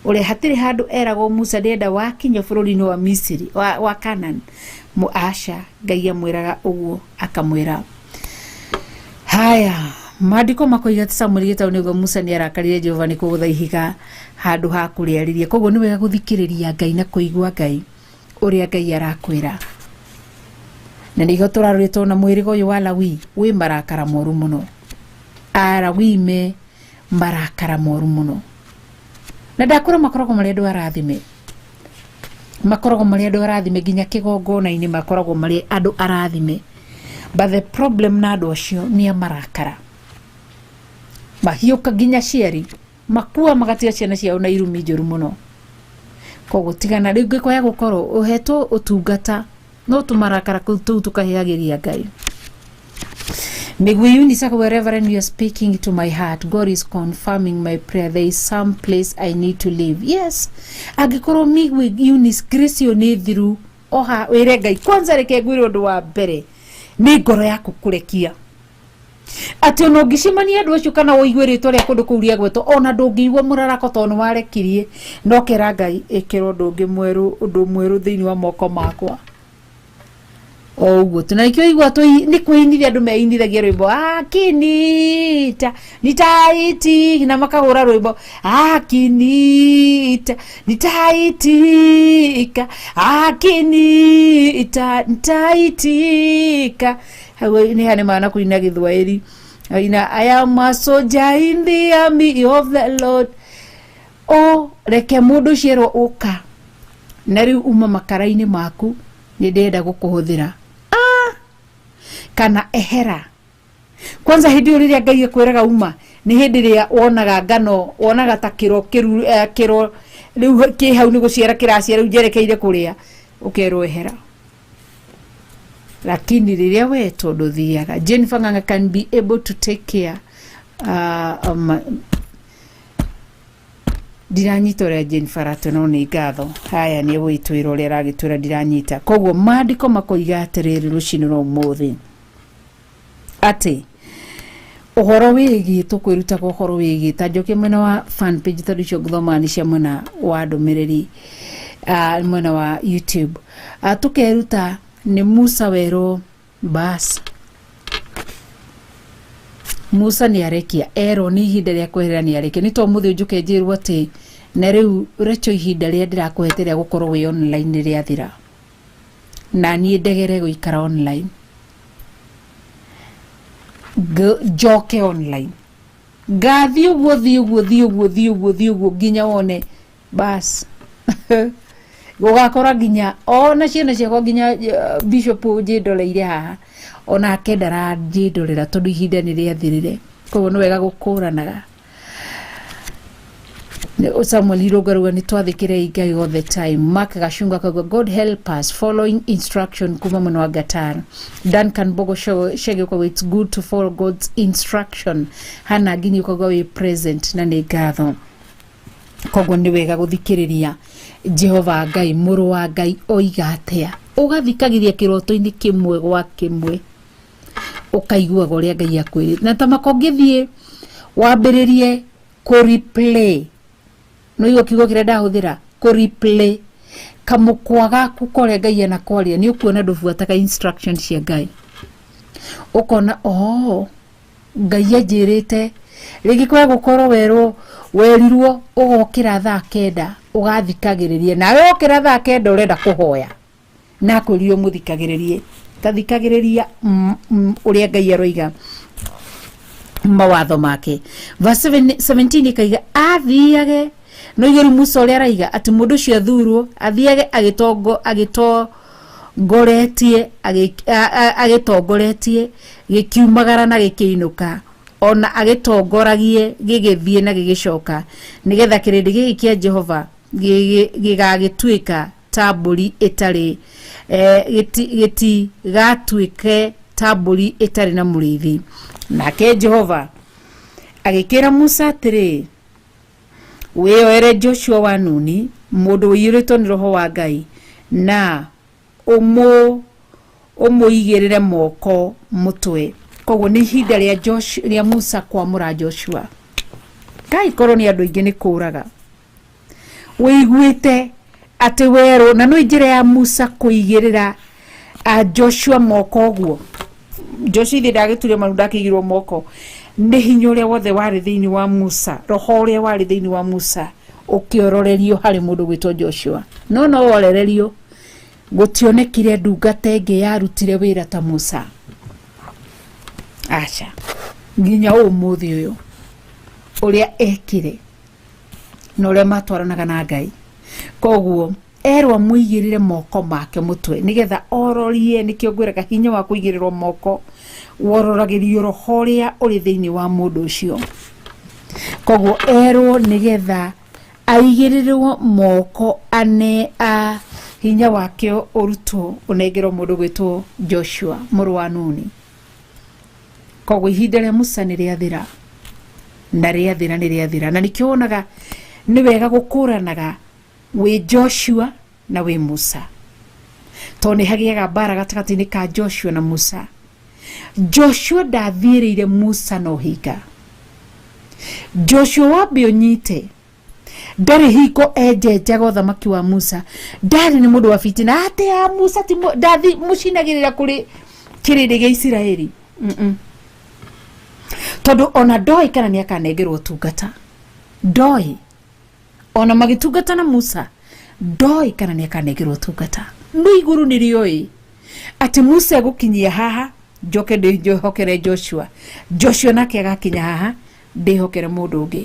ũrĩa hatirĩ handũ eragwo Musa, "Ndĩrenda wakinya bũrũri-inĩ wa Misiri wa Canaan." Aca, Ngai amwĩraga ũguo, akamwĩra. Haya, maandĩko makoiga atĩ Samuel Gĩtau nĩguo Musa nĩ arakarire Jehova nĩ kũgũtha ihiga handũ ha kũrĩarĩria. Koguo nĩ wega gũthikĩrĩria Ngai na kũigua Ngai ũrĩa Ngai arakwĩra, na nĩguo tũrarũrĩtwo na mwĩrĩga ũyũ wa Lawi wĩ marakara moru mũno. Alawii me marakara moru mũno, na ndakwĩra makoragwo marĩ andũ arathime, makoragwo marĩ andũ arathime, nginya kĩgongona-inĩ makoragwo marĩ andũ arathime. But the problem na andũ acio nĩ a marakara mahiũka, nginya ciari makua magatiga ciana ciao na irumi njũru mũno. Koguo tigana rĩu ngĩkoya gũkorwo ũhetwo ũtungata no tũmarakara tũu tũkahĩagĩria Ngai. Migwi Eunice akauga, "Reverend, you are speaking to my heart. God is confirming my prayer. There is some place I need to live." Yes. Angĩkorwo Migwi Eunice grace ĩyo nĩ thiru, oha wĩre Ngai. Kwanza reke ngwĩre ũndũ wa mbere, nĩ ngoro yaku kũrekia atĩ ona ũngĩcemania andũ acio kana ũigue rĩtwa rĩa kũndũ kũu rĩagwetwo, ona ndũngĩigua mũrarako tondũ nĩ warekirie no kera Ngai ĩkĩra ũndũ ũngĩ mwerũ, ũndũ mwerũ thĩinĩ wa moko makwa o ũguo tu. Na nikĩo igua nĩ kwĩinithia andũ meinithagia rwĩmbo akinita nitaiti, na makahũra rwĩmbo akinita nitaitika, akinita nitaitika. Hau nĩ hanĩ mana kũina Gĩthwaĩri ina "I am a soldier in the army of the Lord." O reke mũndũ ũcio erwo, "Ũka na rĩu uma makara-inĩ maku, nĩ ndĩrenda gũkũhũthĩra," kana ehera. Kwanza hĩndĩ ĩyo rĩrĩa Ngai ekwĩraga uma, nĩ hĩndĩ ĩrĩa wonaga ngano, wonaga ta kĩro kĩru, kĩro rĩu kĩ hau nĩ gũciara kĩraciara, rĩu njerekeire kũrĩa, ũkerwo ehera. Lakini rĩrĩa wetwo ndũthiaga. Jennifer Ng'ang'a can be able to take care ndiranyita ũrĩa Jennifer atĩ, no nĩ ngatho. Haya, nĩ egũgĩtwĩra ũrĩa aragĩtwĩra, ndiranyita. Koguo maandĩko makoiga atĩrĩrĩ rũcinĩ rwa ũmũthĩ atĩ ũhoro wĩgiĩ tũkwĩrutaga ũhoro wĩgiĩ ta njokie mwena wa fan page, tondũ icio ngũthomaga nĩ cia mwena wa ndũmĩrĩri, mwena wa YouTube. Tũkeruta nĩ Musa werwo bas. Musa nĩ arekia erwo nĩ ihinda rĩa kweherera, nĩ arekia. Nĩ to mũthĩ njũke njĩrwo atĩ na rĩu recho ihinda rĩrĩa ndĩrakũhete rĩa gũkorwo wĩ online nĩ rĩathira. Na niĩ ndegere gũikara online, njoke online, ngathiĩ ũguo, thiĩ ũguo, thiĩ ũguo, thiĩ ũguo, thiĩ ũguo nginya wone bas gũgakora nginya ona ciana ciakwa, nginya bishop ũnjĩndoreire haha, onake ndaranjĩndorera tondũ ihinda nĩ rĩathirire. Koguo nĩ wega gũkũranaga. Samuel Irungu arauga nĩ twathĩkĩrei Ngai all the time. Mark Gacunga akauga God help us following instruction kuma mwena wa Gatar. Duncan Bogo Shege ukauga it's good to follow God's instruction. Hana Nginyi ukauga wĩ present na nĩ ngatho. Koguo nĩ wega gũthikĩrĩria Jehova Ngai, mũrũ wa Ngai oiga atĩa, ũgathikagĩria kĩroto-inĩ kĩmwe gwa kĩmwe, ũkaiguaga ũrĩa Ngai akwĩrĩte. Na ta maka ũngĩthiĩ wambĩrĩrie kũ replay, nĩigua kiugo kĩrĩa ndahũthĩra, kũ replay kamũkwa gaku korĩa Ngai anakwaria, nĩ ũkuona ndũbuataga instruction cia Ngai. Ũkona oh, Ngai anjĩrĩte rĩngĩ kwa gũkorwo werwo, werirwo ũgokĩra thaa 9 ũgathikagĩrĩria, nawe wokĩra thaa 9 ũrenda kũhoya, na akwĩrire ũmũthikagĩrĩrie. Tathikagĩrĩria ũrĩa Ngai aroiga mawatho make. Verse 17 ĩkaiga athiage no igĩrĩ Musa ũrĩa araiga atĩ mũndũ ũcio athurwo athiage agĩtongo agĩtongoretie agĩtongoretie gĩkiumagara na gĩkĩinũka, ona agĩtongoragie gĩgĩthiĩ na gĩgĩcoka, nĩgetha kĩrĩndĩ gĩkĩ kĩa Jehova gĩgagĩtuĩka ta mbũri ĩtarĩ gĩtigatuĩke ta mbũri ĩtarĩ na mũrĩithi. Nake Jehova agĩkĩra Musa atĩrĩ, wĩyoere Joshua wa Nuni, mũndũ ũiyũrĩtwo nĩ roho wa Ngai, na ũmũigĩrĩre moko mũtwe. Koguo nĩ ihinda rĩa rĩa Musa kwamũra Joshua. Ngai korwo nĩ andũ aingĩ nĩ kũraga wĩiguĩte atĩ werũ, na no njĩra ya Musa kũigĩrĩra Joshua moko ũguo. Joshua ithe ndagĩture maru, ndakĩigĩrwo moko, nĩ hinya ũrĩa wothe warĩ thĩinĩ wa Musa, roho ũrĩa warĩ thĩinĩ wa Musa ũkĩororerio harĩ mũndũ gwĩtwo Joshua. No worererio, gũtionekire ndungata ĩngĩ yarutire wĩra ta Musa, aca, nginya ũmũthĩ ũyũ, ũrĩa ekire na ũrĩa matwaranaga na Ngai. Koguo erwo amũigĩrĩre moko make mũtwe nĩgetha ororie. Nĩkĩo ngwĩraga hinya wa kũigĩrĩrwo moko wororagĩrio roho ũrĩa ũrĩ thĩinĩ wa mũndũ ũcio. Koguo erwo nĩgetha aigĩrĩrwo moko ane a hinya wake ũrutwo ũnengerwo mũndũ gwĩtwo Joshua mũrũ wa Nuni. Koguo ihinda rĩa Musa nĩ rĩathira, na rĩathira nĩ rĩathira, na nĩkĩo wonaga nĩ wega gũkũranaga wĩ Joshua na wĩ Musa, tondũ nĩ hagĩaga mbara gatagatĩ-inĩ ka Joshua na Musa. Joshua ndathiĩrĩire Musa na ũhinga. Joshua wambe ũnyite ndarĩ hingo enjenjaga ũthamaki wa Musa, ndarĩ nĩ mũndũ wa fitina atĩ ya Musa ti ndathi mũcinagĩrĩra kũrĩ kĩrĩndĩ gĩa Isiraeli. Tondũ ona ndoĩ kana nĩ akanengerwo ũtungata, ndoĩ ona magĩtungata na Musa, ndoĩ kana nĩ akanengerwo ũtungata, no igũrũ nĩ rĩoĩ atĩ Musa egũkinyia haha, njoke ndĩhokere Joshua, Joshua nake agakinya haha, ndĩhokere mũndũ ũngĩ.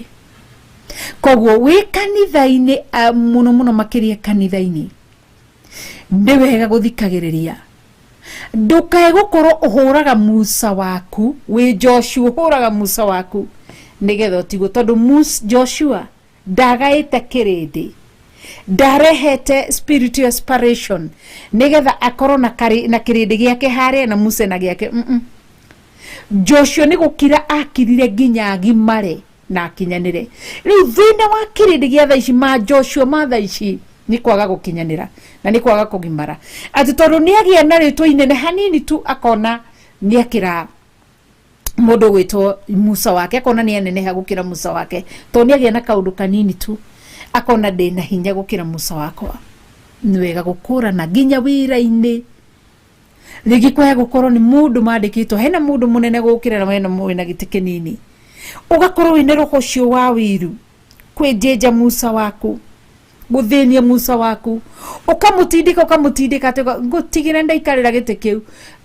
Koguo wĩ kanitha-inĩ, mũno mũno makĩria kanitha-inĩ, nĩ wega gũthikagĩrĩria, ndũkae gũkorwo ũhũraga Musa waku wĩ Joshua, ũhũraga Musa waku nĩgetha ũtigwo, tondũ Joshua ndagaĩte kĩrĩndĩ, ndarehete spiritual aspiration nĩgetha akorwo na na kĩrĩndĩ gĩake harĩa na Musa na gĩake. Joshua nĩ gũkira akirire nginya agimare na akinyanĩre. Rĩu thĩna wa kĩrĩndĩ gĩa thaa ici, ma Joshua ma thaa ici, nĩ kwaga gũkinyanĩra na nĩ kwaga kũgimara, atĩ tondũ nĩ agĩa na rĩtwa inene hanini tu, akona nĩ akĩra mũndũ gwĩtwo Musa wake, akona nĩ aneneha gũkĩra Musa wake, tondũ nĩ agĩa na kaũndũ kanini tu, akona ndĩna hinya gũkĩra Musa wakwa. Nĩ wega gũkũrana nginya wĩra-inĩ. Rĩngĩ kwaya gũkorwo nĩ mũndũ mandĩkĩtwo, hena mũndũ mũnene gũkĩra na wena wĩna gĩtĩ kĩnini, ũgakorwo wĩna roho ũcio wa wĩiru kwĩnjenja Musa waku. Gũthĩnia Musa waku, ũkamũtindĩka, ũkamũtindĩka atĩ ngũtigĩra ndaikarĩra gĩtĩ kĩu,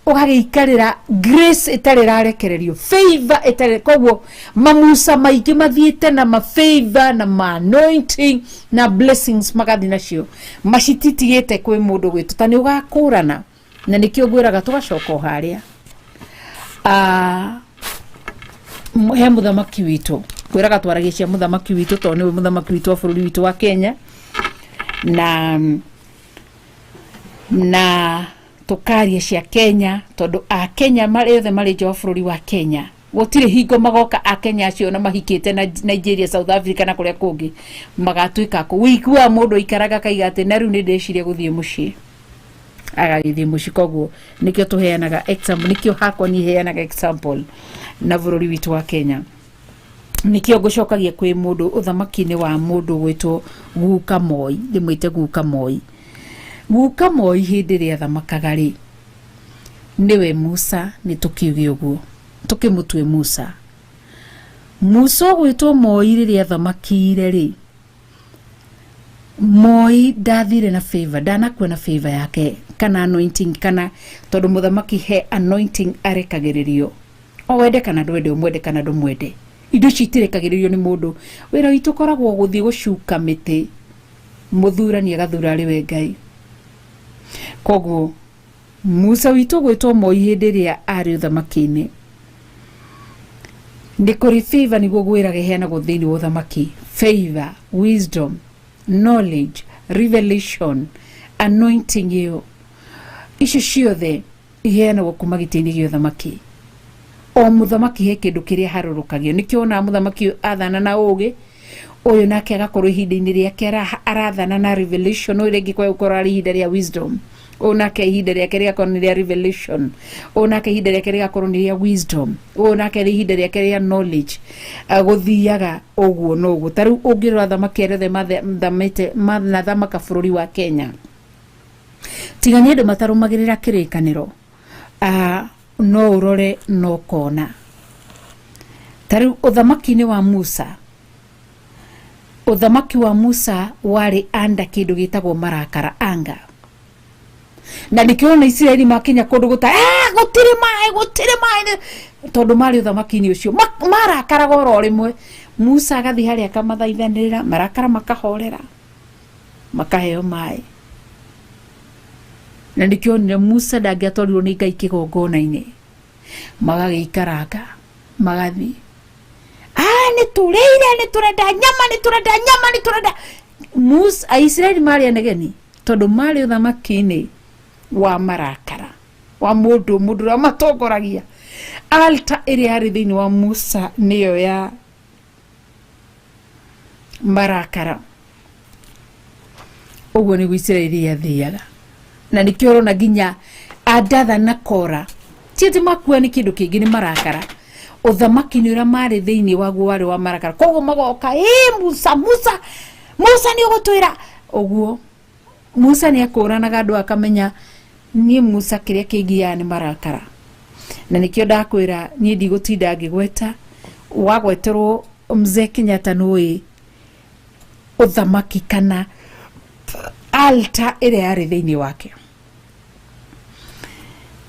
ũgagĩikarĩra grace ĩtarĩ ĩrarekererio, favor ĩtarĩ. Koguo mamusa maingĩ mathiĩte na mafavor na ma anointing na blessings, magathiĩ nacio macititigĩte kwĩ mũndũ gwĩtũ ta nĩ ũgakũrana. Na nĩkĩo ngwĩraga tũgacoka o harĩa. Ah, he mũthamaki witũ, ngwĩraga twaragie cia mũthamaki witũ tondũ nĩwe mũthamaki witũ wa bũrũri witũ wa Kenya, na tũkaria cia Kenya tondũ Akenya marĩ othe marĩ nja wa bũrũri wa Kenya, gũtirĩ hingo magoka Akenya acio na mahikĩte na Nigeria, South Africa na kũrĩa kũngĩ, magatuĩka kũ wĩiguaga mũndũ aikaraga akaiga atĩ na rĩu nĩ ndĩciria gũthiĩ mũciĩ, agagĩthiĩ mũciĩ. Koguo nĩkĩo tũheanaga example, nĩkĩo hakwa niĩ heanaga example na bũrũri witũ wa Kenya. Nĩkĩo ngũcokagia kwĩ mũndũ ũthamaki-inĩ wa mũndũ gwĩtwo Guka Moi, ndĩmwĩte Guka Moi. Guka Moi hĩndĩ ĩrĩa athamakaga rĩ, nĩwe Musa, nĩ tũkiuge ũguo, tũkĩmũtue Musa. Musa ũgwĩtwo Moi rĩrĩa athamakire rĩ, Moi ndathire na favor, ndanakua na favor yake kana anointing, kana tondũ mũthamaki he anointing arekagĩrĩrio, o wende kana ndwende, ũmwende kana ndũmwende, indo ici itirekagĩrĩrio nĩ mũndũ. Wĩra witũ ũkoragwo gũthiĩ gũcuka mĩtĩ, mũthurani agathura arĩ we Ngai. Koguo Musa witũ gwĩtwo Moi hĩndĩ ĩrĩa arĩ ũthamaki-inĩ, nĩ kũrĩ favor, nĩguo gwĩraga ĩheanagwo thĩinĩ wa ũthamaki: favor, wisdom, knowledge, revelation, anointing. Ĩyo icio ciothe iheanagwo kuma gĩtĩ-inĩ gĩa ũthamaki. O mũthamaki he kĩndũ kĩrĩa harũrũkagio. Nĩkĩo wonaga mũthamaki ũyũ athana na ũgĩ, ũyũ nake agakorwo ihinda-inĩ rĩake arathana na revelation, ũyũ rĩngĩ kwa gũkorwo arĩ ihinda rĩa wisdom, ũyũ nake ihinda rĩake rĩgakorwo nĩ rĩa revelation, ũyũ nake ihinda rĩake rĩgakorwo nĩ rĩa wisdom, ũyũ nake ihinda rĩake rĩa knowledge. Gũthiaga ũguo no ũguo. Ta rĩu ũngĩrora athamaki arĩa othe mathamĩte, manathamaka bũrũri wa Kenya, tiga nĩ andũ matarũmagĩrĩra kĩrĩkanĩro, no ũrore no ũkona ta rĩu ũthamaki-inĩ wa Musa, ũthamaki wa Musa warĩ anda kĩndũ gĩtagwo marakara, anga. Na nĩkĩo ona Isiraeli makinya kũndũ gũta, "Ah, gũtirĩ maĩ, gũtirĩ maĩ," tondũ marĩ ũthamaki-inĩ ũcio marakaraga oro rĩmwe. Musa agathiĩ harĩa akamathaithanĩrĩra, marakara makahorera, makaheo maĩ. Na nĩkĩo onire Musa ndangĩatwarirwo nĩ Ngai kĩgongona-inĩ, magagĩikaranga magathiĩ, "Ah, nĩ tũrĩire, nĩ tũrenda nyama, nĩ tũrenda nyama, nĩ tũrenda." Musa, Aisiraeli marĩ anegeni tondũ marĩ ũthamaki-inĩ wa marakara wa mũndũ ũrĩa matongoragia. Altar ĩrĩa yarĩ thĩinĩ wa Musa nĩyo ya marakara. Ũguo nĩguo Isiraeli yathiaga. Na nĩkĩo ũrona nginya Adatha na Kora ti atĩ makua nĩ kĩndũ kĩngĩ, nĩ marakara. Ũthamaki nĩ ũrĩa marĩ thĩinĩ waguo warĩ wa marakara. Koguo magoka, "Ĩ Musa, Musa, Musa, nĩ ũgũtwĩra ũguo." Musa nĩ akũranaga andũ, akamenya niĩ Musa kĩrĩa kĩngiaga nĩ marakara. Na nĩkĩo ndakwĩra niĩ ndigũtinda ngĩgweta, wagweterwo mzee Kenyatta, nũĩ ũthamaki kana altar ĩrĩa yarĩ thĩinĩ wake.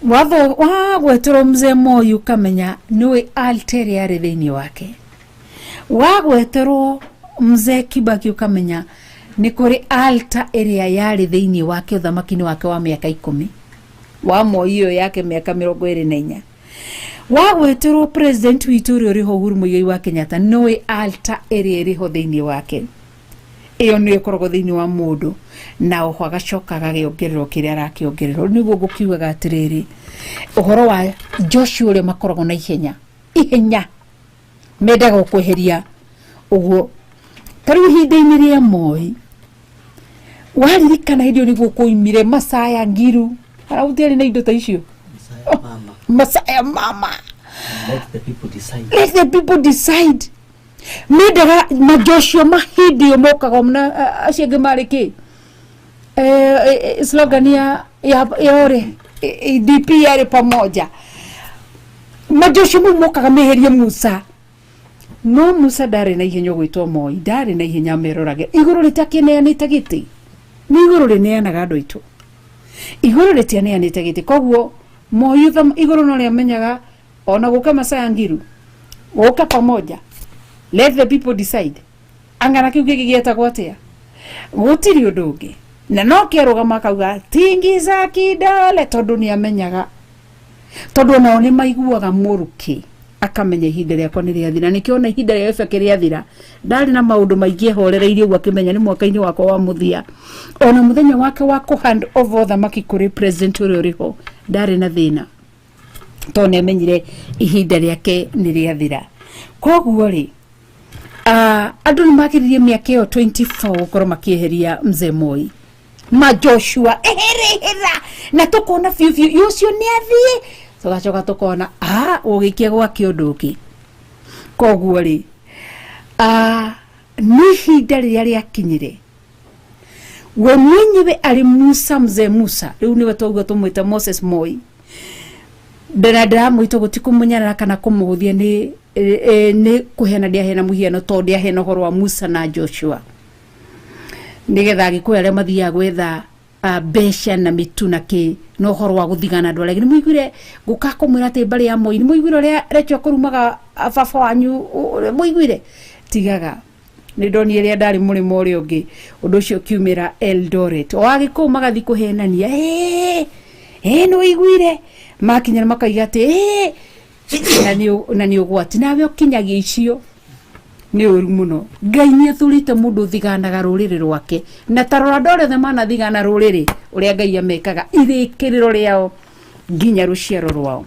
Watho wagweterwo mzee Moi, ũkamenya nĩũĩ altar ĩrĩa yarĩ thĩinĩ wake. Wagweterwo mzee Kibaki, ũkamenya nĩ kũrĩ altar ĩrĩa yarĩ thĩinĩ wake ũthamaki-inĩ wake wa mĩaka 10, wa Moi ĩyo yake mĩaka 24. Wagweterwo president witũ ũrĩa ũrĩho, Uhuru Muigai wa Kenyatta, nĩũĩ altar ĩrĩa ĩrĩho thĩinĩ wake. Ĩyo nĩyo ĩkoragwo thĩinĩ wa mũndũ, na oho agacoka agakĩongererwo kĩrĩa arakĩongererwo. Nĩguo ngũkiugaga atĩrĩrĩ, ũhoro wa Joshua ũrĩa makoragwo na ihenya ihenya, mendaga gũkweheria ũguo. Ta rĩu ihinda-inĩ rĩa Moi, waririkana hĩndĩ ĩyo nĩguo kũimire Masaya Ngiru, haragũtiarĩ na indo ta icio. Messiah mama. Masaya mama. Let the people decide. Let the people decide. Mendaga majoshua mahĩndĩ ĩyo mokaga na acio angĩ marĩ kĩ slogan ya ore DP yarĩ pamoja. Majoshua mau mokaga meherie Musa. No Musa ndarĩ na ihenya gwĩtwo Moi, ndarĩ na ihenya merorage igũrũ rĩtakĩneanĩte gĩtĩ. Nĩ igũrũ rĩneanaga andũ aitũ, igũrũ rĩtianeanĩte gĩtĩ. Koguo Moi igũrũ no rĩamenyaga ona gũka Masaya Ngiru gũka pamoja, let the people decide. Angana kĩu kĩngĩ gĩetagwo atĩa, gũtirĩ ũndũ ũngĩ. Na no kĩarũgama akauga tingiza kidole, tondũ nĩ amenyaga, tondũ onao nĩ maiguaga mũrukĩ, akamenya ihinda rĩakwa nĩ rĩathira. Nĩkĩo ona ihinda rĩa Kibaki rĩathira ndarĩ na maũndũ maingĩ ehorereirie ũguo, akĩmenya nĩ mwaka-inĩ wakwa wa mũthia. Ona mũthenya wake wa kũ hand over ũthamaki kũrĩ president ũrĩa ũrĩ ho ndarĩ na thĩna, tondũ nĩ amenyire ihinda rĩake nĩ rĩathira. Koguo rĩ, andũ nĩ magĩrĩrie mĩaka ĩyo 24 gũkorwo makĩeheria mzee Moi ma Joshua eherehera, na tukona biũ biũ ũcio nĩ athiĩ, tũgacoka tukona ũgĩikia gwake ũndũ ũngĩ. Koguo rĩ, nĩ ihinda rĩrĩa rĩakinyire we mwenyewe arĩ Musa, mzee Musa, rĩu nĩwe twauga tũmwĩte Moses Moi. Ndĩramwĩta gũti kũmũnyarara kana kũmũhũthia, nĩ nĩ kũheana ndĩaheana mũhiano, tondũ ndĩaheana ũhoro wa Musa na Joshua nĩgetha Agĩkũyũ arĩa mathiaga gwetha mbeca na mĩtu na kĩ na ũhoro wa gũthigana andũ arĩa angĩ. Nĩ mũiguire ngũka kũmwĩra atĩ mbarĩ ya Moi, nĩ mũiguire ũrĩa Rachel kũrumaga baba wanyu, mũiguire? Tigaga, nĩ ndonire rĩrĩa ndarĩ mũrĩmo ũrĩa ũngĩ ũndũ ũcio ũkiumĩra Eldoret, o Agĩkũyũ magathiĩ kũhenania, nĩ ũiguire, makinya makaiga atĩ na nĩ ũgwati, nawe ũkinyagia icio nĩ ũru mũno. Ngai nĩ athurĩte mũndũ ũthiganaga rũrĩrĩ rwake, na ta rora andũ arĩa othe manathigana rũrĩrĩ ũrĩa Ngai amekaga irĩkĩrĩro rĩao nginya rũciaro rwao.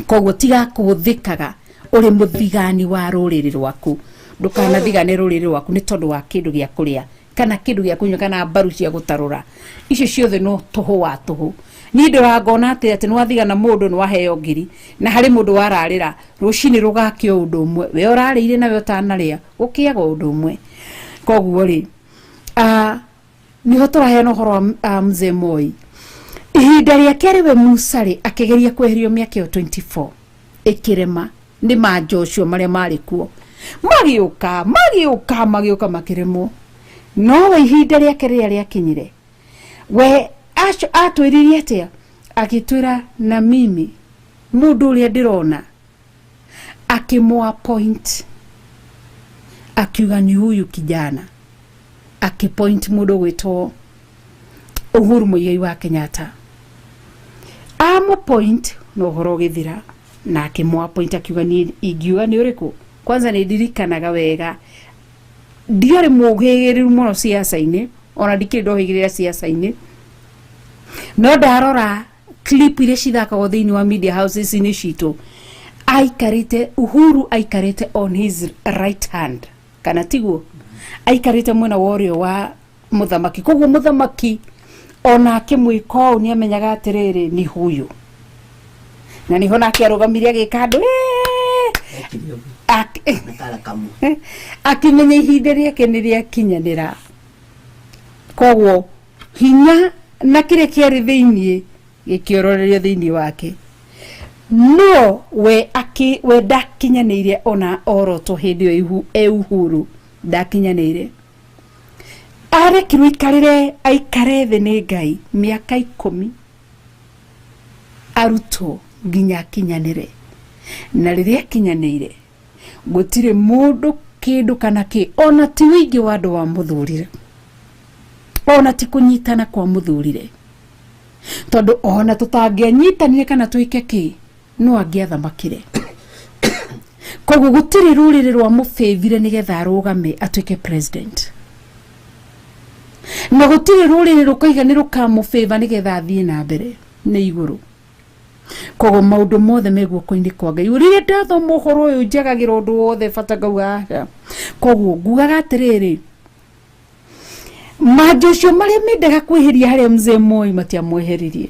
Koguo tiga kũhũthĩkaga ũrĩ mũthigani wa rũrĩrĩ rwaku, ndũkanathigane rũrĩrĩ rwaku nĩ tondũ wa kĩndũ gĩa kũrĩa kana kĩndũ gĩa kũnyua kana mbaru cia gũtarũra. Icio ciothe no tũhũ wa tũhũ. Niĩ ndĩrangona atĩ nĩ wathigana mũndũ nĩ waheo ngiri, na harĩ mũndũ wararĩra rũcinĩ rũgakĩo ũndũ ũmwe, we ũrarĩire nawe ũtanarĩa gũkĩaga ũndũ ũmwe. Koguo rĩ, nĩho tũraheana ũhoro wa mzee Moi. Ihinda rĩake arĩ we Musa rĩ, akĩgeria kweherio mĩaka ĩyo 24 ĩkĩrema nĩ ma Joshua marĩa marĩ kuo, magĩũka magĩũka magĩũka makĩremwo. No we ihinda rĩake rĩrĩa rĩakinyire, we atwĩririe atĩa? Agĩtwĩra na mimi mũndũ ũrĩa ndĩrona, akĩmũ-appoint, akiuga ni huyu kijana, akĩpoint mũndũ ũgwĩtwo Uhuru Muigai wa Kenyatta. Amũpoint na ũhoro ũgĩthira, na akĩmũ-appoint akiuga niĩ ingiuga nĩ ũrĩkũ. Kwanza nĩ ndirikanaga wega, ndiarĩ mũhĩgĩrĩru mũno siasa-inĩ, ona ndikĩrĩ ndohĩgĩrĩra siasa-inĩ, no ndarora clip iria cithakagwo thĩinĩ wa media houses inĩ citũ, aikarĩte Uhuru aikarĩte on his right hand, kana tiguo, aikarĩte mwena wa ũrĩo wa mũthamaki. Koguo mũthamaki ona akĩmwĩka ũũ nĩ amenyaga atĩrĩrĩ ni huyu, na nĩho nake arũgamire agĩka andũ akĩmenya ihinda rĩake nĩ rĩakinyanĩra. Koguo hinya na kĩrĩa kĩarĩ thĩiniĩ gĩkĩororerio thĩiniĩ wake, no we we ndakinyanĩire ona oroto hĩndĩ ĩyo e Uhuru ndakinyanĩire. Arekirwo aikarĩre aikare thĩ nĩ Ngai mĩaka 10 arutwo nginya akinyanĩre, na rĩrĩa akinyanĩire gũtirĩ mũndũ kĩndũ kana kĩ, ona ti wĩingĩ wa andũ wa mũthurire, ona ti kũnyitana kwa mũthurire, tondũ ona tũtangĩanyitanire kana twĩke kĩ, no angĩathamakire. Koguo gũtirĩ rũrĩrĩ rwa mũbĩthire nĩgetha arũgame atuĩke president, na gũtirĩ rũrĩrĩ rũkaiga nĩ rũkamũbĩba nĩgetha athiĩ na mbere nĩ igũrũ. Koguo maũndũ mothe me guoko-inĩ kwa Ngai. Rĩrĩa ndathoma ũhoro ũyũ njagagĩra ũndũ wothe bata ngauga aca. Koguo ngugaga atĩrĩrĩ, manjo ũcio marĩa mendaga kwĩheria harĩa mzee Moi matiamweheririe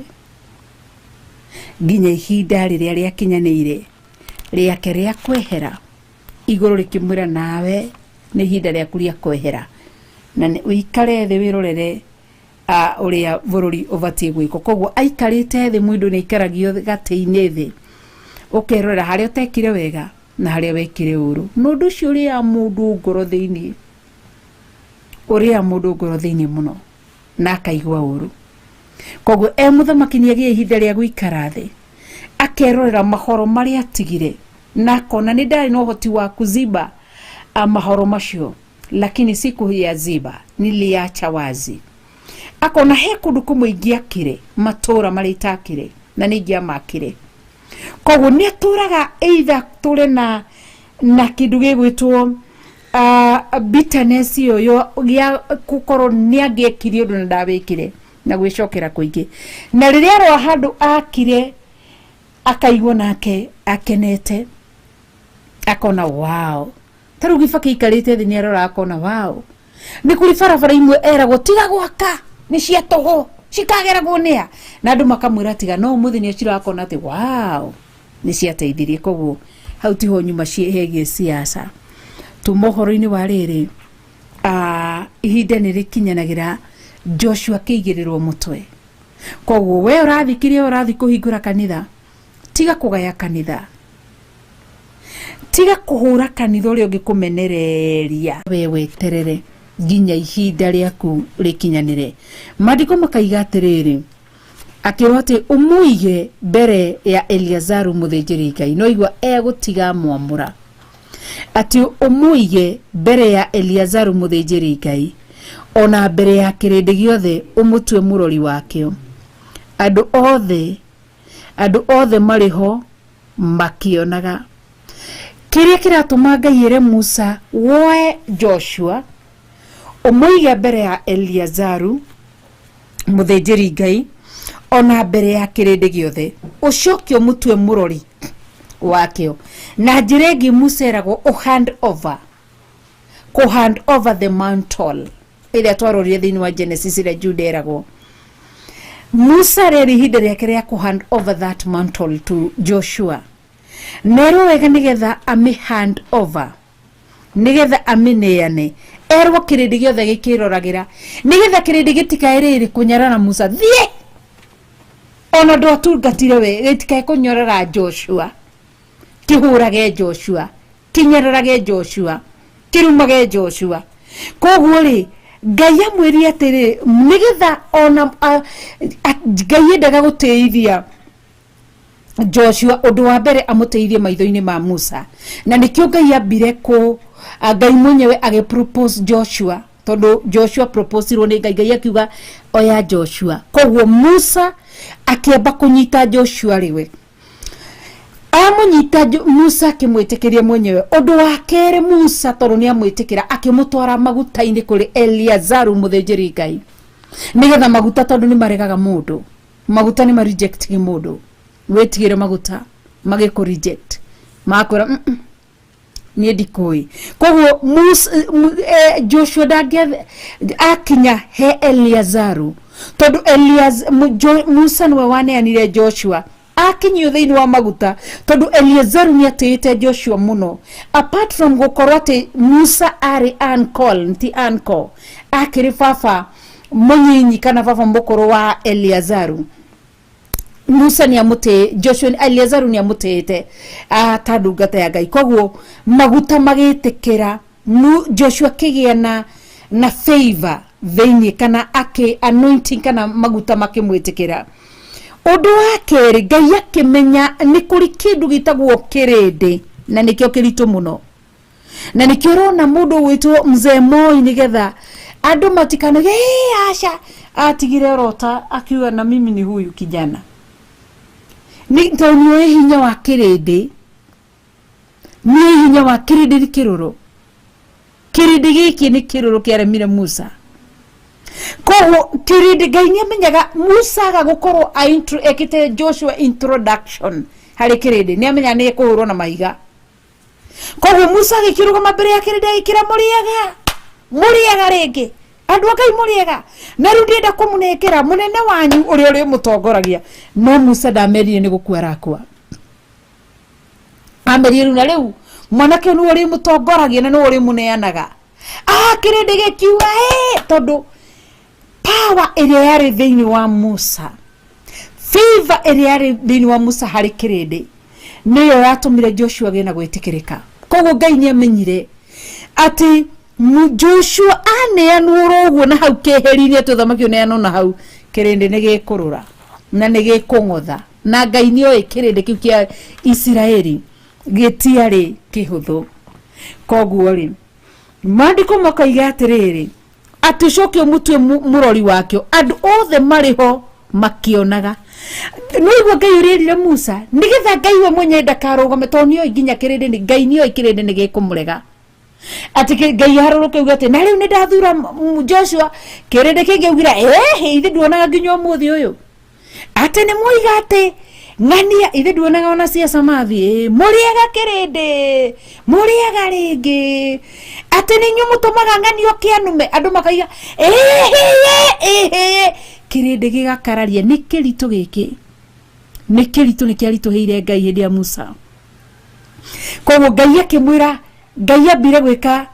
nginya ihinda rĩrĩa rĩakinyanĩire rĩake rĩa kwehera, igũrũ rĩkĩmwĩra nawe nĩ ihinda rĩaku rĩa kwehera, na ũikare thĩ wĩrorere ũrĩa bũrũri ũbatiĩ gwĩkwo. Koguo aikarĩte thĩ, mũndũ nĩ aikaragio gatĩ-inĩ thĩ, ũkerorera harĩa ũtekire wega Na harĩa wekire ũru, na ũndũ ũcio ũrĩaga mũndũ ngoro thĩinĩ, ũrĩaga mũndũ ngoro thĩinĩ mũno na akaigua ũru. Koguo e mũthamaki nĩ agĩa ihinda rĩa gũikara thĩ, akerorera mahoro marĩa atigire, na akona nĩ ndarĩ na ũhoti wa kuziba mahoro macio, lakini sikuyaziba, niliacha wazi. Akona he kũndũ kũmwe ingĩakire matũra marĩa itakire na nĩ ingĩamakire. Koguo nĩ atũraga either tũre na kĩndũ gĩgwĩtwo bitterness ĩyo ya gũkorwo nĩ angĩekire ũndũ na ndawĩkire, na gwĩcokera kũingĩ. Na rĩrĩa arora handũ akire, akaigua nake akenete, akona wow. Ta rĩu Gibaki aikarĩte thĩ nĩ arora akona wow. Nĩ kũrĩ barabara imwe eragwo tiga gwaka, nĩ cia tũhũ, cikageragwo nĩa, na andũ makamwĩra tiga, no ũmũthĩ nĩ acira akona atĩ wow, nĩ ciateithirie. Koguo hau tiho nyuma hegie siasa. Tuma ũhoro-inĩ wa rĩrĩ, ihinda nĩ rĩkinyanagĩra Joshua akĩigĩrĩrwo mũtwe. Koguo we ũrathiĩ kĩrĩa ũrathiĩ kũhingũra kanitha, tiga kũgaya kanitha, tiga kũhũra kanitha ũrĩa ũngĩ kũmenereria, we weterere nginya ihinda rĩaku rĩkinyanĩre. Maandĩko makaiga atĩrĩrĩ, akĩrwo atĩ ũmũige mbere ya Eliazaru mũthĩnjĩri Ngai, no igua egũtiga mwamũra, atĩ ũmũige mbere ya Eliazaru mũthĩnjĩri Ngai ona mbere ya kĩrĩndĩ gĩothe, ũmũtue mũrori wakĩo. Andũ othe marĩ ho makĩonaga. Kĩrĩa kĩratũma Ngai ĩre Musa woe Joshua ũmũige mbere ya Eliazaru mũthĩnjĩri Ngai ona mbere ya kĩrĩndĩ gĩothe, ũcoke ũmũtue mũrori wakĩo. Na njĩra ĩngĩ, Musa eragwo ũ hand over, kũ hand over the mantle ĩrĩa twarorire thĩinĩ wa Genesis, ĩrĩa Juda eragwo. Musa rĩarĩ ihinda rĩake rĩa kũ hand over that mantle to Joshua, nerwo wega nĩgetha amĩ hand over, nĩgetha amĩneane, erwo kĩrĩndĩ gĩothe gĩkĩroragĩra, nĩgetha kĩrĩndĩ gĩtikae rĩrĩ kũnyarara Musa, thiĩ ona ndwatungatire we, gĩtikae kũnyorera Joshua, kĩhũrage Joshua, kĩnyararage Joshua, kĩrumage Joshua. Koguo rĩ, Ngai amwĩrie atĩrĩ, nĩgetha ona Ngai endaga gũtĩithia Joshua, ũndũ wa mbere amũteithie maitho-inĩ ma Musa, na nĩkĩo Ngai ambire kũ Ngai mwenyewe agĩ propose Joshua, tondũ Joshua proposirwo nĩ Ngai. Ngai akiuga oya Joshua. Koguo Musa akĩamba kũnyita Joshua rĩwe amũnyita, Musa akĩmwĩtĩkĩria mwenyewe. Ũndũ wa kerĩ, Musa tondũ nĩ amwĩtĩkĩra, akĩmũtwara maguta-inĩ kũrĩ Eliazaru mũthĩnjĩri Ngai, nĩgetha maguta, tondũ nĩ maregaga mũndũ, maguta nĩ ma reject mũndũ, wĩtigĩre maguta magĩkũ reject, makwĩra, niĩ ndikũĩ." Koguo Joshua ndangĩa akinya he Eliazaru, tondũ Musa nĩwe waneanire Joshua akinyio thĩinĩ wa maguta, tondũ Eliazaru nĩ atĩĩte Joshua mũno. Apart from gũkorwo atĩ Musa arĩ uncle, ti uncle, akĩrĩ baba mũnyinyi kana baba mũkũrũ wa Eliazaru, Musa nĩ amũtĩ Joshua, Eliazaru nĩ amũtĩĩte ta ndungata ya Ngai. Koguo maguta magĩtĩkĩra Joshua akĩgĩa na favor thĩinĩ, kana akĩ anointing kana maguta makĩmwĩtĩkĩra. Ũndũ wa kerĩ, Ngai akĩmenya nĩ kũrĩ kĩndũ gĩtagwo kĩrĩndĩ, na nĩkĩo kĩritũ mũno, na nĩkĩo ũrona mũndũ ũgwĩtwo Mzee Moi, nĩgetha andũ matikanage, "Ĩ, aca," atigire orota akiuga, "Na mimi ni huyu kijana." Nĩ tondũ nĩoĩ hinya wa kĩrĩndĩ, nĩoĩ hinya wa kĩrĩndĩ nĩ kĩrũrũ. Kĩrĩndĩ gĩkĩ nĩ kĩrũrũ kĩaremire Musa. Koguo kĩrĩndĩ, Ngai nĩ amenyaga Musa aga gũkorwo ekĩte Joshua introduction harĩ kĩrĩndĩ, nĩ amenyaga nĩ ekũhũrwo na mahiga. Koguo Musa agĩkĩrũgama mbere ya kĩrĩndĩ, agĩkĩra, "Mũrĩega, mũrĩega rĩngĩ, andũ a Ngai, mũrĩega, na rĩu ndĩrenda kũmũnengera mũnene wanyu ũrĩa ũrĩmũtongoragia." No Musa ndamerire nĩ gũkua arakua, amerie rĩu na rĩu mwanake ũyũ nĩwe ũrĩmũtongoragia na nĩwe ũrĩmũneanaga. Kĩrĩndĩ gĩkiuga "Ĩ," tondũ power ĩrĩa yarĩ thĩinĩ wa Musa, favor ĩrĩa yarĩ thĩinĩ wa Musa harĩ kĩrĩndĩ. Nĩyo yatũmire Joshua agĩe na gwĩtĩkĩrĩka. Koguo Ngai nĩ amenyire atĩ Joshua aneanwo oro ũguo na hau keheri-inĩ, atĩ ũthamaki ũneanwo na hau, kĩrĩndĩ nĩ gĩkũrũra na nĩ gĩkũng'otha, na Ngai nĩ oĩ kĩrĩndĩ kĩu kĩa Isiraeli gĩtiarĩ kĩhũthũ. Koguo rĩ, maandĩko makoiga atĩrĩrĩ, atĩ ũcoke ũmũtue mũrori wakĩo, andũ othe marĩ ho makĩonaga. Nĩigua Ngai ũrĩa erire Musa, nĩgetha Ngai we mwenyewe ndakarũgame, tondũ nĩoĩ nginya kĩrĩndĩ Ngai nĩoĩ kĩrĩndĩ nĩ gĩkũmũrega. Atĩ Ngai harũrũke uge atĩ na rĩu nĩ ndathura Joshua, kĩrĩndĩ kĩngĩaugire ĩhĩ, ithe nduonaga nginya ũmũthĩ ũyũ atĩ nĩ mwoiga atĩ ng'ania, ithe nduonaga ona ciaca mathiĩ mũrĩaga kĩrĩndĩ mũrĩaga rĩngĩ, atĩ nĩ inyuĩ mũtũmaga ng'ania ũkĩanume, andũ makaiga ĩhĩĩ ĩhĩĩ, kĩrĩndĩ gĩgakararia. Nĩ kĩritũ gĩkĩ, nĩ kĩritũ, nĩ kĩaritũhĩire Ngai hĩndĩ ya Musa. Koguo Ngai akĩmwĩra, Ngai ambire gwĩka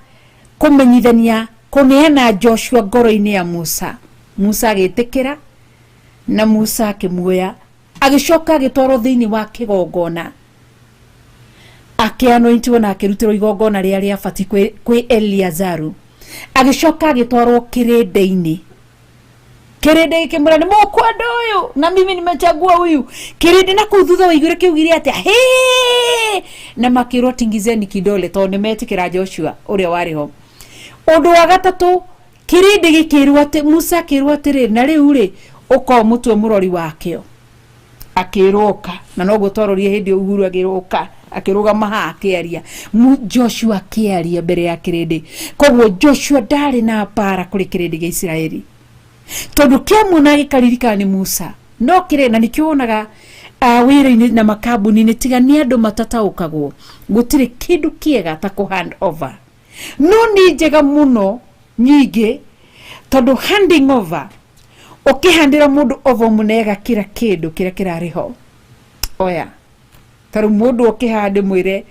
kũmenyithania kũneana Joshua ngoro-inĩ ya Musa. Musa agĩtĩkĩra na Musa akĩmuoya, agĩcoka agĩtwarwo thĩinĩ wa kĩgongona, akĩanointiwo na akĩrutĩrwo igongona rĩrĩa rĩabatiĩ kwĩ Eliazaru. Agĩcoka agĩtwarwo kĩrĩndĩ-inĩ, kĩrĩndĩ gĩkĩmwĩra nĩ mũkwenda ũyũ na mimi nimechagua huyu. Kĩrĩndĩ na kũu thutha waiguire kĩugire atĩa? Hĩ! Na makĩrwo tingizeni kidole, tondũ nĩ metĩkĩra Joshua ũrĩa warĩ ho. Ũndũ wa gatatũ, kĩrĩndĩ gĩkĩrwo atĩ Musa akĩrwo atĩrĩrĩ, na rĩu rĩ, ũka ũmũtue mũrori wakĩo. Akĩrwo ũka, na noguo twarorie hĩndĩ Uhuru akĩrwo ũka, akĩrũgama haha akĩaria. Joshua akĩaria mbere ya kĩrĩndĩ. Koguo Joshua ndarĩ na mbara kũrĩ kĩrĩndĩ gĩa Isiraeli, tondũ kĩamuona gĩkaririkana nĩ Musa. No kĩrĩ na nĩkĩo wonaga wĩra-inĩ na makambuni-inĩ, tiga nĩ andũ matataũkagwo, gũtirĩ kĩndũ kĩega ta kũ hand over. No nĩ njega mũno nyingĩ, tondũ handing over, ũkĩhandĩra mũndũ over mũnega kĩra kĩndũ kĩrĩa kĩrarĩ ho. Oya ta rĩu mũndũ ũkĩhande, mwĩre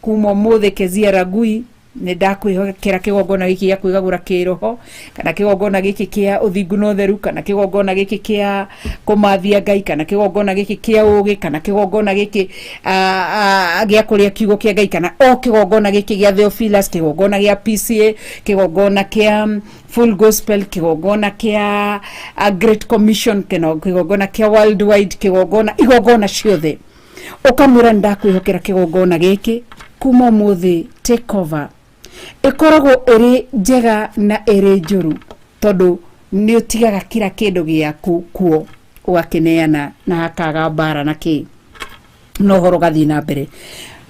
kuma ũmũthĩ Kezia Ragui nĩ ndakwĩhokera kĩgongona gĩkĩ gĩa kwĩgagũra kĩroho, kana kĩgongona gĩkĩ kĩa ũthingu na ũtheru, kana kĩgongona gĩkĩ kĩa kũmathia Ngai, kana kĩgongona gĩkĩ kĩa ũgĩ, kana kĩgongona gĩkĩ gĩa kũrĩa kiugo kĩa Ngai, kana o kĩgongona gĩkĩ gĩa Theophilus, kĩgongona gĩa PCA, kĩgongona kĩa Full Gospel, kĩgongona kĩa Great Commission, kĩgongona kĩa Worldwide, kĩgongona, igongona ciothe, ũkamwĩra nĩ ndakwĩhokera kĩgongona gĩkĩ kuma ũmũthĩ, take over. Ĩkoragwo ĩrĩ njega na ĩrĩ njũru, tondũ nĩ ũtigaga kila kĩndũ gĩaku kuo ũgakĩneana na hakaga mbara na kĩ, no ũhoro ũgathiĩ na mbere.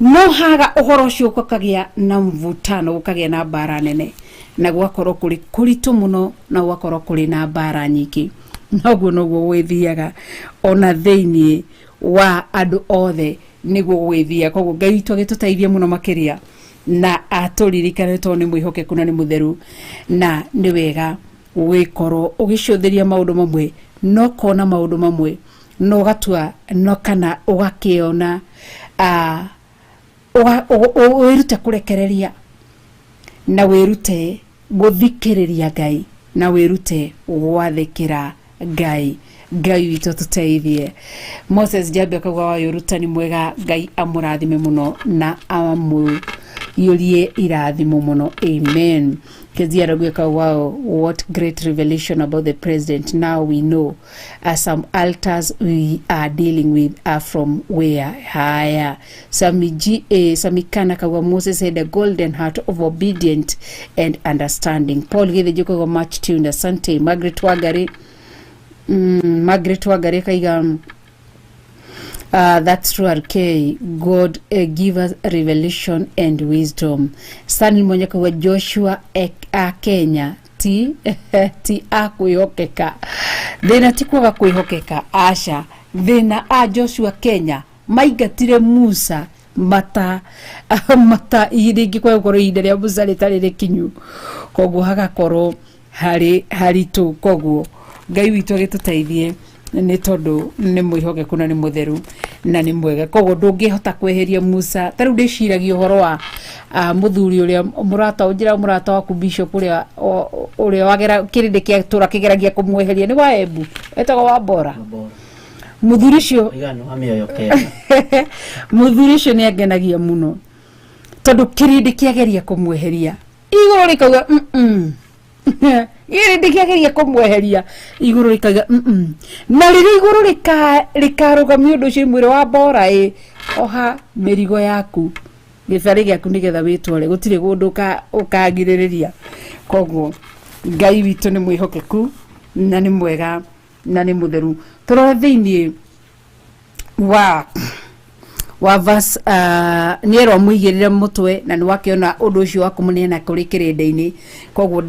No haga ũhoro ũcio gũkagĩa na mvutano, gũkagĩa na mbara nene, na gũgakorwo kũrĩ kũritũ mũno, na gũgakorwo kũrĩ na mbara nyingĩ. Noguo noguo gwĩthiaga ona thĩiniĩ wa andũ othe, nĩguo gwĩthiaga. Koguo Ngai witũ agĩtũteithie mũno makĩria na atũririkane, tondũ nĩ mwĩhokeku na nĩ mũtheru, na nĩ wega gwĩkorwo ũgĩcũthĩria maũndũ mamwe, no kona maũndũ mamwe no ũgatua no kana ũgakĩona, wĩrute kũrekereria na wĩrute gũthikĩrĩria Ngai na wĩrute gwathĩkĩra Ngai. Ngai witũ tũteithie. Moses Njambi akauga wayo ũrutani mwega, Ngai amũrathime mũno na amũiyũrie irathimo mũno, amen. Kezia Ragui akauga, wow, what great revelation about the president. Now we know some altars we are dealing with are from where. Haya, Sami G A Sami Kana akauga Moses had a golden heart of obedient and understanding. Paul Githinji akauga much tuned, asante. Margaret Wangari, Margaret Wangari akaiga that's true, RK. God give us revelation and wisdom. Stanley Mwanyaka wa Joshua a Kenya ti ti a kwĩhokeka. Thĩna ti kwaga kwĩhokeka, aca. Thĩna a Joshua Kenya maingatire Musa mata mata rĩngĩ kwa gũkorwo ihinda rĩa Musa rĩtarĩ rĩkinyu, koguo hagakorwo harĩ haritũ. Koguo Ngai witũ agĩtũteithie, nĩ tondũ nĩ mwĩhokeku na nĩ mũtheru na nĩ mwega. Koguo ndũngĩhota kweheria Musa. Ta rĩu ndĩciragia ũhoro wa mũthuri ũrĩa mũrata ũnjĩra mũrata waku bishop ũrĩa ũrĩa wagera kĩrĩndĩ kĩa tũra kĩgeragia kũmweheria nĩ wa Embu, etagwo Wambora. Mũthuri ũcio Mũigana wa mĩoyo 9. Mũthuri ũcio nĩ angenagia mũno tondũ kĩrĩndĩ kĩageria kũmweheria igũrũ rĩkauga "Mm-mm." Kĩrĩndĩ kĩageria kũmweheria igũrũ rĩkauga "Mm-mm." Na rĩrĩa igũrũ rĩkarũgamia ũndũ ũcio mwĩrĩ wa mbora ĩ oha mĩrigo yaku gĩbarĩ gĩaku nĩgetha wĩtware gũtirĩ kũndũ ũkagirĩrĩria. Koguo Ngai witũ nĩ mwĩhokeku na nĩ mwega na nĩ mũtheru. Tũrore thĩiniĩ wa verse nĩ erwo amũigĩrĩre mũtwe na nĩ wakĩona ũndũ ũcio wa kũmũneana kũrĩ kĩrĩndĩ-inĩ. Koguo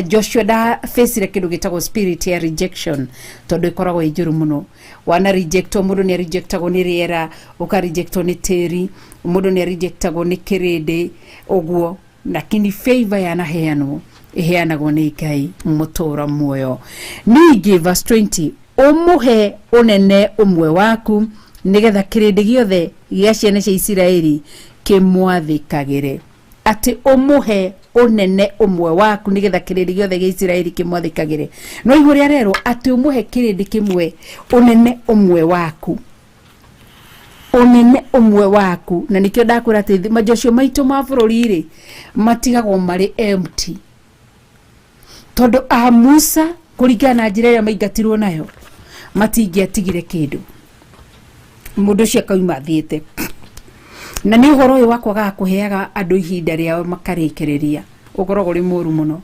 Joshua ndafacire kĩndũ gĩtagwo spirit ya rejection tondũ ĩkoragwo ĩ njũru mũno. Wana rejectwo, mũndũ nĩ rejectagwo nĩ rĩera, ũka rejectwo nĩ tĩri, mũndũ nĩ rejectagwo nĩ kĩrĩndĩ ũguo, lakini favor yanaheanwo ĩheanagwo nĩ Ngai mũtũra muoyo. Ningĩ verse 20, ũmũhe ũnene ũmwe waku nĩgetha kĩrĩndĩ gĩothe gĩa ciana cia Isiraeli kĩmwathĩkagĩre. Atĩ ũmũhe ũnene ũmwe waku nĩgetha kĩrĩndĩ gĩothe gĩa Isiraeli kĩmwathĩkagĩre. No igũrũ rĩa rerwo atĩ ũmũhe kĩrĩndĩ kĩmwe ũnene ũmwe waku, ũnene ũmwe waku. Na nĩkĩo ndakwĩra atĩ majocio maitũ ma bũrũri rĩ matigagwo marĩ empty tondũ a Musa kũringana na njĩra ĩrĩa maingatirwo nayo matingĩatigire kĩndũ, mũndũ ũcio akauma athiĩte. Na nĩ ũhoro ũyũ wa kwagaga kũheaga andũ ihinda rĩao makarĩkĩrĩria ũkoragwo ũrĩ mũru mũno.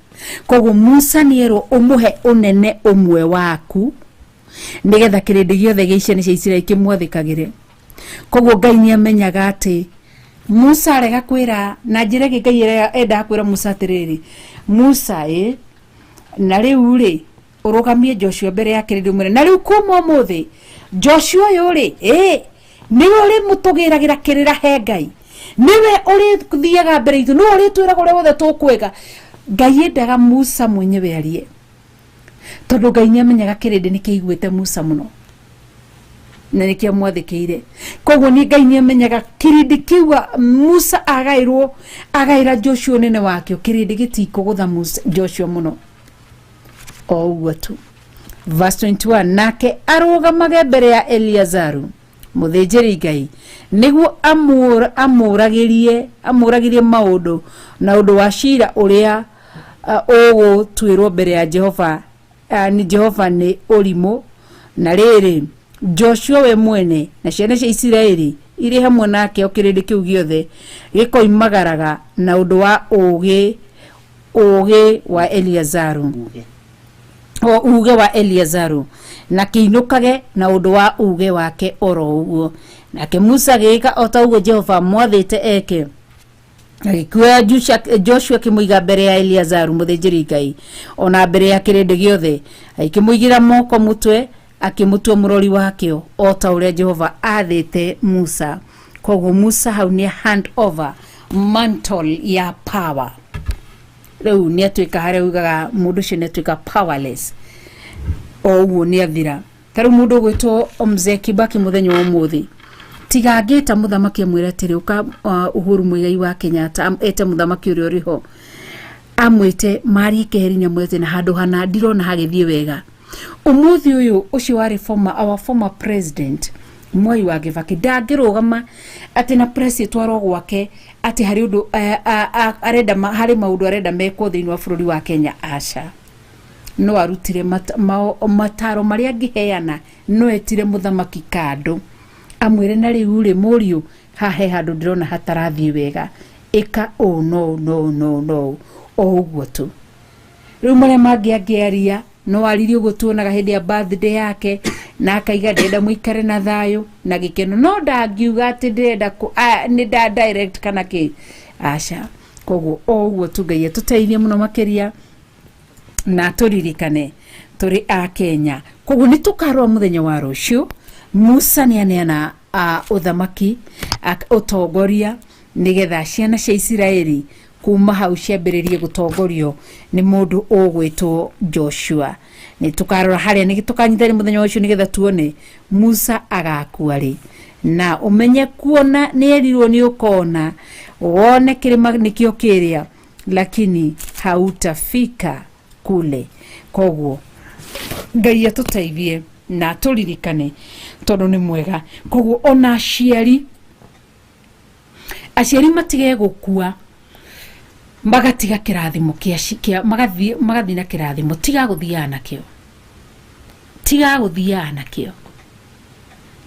Koguo Musa nĩ erwo ũmũhe ũnene ũmwe waku nĩgetha kĩrĩndĩ gĩothe gĩa ciana cia Isiraeli kĩmwathĩkagĩre. Koguo Ngai nĩ amenyaga atĩ Musa arega kwĩra na njĩra ĩngĩ Ngai endaga kwĩra Musa atĩrĩrĩ, Musa ĩ na rĩu rĩ ũrũgamie Joshua mbere ya kĩrĩndĩ ũmwĩre na rĩu kuma ũmũthĩ Joshua ũyũ rĩ ĩ nĩwe ũrĩmũtũgĩragĩra kĩrĩra he Ngai, nĩwe ũrĩthiaga mbere itũ, nĩwe ũrĩtwĩraga ũrĩa wothe tũkwĩka. Ngai endaga Musa mwenyewe arie tondũ Ngai nĩ amenyaga kĩrĩndĩ nĩ kĩiguĩte Musa mũno na nĩkĩo amwathĩkĩire. Koguo nĩ Ngai nĩ amenyaga kĩrĩndĩ kĩu Musa agaĩrwo agaĩra Joshua ũnene wakĩo, kĩrĩndĩ gĩtikũgũtha Joshua mũno o ũguo tu. Verse 21, nake arũgamage mbere ya Eliazaru mũthĩnjĩri Ngai nĩguo amũragĩrie maũndũ na ũndũ wa cira ũrĩa ũgũtuĩrwo mbere ya Jehova nĩ Jehova nĩ ũrimũ. Na rĩrĩ Joshua we mwene na ciana cia Isiraeli irĩ hamwe nake o kĩrĩndĩ kĩu gĩothe gĩkoimagaraga na ũndũ wa ũũgĩ wa Eliazaru o uge wa Eliazaru na kĩinũkage na ũndũ wa uge wake oro ũguo. Nake Musa agĩĩka o ta ũguo Jehova amwathĩte eke. Agĩkuoya Joshua akĩmũiga mbere ya Eliazaru mũthĩnjĩri Ngai ona mbere ya kĩrĩndĩ gĩothe, agĩkĩmũigĩra moko mũtwe akĩmũtua mũrori wakĩo o ta ũrĩa Jehova aathĩte Musa. Koguo Musa hau nĩ hand over mantle ya power. Rĩu nĩ atuĩka harĩa ugaga mũndũ ũcio nĩ atuĩka powerless o ũguo nĩ athira. Ta rĩu mũndũ ũgwĩtwo Mzee Kibaki mũthenya wa ũmũthĩ tiga angĩta mũthamaki amwĩre atĩrĩ ũka Uhuru Muigai wa Kenyatta ete mũthamaki ũrĩa ũrĩ ho amwĩte marie keheri-inĩ amwĩre na handũ hana ndirona hagĩthiĩ wega. Ũmũthĩ ũyũ ũcio warĩ our former president Mwai wa Kibaki ndangĩrũgama atĩ na press ĩtwarwo gwake atĩ harĩ ũndũ arenda harĩ maũndũ arenda mekwo thĩinĩ wa bũrũri wa Kenya. Aca, no arutire mataro marĩa angĩheana, no etire mũthamaki kando amwĩre na rĩu rĩ mũriũ haha he handũ ndĩrona hatarathiĩ wega, ĩka ũũ no no no no o ũguo tu. Rĩu marĩa mangĩ angĩaria no aririe ũguo tuonaga hĩndĩ ya birthday yake na akaiga ndĩrenda mũikare na thayũ na gĩkeno, no ndangiuga atĩ ndĩrenda nĩ nda direct kana kĩ, aca. Koguo o ũguo tu Ngai atũteithie mũno makĩria na tũririkane tũrĩ a Kenya. Koguo nĩ tũkarora mũthenya wa rũciũ Musa nĩ aneana ũthamaki ũtongoria nĩgetha ciana cia Isiraeli kuma hau ciambĩrĩrie gũtongorio nĩ mũndũ ũgwĩtwo Joshua. Nĩ tũkarora harĩa nĩ tũkanyitani mũthenya ũcio nĩgetha tuone Musa agakua rĩ, na ũmenye kuona nĩ erirwo nĩ ũkona wone kĩrĩma nĩkĩo kĩrĩa, lakini hautafika kule. Koguo Ngai atũteithie na tũririkane tũrĩ Tondu ni mwega. Koguo ona aciari aciari matige gukua magatiga kirathimo kia magathi na kirathimo tiga guthiaga nakio tiga guthiaga nakio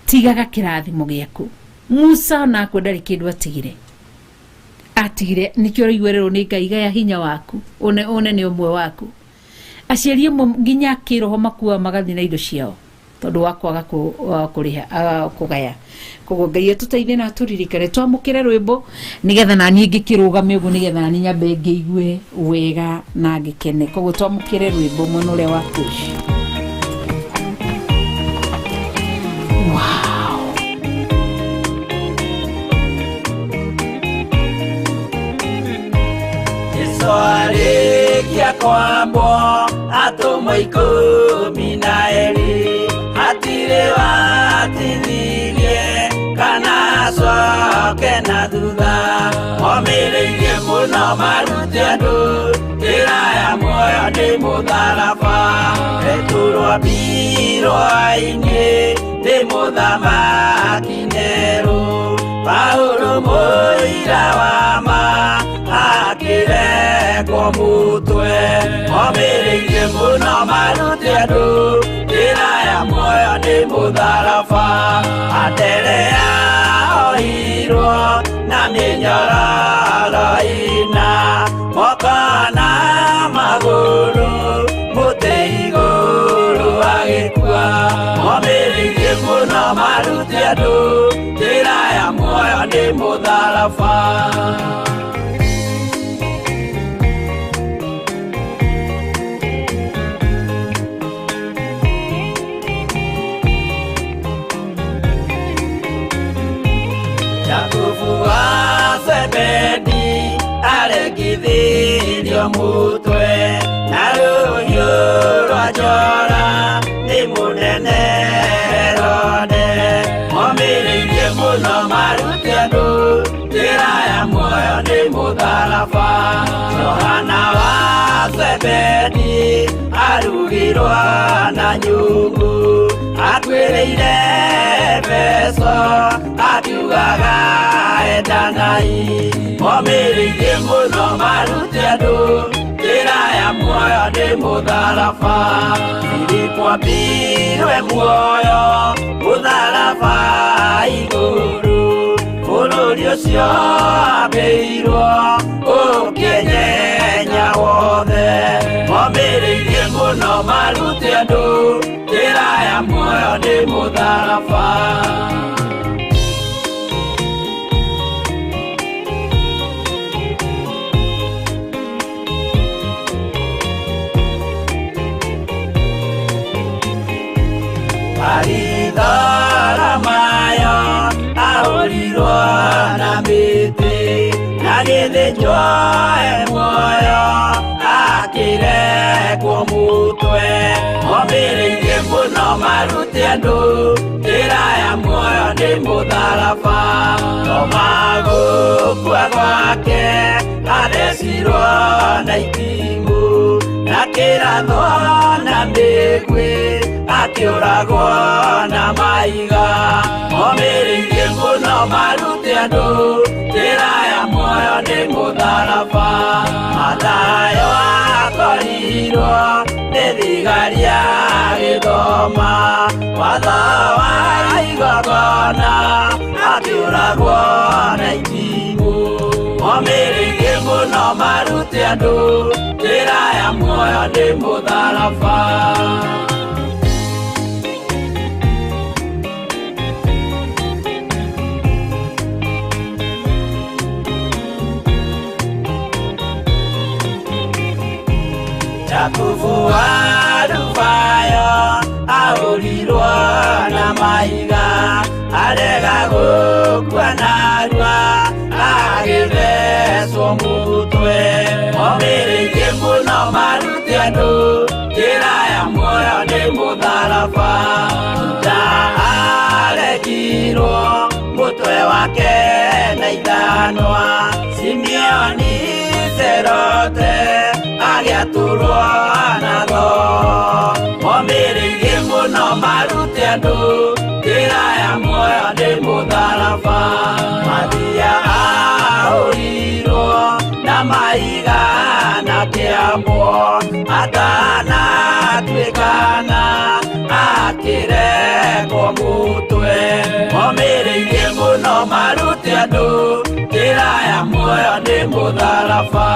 tigaga kirathimo giaku. Musa onakwe ndari kindu atigire atigire nikio ũraiguĩrĩrwo nĩ Ngai gaya hinya waku one nĩ ũmwe waku. Aciari amwe nginya kĩroho makua magathi na indo ciao tondu wa kwaga kũrĩha kũgaya. Koguo Ngai atũteithie na atũririkane twamũkĩre rwĩmbo nĩgetha naniĩ ngĩkĩrũgame ũguo nĩgetha naniĩ nyambe ngĩigue wega na ngĩkene. Koguo twamũkĩre rwĩmbo mwena ũrĩa wa Kush. Wow. Jesu arĩkia kwambwo atũmwo 12 hatirĩ watithirie kana acoke na thutha omĩrĩirie mũno marute andũ njĩra ya muoyo nĩ mũtharaba Petero ambirwo-inĩ nĩ mũthamaki Nero Paulo mũira wa ma akĩrekwo mũtwe omĩrĩirie mũno marute andũ njĩra ya muoyo nĩ mũtharaba Anderea oirwo na mĩnyororo ĩna moko na magũrũ mũtĩ igũrũ agĩkua omĩrĩirie mũno marute andũ njĩra ya muoyo nĩ mũtharaba. Jakubu wa Zebedi arekithirio mutwe na rũhiũ rwa njora nĩ mũnene Herode omĩrĩirie mũno marute andũ njĩra ya muoyo nĩ mũtharaba Johana wa Zebedi arugirwo na nyungu akuĩrĩire Efeso akiugaga endanai omĩrĩirie mũno marute andũ njĩra ya muoyo nĩ mũtharaba Filipo ambirwe muoyo mũtharaba igũrũ bũrũri ũcio ambĩirwo ũkĩnyenya wothe omĩrĩirie mũno marute andũ njĩra ya muoyo nĩ mũtharaba. Baritholomayo ahũrirwo na mĩtĩ na gĩthĩnjwo e muoyo akĩrekwo mũtwe omĩrĩirie mũno marute andũ njĩra ya muoyo nĩ mũtharaba Toma gũkua gwake athecirwo na itimũ na kĩrathwo na mĩguĩ akĩũragwo na mahiga omĩrĩirie mũno marute andũ njĩra ya muoyo nĩ mũtharaba Mathayo akorirwo nĩ thigari agĩthoma watho wa igongona akĩũragwo na itimũ omĩrĩirie mũno marute andũ njĩra ya muoyo nĩ mũtharaba. Jakubu wa Alufayo ahũrirwo na mahiga arega gũkua narua agĩthecwo mũtwe omĩrĩirie mũno marute andũ njĩra ya muoyo nĩ mũtharaba Juda arekirwo mũtwe wake na ithanwa Simeoni Serote agĩatũrwo na thoo omĩrĩirie mũno marute andũ njĩra Andũ njĩra ya muoyo nĩ mũtharaba.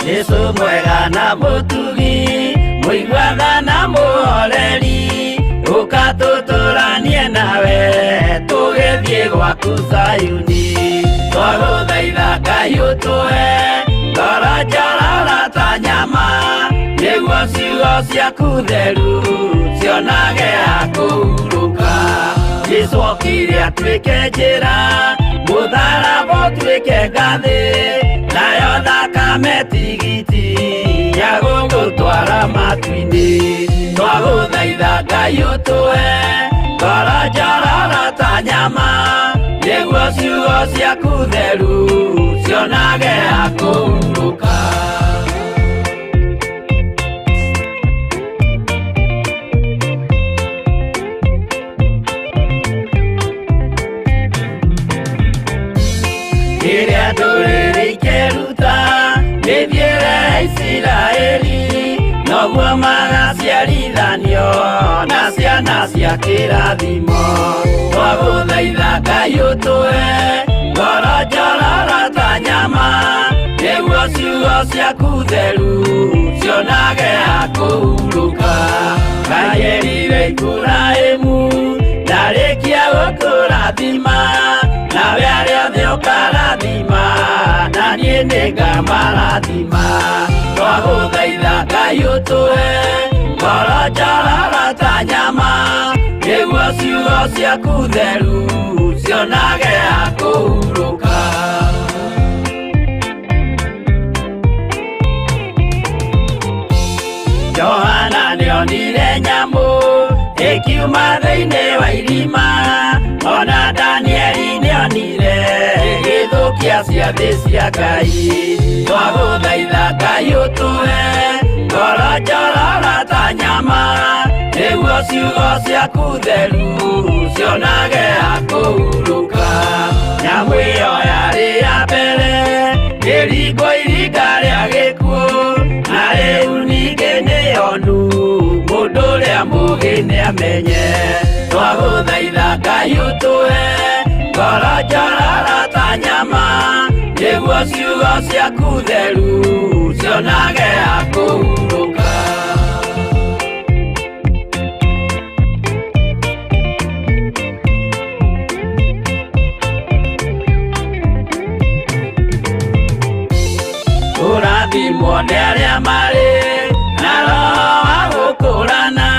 Jesu mwega na mũtugi, mũiguaga na mũhoreri, ũka tũtũranie nawe tũgĩthiĩ gwaku Zayuni. Twagũthaitha Ngai ũtũhe ngoro njororo ta nyama, nĩguo ciugo ciaku theru cionage ha kũhurũka. Jesu okire atuĩke njĩra, mũtharaba ũtuĩke ngathĩ, nayo thakame tigiti ya gũgũtwara matu-inĩ. Twagũthaitha Ngai ũtũhe ngoro njororo ta nyama, nĩguo ciugo ciaku theru cionage ha kũhurũka. Rĩrĩa ndũrĩrĩ ikeruta mĩthiĩre ya Isiraeli, noguo magaciarithanio na ciana cia kĩrathimo. Twagũthaitha Ngai ũtũhe ngoro njororo ta nyama, nĩguo ciugo ciaku theru cionage ha kũhurũka. Ngai erire Iburahĩmu ndarĩkia gũkũrathima, nawe arĩa othe ũkarathima, na niĩ nĩngamarathima. Twagũthaitha Ngai ũtũhe ngoro njororo ta nyama, nĩguo ciugo ciaku theru cionage ha kũhurũka. Johana nĩonire nyamũ ĩkiuma thĩinĩ wa irima, ona Danieli nĩonire ĩgĩthũkia ciathĩ cia Ngai. Twagũthaitha Ngai ũtũhe ngoro njororo ta nyama, nĩguo ciugo ciaku theru cionage ha kũhurũka. Nyamũ ĩyo yarĩ ya mbere ĩringwo iringa rĩa gĩkuũ, na rĩu ningĩ nĩyonu mũndũ ũrĩa mũũgĩ nĩamenye. Twagũthaitha Ngai ũtũhe ngoro njororo ta nyama, nĩguo ciugo ciaku theru cionage ha kũhurũka. Kũrathimwo nĩ arĩa marĩ na roho wa gũkũrana,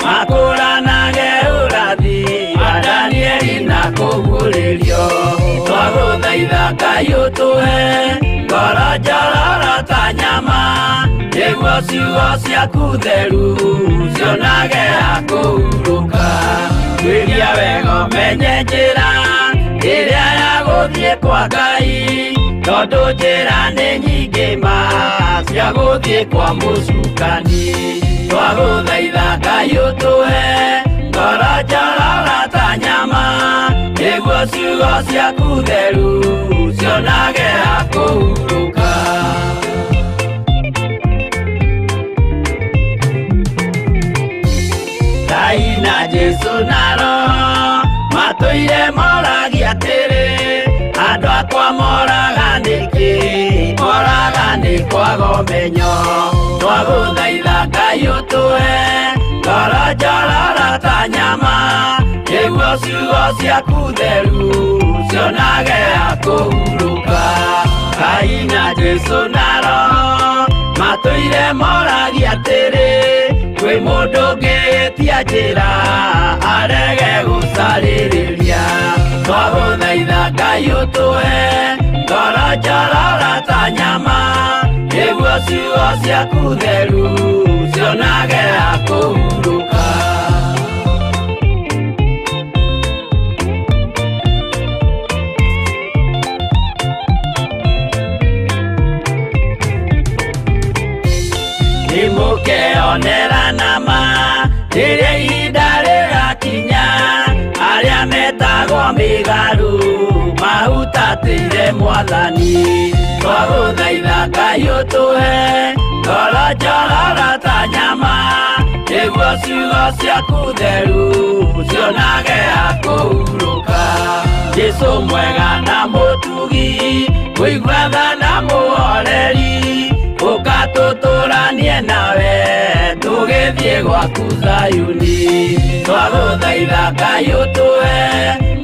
makũranage ũrathi wa Danieli na kũguũrĩrio. Twagũthaitha Ngai ũtũhe ngoro njororo ta nyama, nĩguo ciugo ciaku theru cionage ha kũhurũka. Tuĩria wega ũmenye njĩra ĩrĩa ya gũthiĩ kwa Ngai, tondũ njĩra nĩ nyingĩ ma cia gũthiĩ kwa mũcukani. Twagũthaitha Ngai ũtũhe ngoro njororo ta nyama, nĩguo ciugo ciaku theru cionage ha kũhurũka. Ngai na Jesu na Roho matũire moragia atĩrĩ, andũ akwa moraga nĩkĩ? Moraga nĩ kwaga ũmenyo. Twagũthaitha Ngai ũtũhe ngoro njororo ta nyama, nĩguo ciugo ciaku theru cionage ha kũhurũka. Ngai na Jesu na Roho matũire moragia atĩrĩ, kwĩ mũndũ ũngĩtia njĩra arege gũcarĩrĩria. Twagũthaitha Ngai ũtũhe ngoro njororo ta nyama, nĩguo ciugo ciaku theru cionage ha kũhurũka. Nĩmũkeonera nama rĩrĩa ihinda rĩgakinya, arĩa metagwo mĩgarũ mahutatĩire mwathani. Twagũthaitha Ngai ũtũhe ngoro njororo ta nyama, nĩguo ciugo ciaku theru cionage ha kũhurũka. Jesũ mwega na mũtugi, mũigua tha na mũhoreri, ũka tũtũranie nawe tũgĩthiĩ gwaku Zayuni. Twagũthaitha Ngai ũtũhe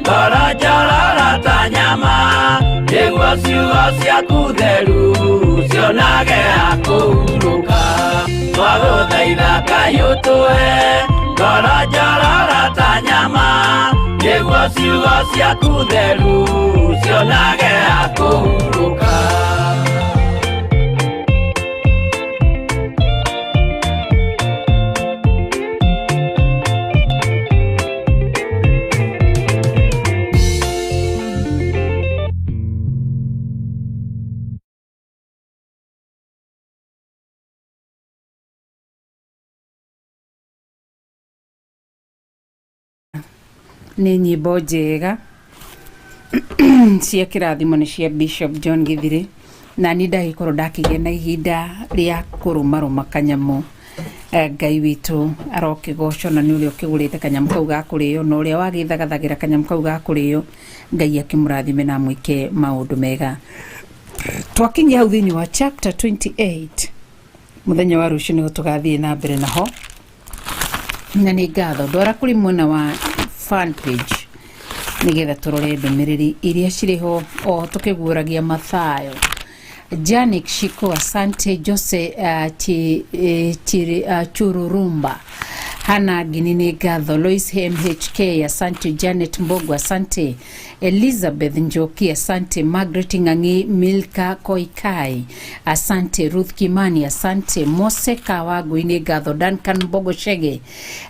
ngoro njororo ta nyama, nĩguo ciugo ciaku theru cionage ha kũhurũka. Twagũthaitha Ngai ũtũhe ngoro njororo ta nyama, nĩguo ciugo ciaku theru cionage ha kũhurũka. Nĩ nyĩmbo njega cia kĩrathimo nĩ cia Bishop John Githiri, na niĩ ndagĩkorwo ndakĩgĩa na ihinda rĩa kũrũmarũma kanyamũ. Ngai witũ arokĩgocwo na nĩ ũrĩa ũkĩgũrĩte kanyamũ kau ga kũrĩo na ũrĩa wagĩthagathagĩra kanyamũ kau ga kũrĩo, Ngai akĩmũrathime na amwĩke maũndũ mega. Twakinyia hau thĩinĩ wa chapter 28, mũthenya wa rũciũ nĩguo tũgathiĩ na mbere naho, na nĩ ngatho ndwara kũrĩ mwena wa fan page nĩgetha tũrore ndũmĩrĩri iria cirĩ ho o tũkĩguũragia Mathayo. Janik Shiko, asante. Jose Chururumba, Hana Ngini nĩ ngatho. Lois MHK, asante. Janet Mbogo, asante. Elizabeth Njoki, asante. Margaret Ng'ang'i, Milka Koikai, asante. Ruth Kimani, asante. Mose Kawagui nĩ ngatho. Duncan Mbogo Shege,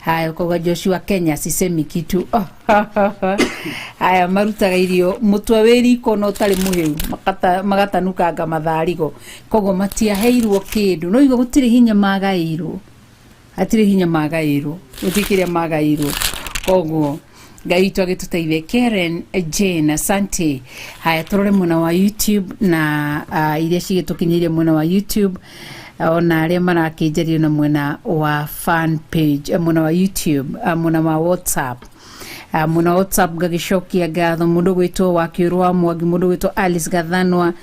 haya ukauga Joshua Kenya sisemi kitu. Oh, aya marutaga irio mũtwe wĩ riko na ũtarĩ mũhĩu, magatanukanga matharigo, koguo matiaheirwo kĩndũ no igua gũtirĩ hinya magaĩirwo, hatirĩ hinya magaĩirwo, gũtirĩ kĩrĩa magaĩirwo, koguo Ngai witũ agĩtũteithie. Karen Jane, asante. Haya tũrore mwena wa YouTube na iria cigĩtũkinyĩire mwena wa YouTube, ona arĩa marakĩnjaria na mwena wa fan page, mwena wa YouTube, mwena wa WhatsApp. Mwena wa WhatsApp ngagĩcokia ngatho mũndũ gwĩtwo Wakĩũrũ wa Mwangi, mũndũ gwĩtwo Alice Gathanwa,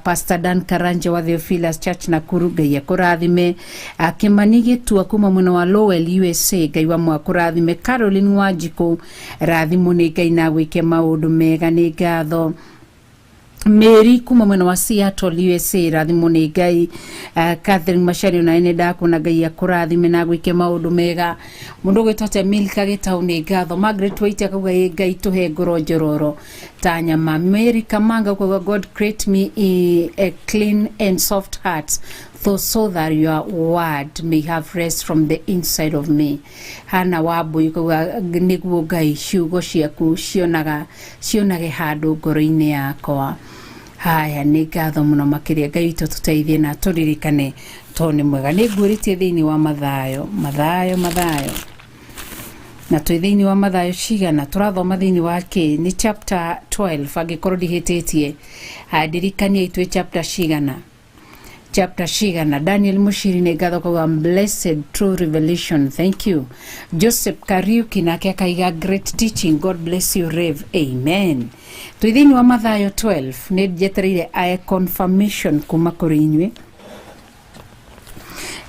Pastor Dan Karanja wa Theophilus Church Nakuru, Ngai akũrathime. Kĩmani Gĩtua kuma mwena wa Lowell USA, Ngai wa mwakũrathime. Caroline Wanjikũ, rathimwo nĩ Ngai na gwĩke maũndũ mega, nĩ ngatho. Mary kuma mwena wa Seattle USA, rathimwo nĩ Ngai. Catherine Macharia, nawe nĩ ndakuona, Ngai akũrathime na gwĩke maũndũ mega. Mũndũ ũgwĩtwo atĩa, Milka Gĩtau, nĩ ngatho. Margaret Waite akauga ĩ Ngai tũhe ngoro njororo ta nyama. Mary Kamanga akauga God create me a clean and soft heart so that your word may have rest from the inside of me. Hana Wambui akauga nĩguo Ngai ciugo ciaku cionaga cionage handũ ngoro-inĩ yakwa. Haya, nĩ ngatho mũno makĩria. Ngai witũ tũteithie na tũririkane tondũ nĩ mwega. Nĩ nguũrĩtie thĩinĩ wa Mathayo, Mathayo, Mathayo, na twĩ thĩinĩ wa Mathayo cigana tũrathoma thĩinĩ wa kĩ nĩ chapter 12 angĩkorwo ndihĩtĩtie. Haya, ndirikaniai twĩ chapter cigana, chapter cigana. Daniel Mushiri nĩ ngatho, kauga blessed true revelation, thank you. Joseph Kariuki nake akaiga great teaching, God bless you Rev, amen. Twĩ thĩinĩ wa Mathayo 12, nĩ njetereire a confirmation kuma kũrĩ inyuĩ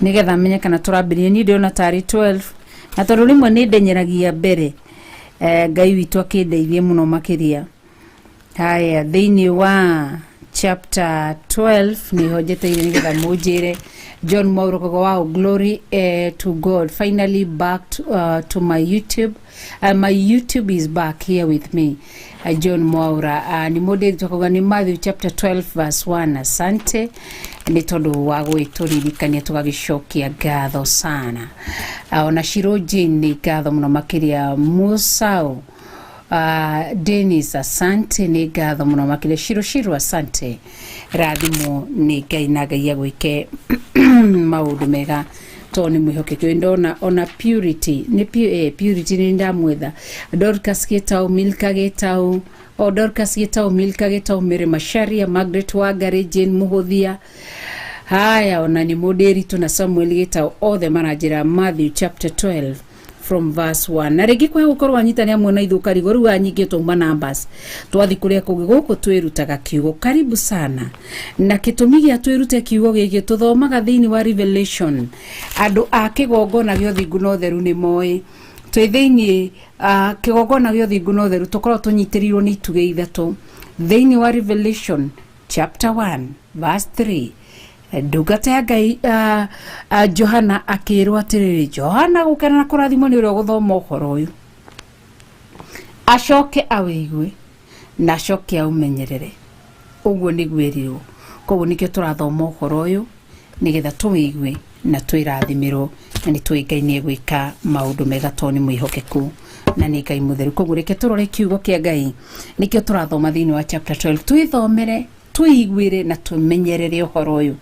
nĩgetha menye kana tũrambĩrĩria. Niĩ ndĩrona tarĩ 12, na tondũ rĩmwe nĩ ndenyeragia mbere, Ngai witũ akĩndeithie mũno makĩria. Haya, thĩinĩ wa chapter 12 nĩho njeteire nĩgetha mũnjĩre. John Mauro Kogo, wow, glory to God, finally back to my YouTube, my YouTube is back here with me. John Mwaura, nĩ mũndĩ twakauga nĩ Matthew chapter 12 verse 1. Asante nĩ tondũ wa gwĩtũririkania, tũgagĩcokia ngatho sana. Ona Shiro Jane, nĩ ngatho mũno makĩria. Musau Dennis, asante, nĩ ngatho mũno makĩria. Shiro Shiro, asante, rathimwo nĩ Ngai na Ngai agwĩke maũndũ mega. Tondũ nĩ mwĩhokeku. Ndona ona Purity nĩ Purity nĩ ndamwetha, Dorcas Gĩtau, Milka Gĩtau, o Dorcas Gĩtau, Milka Gĩtau, Mary Macharia, Margaret Wangari, Jane Muhuthia, haya ona nĩ Mũndĩritũ na Samuel Gĩtau, othe maranjĩra Matthew chapter 12 from verse 1. Na rĩngĩ kwĩ gũkorwo wanyitani hamwe na ithuĩ ũkarigwo rĩu anyingĩ twauma numbers twathi kũrĩa kũngĩ. Gũkũ twĩrutaga kiugo, karibu sana. Na gĩtũmi gĩa twĩrute kiugo gĩkĩ, tũthomaga thĩinĩ wa Revelation. Andũ a kĩgongona gĩa ũthingu na ũtheru nĩ moĩ twĩ thĩinĩ kĩgongona gĩa ũthingu na ũtheru, tũkoragwo tũnyitĩrĩirwo nĩ itugĩ ithatũ. Thĩinĩ wa Revelation chapter 1 verse 3, ndungata ya Ngai Johana akĩrwo atĩrĩrĩ, "Johana, gũkena na kũrathimwo nĩ ũrĩa ũgũthoma ũhoro ũyũ, acoke awĩigue na acoke aumenyerere." Ũguo nĩguo ĩrirwo. Koguo nĩkĩo tũrathoma ũhoro ũyũ, nĩgetha tũwĩigue na twĩrathimĩrwo, na nĩ tũĩ Ngai nĩ egwĩka maũndũ mega tondũ nĩ mwĩhokeku na nĩ Ngai mũtheru. Koguo reke tũrore kiugo kĩa Ngai, nĩkĩo tũrathoma thĩinĩ wa chapter 12. Twĩthomere, twĩiguĩre na tũmenyerere ũhoro ũyũ,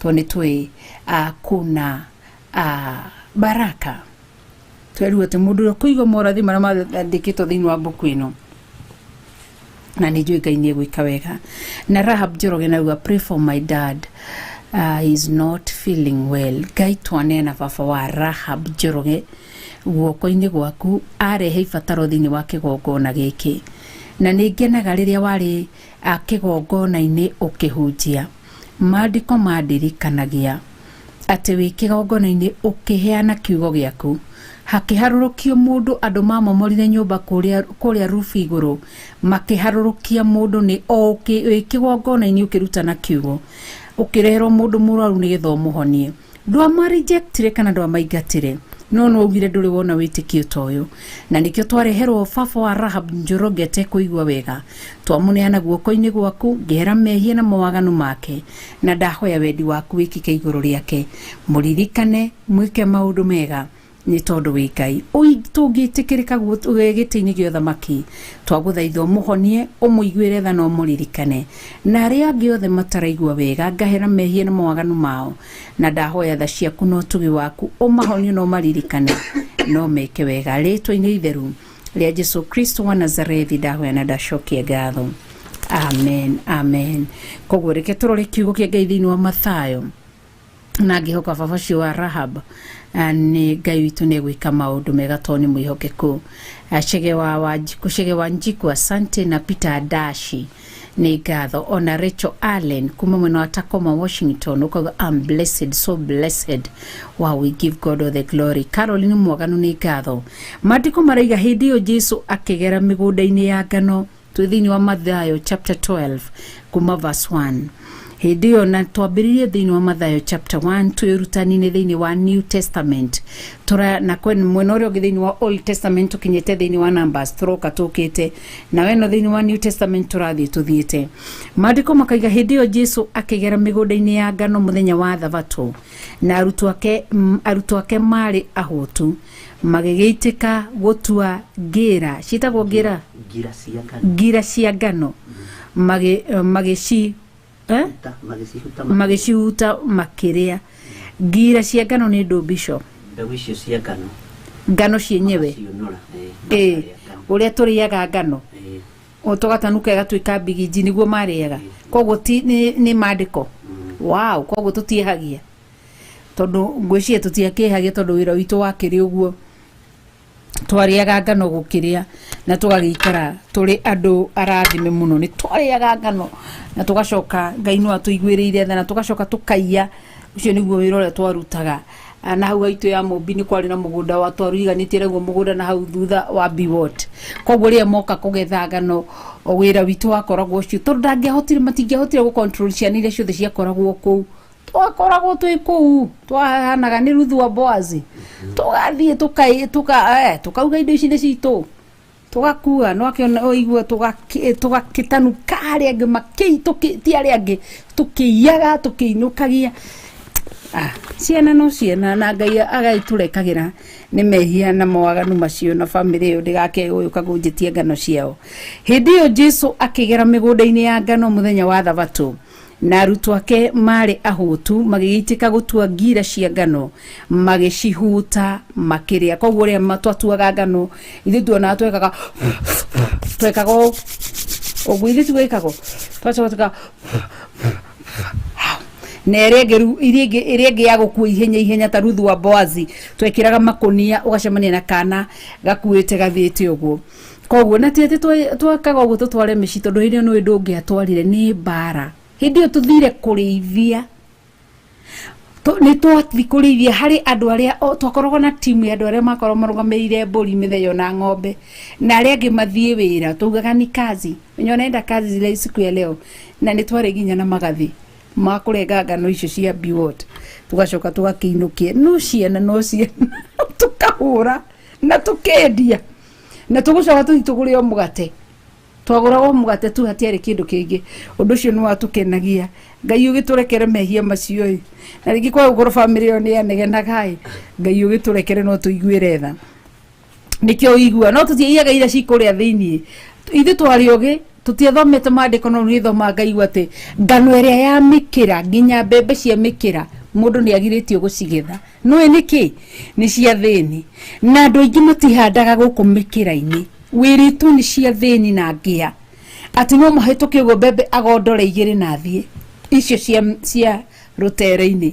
tondũ nĩ tũĩ kuna baraka. Twerirwo atĩ mũndũ ũrĩa ũkũigua morathi marĩa mandĩkĩtwo thĩinĩ wa mbuku ĩno, na nĩ njũĩ Ngai nĩ egwĩka wega. Na Rahab Njoroge nauga, "Pray for my dad, he is not feeling well." Ngai, twaneana baba wa Rahab Njoroge guoko-inĩ gwaku, arehe ibataro thĩinĩ wa kĩgongona gĩkĩ. Na nĩ ngenaga rĩrĩa warĩ kĩgongona-inĩ ũkĩhunjia, maandĩko mandirikanagia atĩ wĩ kĩgongona-inĩ ũkĩheana kiugo gĩaku, hakĩharũrũkio mũndũ, andũ mamomorire nyũmba kũrĩa rubu igũrũ, makĩharũrũkia mũndũ nĩ o wĩ kĩgongona-inĩ ũkĩrutana kiugo, ũkĩreherwo mũndũ mũrwaru nĩgetha ũmũhonie. Ndwama-rejectire kana ndwamaingatire, no no augire ndũrĩ wona wĩtĩkio ta ũyũ. Na nĩkĩo twareherwo baba wa Rahab Njoroge atekũigua wega, twamũneana guoko-inĩ gwaku, ngĩhera mehia na mawaganu make, na ndahoya wendi waku wĩkĩke igũrũ rĩake. Mũririkane, mwĩke maũndũ mega, nĩ tondũ wĩ Ngai tũngĩtĩkĩrĩka gĩtĩ-inĩ gĩa ũthamaki. Twagũthaitha ũmũhonie, ũmũiguĩre tha na ũmũririkane, na arĩa angĩ othe mataraigua wega, ngahera mehia na mawaganu mao, na ndahoya tha ciaku na ũtugi waku ũmahonie na ũmaririkane no meke wega. Rĩtwa-inĩ itheru rĩa Jesu Kristo wa Nazarethi ndahoya na ndacokia ngatho, amen, amen. Koguo reke tũrore kiugo kĩa Ngai thĩinĩ wa Mathayo, na ngĩhoka baba ũcio wa Rahab nĩ Ngai witũ nĩ egwĩka maũndũ mega tondũ nĩ mwĩhokeku. Chege wa Wanjiku, Chege Wanjiku, asante. Na Peter Dashi nĩ ngatho. Ona Rachel Allen kuma mwena wa Tacoma, Washington, ũkauga, "I'm blessed, so blessed. Wow, we give God all the glory." Caroline Mwaganu nĩ ngatho. Maandĩko maraiga, hĩndĩ ĩyo Jesu akĩgera mĩgũnda-inĩ ya ngano. Twĩ thĩinĩ wa Mathayo chapter 12 kuma verse 1. Hĩndĩ ĩyo na twambĩrĩrie thĩinĩ wa Mathayo chapter 1, twĩrutani-inĩ thĩinĩ wa New Testament. Tũra na mwena ũrĩa ũngĩ thĩinĩ wa Old Testament tũkinyĩte thĩinĩ wa Numbers, tũroka tũkĩte na weno thĩinĩ wa New Testament tũrathiĩ tũthiĩte. Maandĩko makaiga, hĩndĩ ĩyo Jesu akĩgera mĩgũnda-inĩ ya ngano mũthenya wa thabatũ, na arutwo ake marĩ ahũtu, magĩgĩitĩka gũtua ngĩra, ciĩtagwo ngĩra. Ngira cia ngano. Ngira cia ngano, magĩci eh? Magĩcihuta. Magĩcihuta makĩrĩa. Ngira cia ngano nĩ ndũmbico. Mbegũ icio cia ngano. Ngano cienyewe. Magaciũnũra, ĩ makarĩa ngano. Ũrĩa tũrĩaga ngano. O tũgatanuka ĩgatuĩka mbigiji, nĩguo marĩaga. Koguo ti nĩ mandĩko, wow. Koguo tũtiĩhagia, tondũ ngwĩciria tũtiakĩhagia, tondũ wĩra witũ wakĩrĩ ũguo, twarĩaga ngano gũkĩrĩa na tũgagĩikara tũrĩ andũ arathime mũno. Nĩ twarĩaga ngano na tũgacoka, Ngai no atũiguĩrĩire tha, na tũgacoka tũkaiya. Ũcio nĩguo wĩra ũrĩa twarutaga. Na hau haitũ ya Mũmbi nĩ kwarĩ na mũgũnda wa twaruriganĩtie naguo mũgũnda na hau thutha wa Biwot. Koguo rĩrĩa moka kũgetha ngano, o wĩra witũ wakoragwo ũcio, tondũ ndangĩahotire, matingĩahotire gũ control ciana iria ciothe ciakoragwo kũu. Twakoragwo twĩ kũu, twahanaga nĩ Ruthu wa Boazi, tũgathiĩ tũkauga indo ici nĩ citũ, tũgakua no akĩona ũigua tũgakĩtanuka arĩa angĩ ti arĩa angĩ, tũkĩiyaga, tũkĩinũkagia. Ciana no ciana, na Ngai agagĩtũrekagĩra nĩ mehia na mawaganu macio, na bamĩrĩ ĩyo ndĩgake gũgĩũka kũnjĩtia ngano ciao. Hĩndĩ ĩyo Jesu akĩgera mĩgũnda-inĩ ya ngano mũthenya wa thabatũ. Na arutwo ake marĩ ahũtu, magĩgĩitĩka gũtua ngira cia ngano, magĩcihuta makĩrĩa. Koguo ũrĩa twatuaga ngano, ithuĩ tuonaga twekaga twekaga ũũ ũguo, ithuĩ tiguo ĩkagwo, twacoka tuka na ĩrĩa ĩngĩ rĩu iria ĩngĩ ĩrĩa ĩngĩ ya gũkua ihenya ihenya ta Ruthu wa Boazi, twekĩraga makũnia, ũgacemania na kana gakuĩte gathiĩte ũguo. Koguo na ti atĩ twekaga ũguo tũtware mĩciĩ, tondũ hĩndĩ ĩyo nĩũĩ ndũngĩatwarire, nĩ mbara. Hĩndĩ ĩyo tũthire kũrĩithia, nĩ twathi kũrĩithia harĩ andũ arĩa twakoragwo na timu ya andũ arĩa makoragwo marũgamĩrĩire mbũri mĩthenya na ng'ombe, na arĩa angĩ mathiĩ wĩra. Tugaga ni kazi wenye wanaenda kazi zile siku ya leo. Na nĩ twarĩ nginya na magathi ma kũrenga ngano icio cia biwot, tugacoka tũgakĩinũkia no ciana, no ciana tũkahũra na tũkendia, na tũgũcoka tũthiĩ tũgũre o mũgate. Twagũraga o mũgate tu, hatiarĩ kĩndũ kĩngĩ. Ũndũ ũcio nĩ watũkenagia. Ngai ũgĩtũrekere mehia macio ĩ, na rĩngĩ kwaga gũkorwo bamĩrĩ ĩyo nĩ yanegenaga ĩ, Ngai ũgĩtũrekere, no tũiguĩre tha. Nĩkĩo ũigua no tũtiaiyaga iria cikũrĩa thĩiniĩ. Ithuĩ twarĩ ũgĩ, tũtiathomete maandĩko, no nĩ thoma ngaigua atĩ ngano ĩrĩa ya mĩkĩra nginya mbembe cia mĩkĩra, mũndũ nĩ agirĩtio gũcigetha. Nĩũĩ nĩkĩ? Nĩ cia thĩni, na andũ aingĩ matihandaga gũkũ mĩkĩra-inĩ, wĩrĩtwo nĩ cia thĩni na ngĩa, atĩ no mahĩtũke ũguo mbembe agondore igĩrĩ na thiĩ icio cia rũtere-inĩ.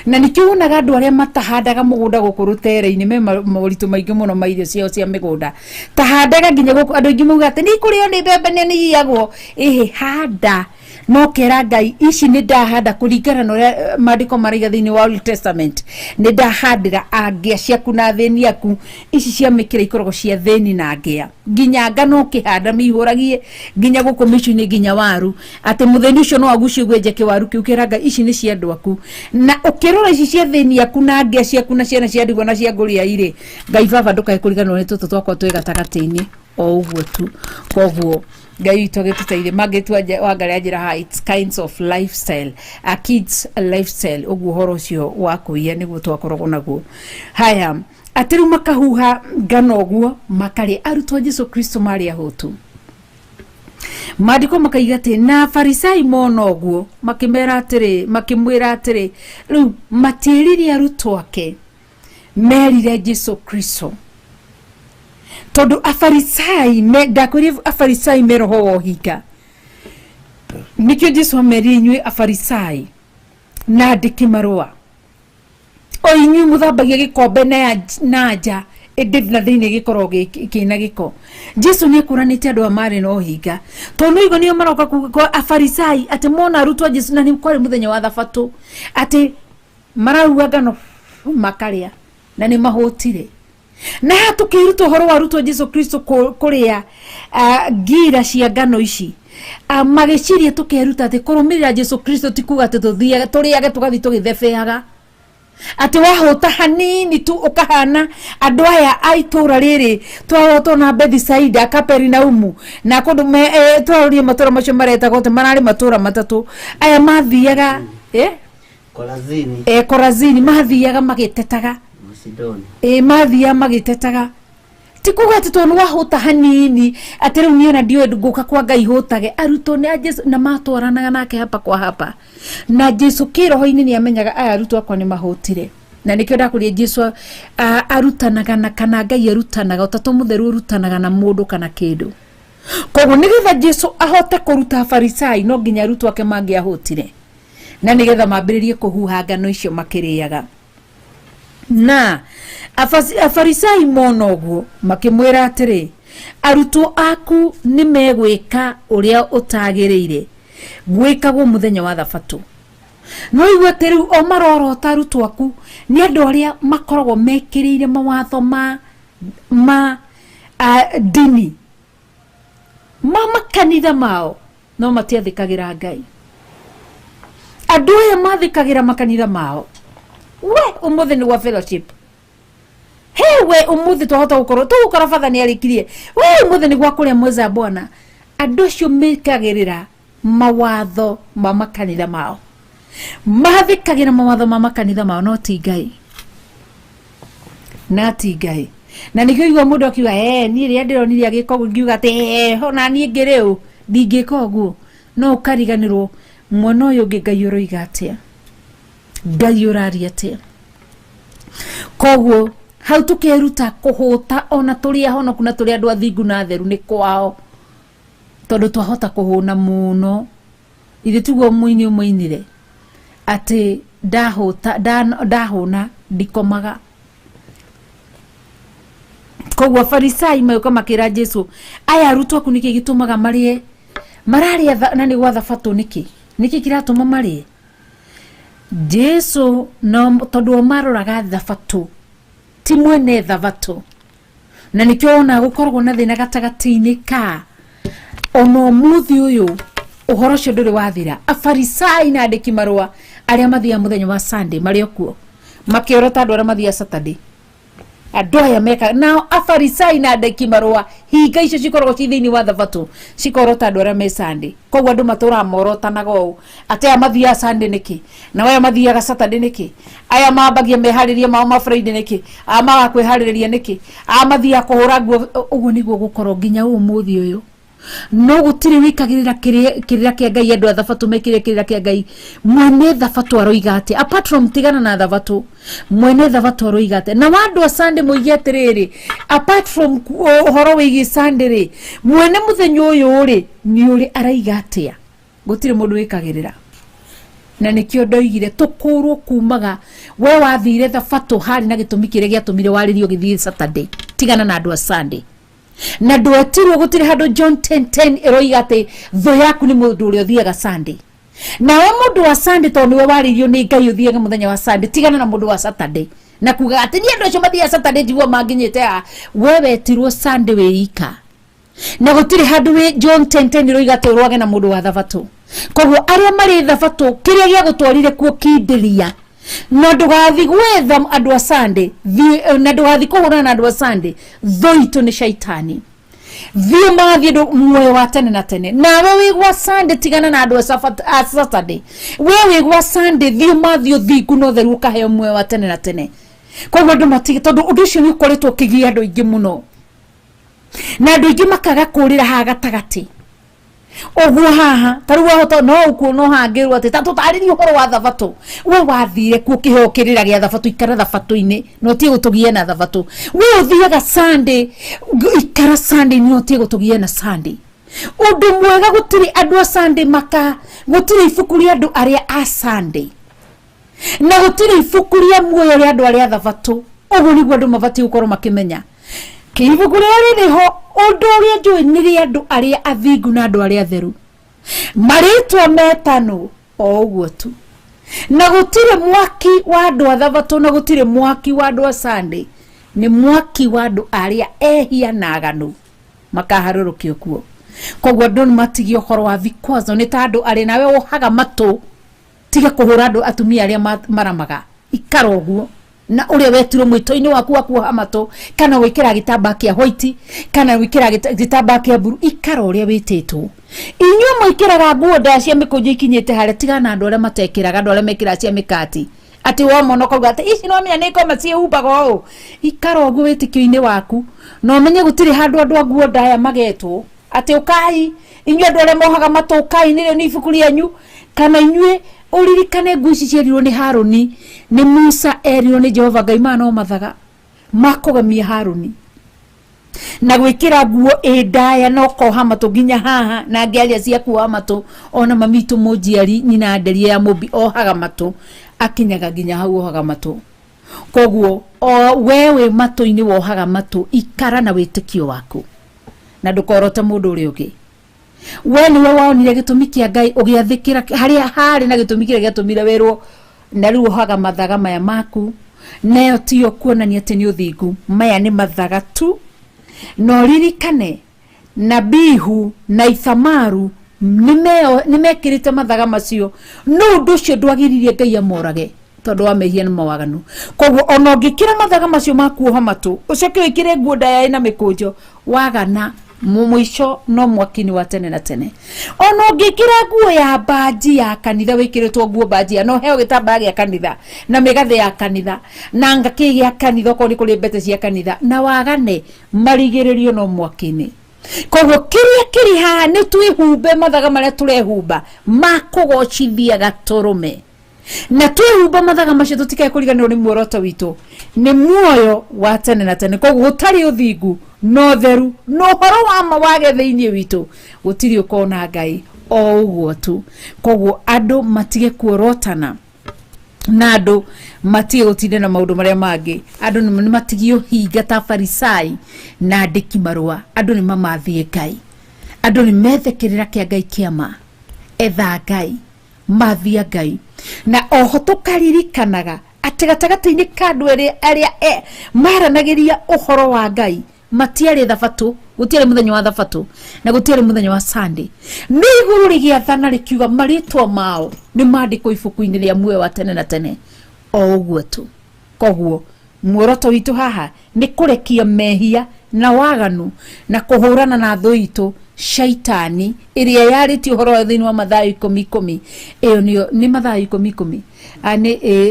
Na nĩkĩo wonaga andũ arĩa matahandaga mũgũnda gũkũ rũtere-inĩ me moritũ maingĩ mũno ma irio ciao cia mĩgũnda. Ta handaga nginya gũkũ, andũ aingĩ mauga atĩ nĩ ikũrĩo nĩ mbembe, nĩ iyagwo. Ĩhĩ, handa no kera Ngai ici nĩ ndahanda kũringana na ũrĩa maandĩko maraiga thĩinĩ wa Old Testament, nĩ ndahandĩra angĩa ciaku na thĩni aku. Ici cia mĩkĩra ikoragwo cia thĩni na ngĩa. Nginya ngano ũkĩhanda mĩihũragie nginya gũkũ mĩciĩ-inĩ, nginya waru, atĩ mũthĩni ũcio no agucie ũguo enje kĩwaru kĩu, kĩra Ngai ici nĩ cia andũ aku. Na ũkĩrora ici cia thĩni aku na ngĩa ciaku na ciana cia ndigwa na cia ngũria irĩ, Ngai baba ndũkae kũriganĩrwo nĩ tũtũ twakwa twĩ gatagatĩ-inĩ o ũguo tu. Koguo Ngai witũ agĩtũteithie. Mangĩtua wangarĩ anjĩra haha, it's kinds of lifestyle, a kids lifestyle. Ũguo ũhoro ũcio wa kũiya nĩguo twakoragwo naguo. Haya, atĩ rĩu makahuha ngano ũguo makarĩa. Arutwo a Jesu Kristo marĩ ahũtu. Maandĩko makaiga atĩ na Afarisai mona ũguo, makĩmera atĩrĩ, makĩmwĩra atĩrĩ, rĩu matiĩrire arutwo ake, merire Jesu Kristo, tondũ Afarisai ndakwĩrire Afarisai me roho wa ũhinga. Nĩkĩo Jesu amerire, inyuĩ Afarisai na andĩki marũa, o inyuĩ mũthambagia gĩkombe na nja, ĩndĩ na thĩinĩ gĩkoragwo kĩna gĩko. Jesu nĩ ekũranĩte andũ aya marĩ na ũhinga, tondũ nĩigua nĩo maroka kwa Afarisai atĩ mona arutwo a Jesu, na nĩ kwarĩ mũthenya wa thabatũ, atĩ marauga ngano makarĩa na nĩ mahũtire. Na haha tũkĩruta ũhoro wa arutwo Jesu Kristo kũrĩa ngira cia ngano ici, magĩciria tũkeruta atĩ kũrũmĩrĩra Jesu Kristo ti kuga atĩ tũthiage tũrĩage tũgathiĩ tũgĩthebeaga, atĩ wahũta hanini tu ũkahana andũ aya a itũra rĩrĩ twarotwo na Bethisaida, Kaperinaumu na kũndũ twarorire matũra macio maretagwo atĩ mararĩ matũra matatũ aya mathiaga Korazini. Korazini, mathiaga magĩtetaga. Sidoni. Mathiaga magĩtetaga. Ti kuga atĩ tondũ wahũta hanini atĩ rĩu niĩ ona ndiũĩ ngũka kwa Ngai hũtage. Arutwo nĩ a Jesu na matwaranaga nake hapa kwa hapa na Jesu kĩroho-inĩ nĩ amenyaga aya arutwo akwa nĩ mahũtire. Na nĩkĩo ndakũria Jesu arutanaga na kana Ngai arutanaga, ũtatũ mũtheru ũrutanaga na mũndũ kana kĩndũ. Koguo nĩgetha Jesu ahote kũruta Afarisai, no nginya arutwo ake mangĩahũtire, na nĩgetha mambĩrĩrie kũhuha ngano icio makĩrĩaga. Na Afarisai mona ũguo, makĩmwĩra atĩrĩ, arutwo aku nĩ megwĩka ũrĩa ũtagĩrĩire gwĩkagwo mũthenya wa thabatũ. No igua atĩ rĩu o marorota arutwo aku nĩ andũ arĩa makoragwo mekĩrĩire mawatho ma ndini ma makanitha mao, no matiathĩkagĩra Ngai. Andũ aya mathĩkagĩra makanitha mao. We ũmũthĩ nĩ gwa fellowship, he we ũmũthĩ twahota gũkorwo tũgũkora batha nĩ arĩkirie, we ũmũthĩ nĩ gwa kũrĩa mweza bwana. Andũ acio mekagĩrĩra mawatho ma makanitha mao, mathĩkagĩra mawatho ma makanitha mao, no ti Ngai, na ti Ngai. Na nĩkĩo igua mũndũ akiuga, niĩ rĩrĩa ndĩronire agĩka ũguo, ngiuga atĩ, ona niĩ ngĩrĩ ũ ndingĩka ũguo. No ũkariganĩrwo. Mwena ũyũ ũngĩ Ngai ũroiga atĩa? Ngai ũraria atĩa? Koguo hau tũkeruta kũhũta ona tũrĩ ahonoku na tũrĩ andũ athingu na atheru nĩ kwao, tondũ twahota kũhũna mũno. Ithe tiguo mũini ũmũinire atĩ ndahũta ndahũna ndikomaga. Koguo Afarisai magĩũka makĩra Jesu, aya arutwo aku nĩkĩ gĩtũmaga marĩe mararĩa na nĩ gwa thabatũ nĩkĩ? Nĩkĩ kĩratũma marĩe? Jesu no tondũ o maroraga thabatũ ti mwene thabatũ, na nĩkĩo wona gũkoragwo na thĩna gatagatĩ-inĩ ka ona ũmũthĩ ũyũ ũhoro ũcio ndũrĩ wathira. Afarisai na andĩki marũa arĩa mathiaga mũthenya wa Sunday marĩ o kuo makĩorota andũ arĩa mathiaga Saturday. Andũ aya meka nao Afarisai na andĩki marũa hinga icio cikoragwo ci thĩinĩ wa thabatũ cikorota andũ arĩa me Sunday. Koguo andũ matũraga morotanaga ũũ atĩ aya mathiaga Sunday nĩkĩ, nao aya mathiaga Saturday nĩkĩ, aya mambagia meharĩria mao ma Friday nĩkĩ, aya maga kwĩharĩrĩria nĩkĩ, aya mathiaga kũhũra nguo. Ũguo nĩguo gũkorwo nginya ũmũthĩ ũyũ. No gũtirĩ wĩkagĩrĩra kĩrĩra kĩa Ngai. Andũ a thabatũ mekĩrĩre kĩrĩra kĩa Ngai. Mwene thabatũ aroiga atĩa? Apart from tigana na thabatũ, mwene thabatũ aroiga atĩa? Na andũ a Sunday moige atĩrĩrĩ, apart from ũhoro wĩgiĩ Sunday rĩ, mwene mũthenya ũyũ rĩ nĩ ũrĩ araiga atĩa? Gũtirĩ mũndũ wĩkagĩrĩra. Na nĩkĩo ndoigire tũkũrwo kumaga we wathire thabatũ harĩ na gĩtũmi kĩrĩa gĩatũmire warĩrio ũgĩthiĩ Saturday. Tigana na andũ a Sunday. Na ndwetirwo, gũtirĩ handũ John 10:10 ĩroiga atĩ thũ yaku nĩ mũndũ ũrĩa ũthiaga Sunday. Nawe mũndũ wa Sunday, tondũ nĩwe warĩirio nĩ Ngai ũthiage mũthenya wa Sunday, tigana na mũndũ wa Saturday na kuga atĩ niĩ andũ acio mathiaga Saturday njiguo manginyĩte haha. We wetirwo Sunday wĩ ika, na gũtirĩ handũ wĩ John 10:10 ĩroiga atĩ ũrwage na mũndũ wa thabatũ. Koguo arĩa marĩ thabatũ, kĩrĩa gĩagũtwarire kuo kindĩria, na ndũgathi gwetha andũ a Sunday, na ndũgathi kũhũrana na andũ a Sunday. Thũ itũ nĩ shaitani. Thiĩ mathiĩ ndũ muoyo wa tene na tene. Nawe wĩ gwa Sunday, tigana na andũ a Saturday. We wĩ gwa Sunday, thiĩ mathiĩ ũthingu na ũtheru, ũkaheo muoyo wa tene na tene. Koguo andũ matige, tondũ ũndũ ũcio nĩ ũkoretwo ũkĩgia andũ aingĩ mũno, na andũ aingĩ makaga kũrĩra haha gatagatĩ ũguo haha. Ta rĩu wahota no ũkuo no hangĩrwo atĩ ta tũtarĩrie ũhoro wa thabatũ. We wathire kuo kĩheo kĩrĩra gĩa thabatũ, ikara thabatũ-inĩ na ũtige gũtũgia na thabatũ. We ũthiaga Sunday, ikara Sunday na ũtige gũtũgia na Sunday. Ũndũ mwega, gũtirĩ andũ a Sunday maka, gũtirĩ ibuku rĩa andũ arĩa a Sunday, na gũtirĩ ibuku rĩa muoyo rĩa andũ arĩa thabatũ. Ũguo nĩguo andũ mabatiĩ gũkorwo makĩmenya ibuku rĩrĩa rĩrĩ ho. Ũndũ ũrĩa njũĩ nĩ rĩa andũ arĩa athingu na andũ arĩa atheru, marĩtwa metanwo o ũguo tu. Na gũtirĩ mwaki wa andũ a thabatũ, na gũtirĩ mwaki wa andũ a Sunday. Nĩ mwaki wa andũ arĩa ehia na aganu makaharũrũkio kuo. Koguo andũ nĩ matigie ũhoro wa vikwazo. Nĩ ta andũ arĩ nawe wohaga matũ, tiga kũhũra andũ atumia arĩa maramaga. Ikara ũguo na ũrĩa wetirwo mwĩto-inĩ waku wa kuoha matũ, kana gwĩkĩra gĩtambaa kĩa white, kana gwĩkĩra gĩtambaa kĩa mburu. Ikara ũrĩa wĩtĩtwo. Inyuĩ mwĩkĩraga nguo ndaya cia mĩkũnjo ikinyĩte harĩa, tigana na andũ arĩa matekĩraga, andũ arĩa mekĩraga cia mĩkati, atĩ wamona ũkauga atĩ ici no menya nĩ ngoma ciĩhumbaga ũũ. Ikara ũguo wĩtĩkio-inĩ waku, na ũmenye gũtirĩ handũ andũ a nguo ndaya magetwo atĩ ũkai inyuĩ andũ arĩa mohaga matũ, ũkai nĩrĩo nĩ ibuku rĩanyu. Kana inyuĩ ũririkane nguo ici cierirwo nĩ Harũni, nĩ Musa erirwo nĩ Jehova Ngai, maya no mathaga makũgemia Harũni na gwĩkĩra nguo ĩ ndaya na ũkoha matũ nginya haha, na angĩ arĩa cia kuoha matũ. Ona mami witũ mũnjiari nyina nderie ya mũmbi ohaga matũ akinyaga nginya hau ohaga matũ. Koguo o we wĩ matũ-inĩ wohaga matũ, ikara na wĩtĩkio waku na ndũkorote mũndũ ũrĩa ũngĩ. We nĩwe wonire gĩtũmi kĩa Ngai ũgĩathĩkĩra harĩa harĩ na gĩtũmi kĩrĩa gĩatũmire wĩrwo, na rĩu ũhaga mathaga maya maku, nayo tiyo kuonania atĩ nĩ ũthingu. Maya nĩ mathaga tu. Na ũririkane Nabihu na Ithamaru nĩ mekĩrĩte mathaga macio, no ũndũ ũcio ndwagiririe Ngai amorage tondũ wa mehia na mawaganu. Koguo ona ũngĩkĩra mathaga macio ma kuoha matũ, ũcoke wĩkĩre nguo ndaya ĩna mĩkũnjo, wagana mũico no mwaki-inĩ wa tene na tene. Ona ũngĩkĩra nguo ya banji ya kanitha, wĩkĩrĩtwo nguo banji ya no heo gĩtambaya gĩa kanitha na mĩgathĩ ya kanitha na ngakĩ gĩa kanitha, okorwo nĩ kũrĩ mbete cia kanitha, na wagane, marigĩrĩrio no mwaki-inĩ. Koguo kĩrĩa kĩrĩ haha nĩ twĩhumbe mathaga marĩa tũrehumba ma kũgocithia gatũrũme, na twĩhumba mathaga macio tũtikae kũriganĩrwo nĩ muoroto witũ nĩ muoyo wa tene na tene. Koguo gũtarĩ ũthingu na ũtheru na ũhoro wa ma wage thĩinĩ witũ, gũtirĩ ũkona Ngai o ũguo tu. Koguo andũ matige kuorotana na andũ matige gũtinda na maũndũ marĩa mangĩ. Andũ nĩ matigie ũhinga ta Farisai na andĩki marũa. Andũ nĩ mamathie Ngai, andũ nĩ methe kĩrĩra kĩa Ngai kĩama, etha Ngai, mathia Ngai. Na oho tũkaririkanaga atĩ gatagatĩ-inĩ ka andũ arĩa maranagĩria ũhoro wa Ngai matiarĩ thabatũ, gũtiarĩ mũthenya wa thabatũ na gũtiarĩ mũthenya wa Sunday. Nĩ igũrũ rĩgĩathana rĩkiuga marĩtwa mao nĩ mandĩkwo ibuku-inĩ rĩa muoyo wa tene na tene o ũguo tu. Koguo muoroto witũ haha nĩ kũrekia mehia na waganu na kũhũrana na thũ itũ shaitani ĩrĩa yarĩtie ũhoro wa thĩinĩ wa Mathayo 10:10. Ĩyo nĩyo nĩ Mathayo 10:10,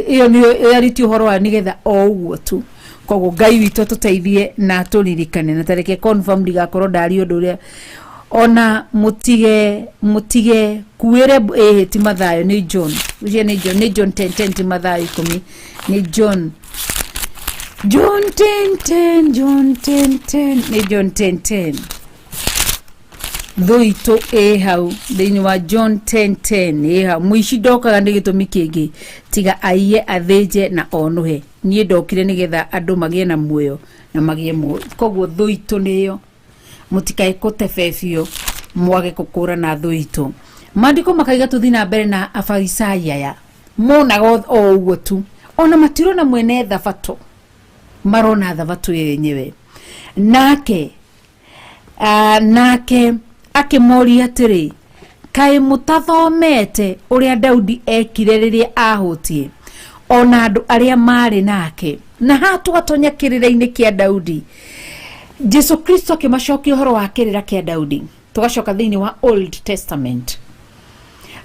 ĩyo nĩyo yarĩtie ũhoro wa nĩgetha o ũguo tu. Koguo Ngai witũ atũteithie na atũririkane, na tareke confirm ndigakorwo ndari ũndũ ũrĩa ona mũtige kuĩre. Ĩhĩ, ti Mathayo, nĩ John ũcio, nĩ John, nĩ John 10:10, ti Mathayo 10, nĩ John, John 10:10, John 10:10, nĩ John 10:10. Thũ itũ ĩ hau thĩinĩ wa John 10:10, ĩ hau. Mũici ndokaga nĩ gĩtũmi kĩngĩ tiga aiye, athĩnje na onũhe. Niĩ ndokire nĩgetha andũ magĩe na muoyo na magĩe muoyo. Koguo thũ itũ nĩyo, mũtikae kũtebebio mwage kũkũrana thũ itũ. Maandĩko makaiga tũthiĩ na mbere na Afarisai aya monaga o ũguo tu, ona matirona mwene thabatũ, marona thabatũ ĩyo yenyewe. Nake akĩmoria atĩrĩ, kaĩ mũtathomete ũrĩa Daudi ekire rĩrĩa ahũtiĩ ona andũ arĩa marĩ nake? Na haha tũgatonya kĩrĩra-inĩ kĩa Daudi. Jesu Kristo akĩmacokia ũhoro wa kĩrĩra kĩa Daudi. Tũgacoka thĩinĩ wa Old Testament,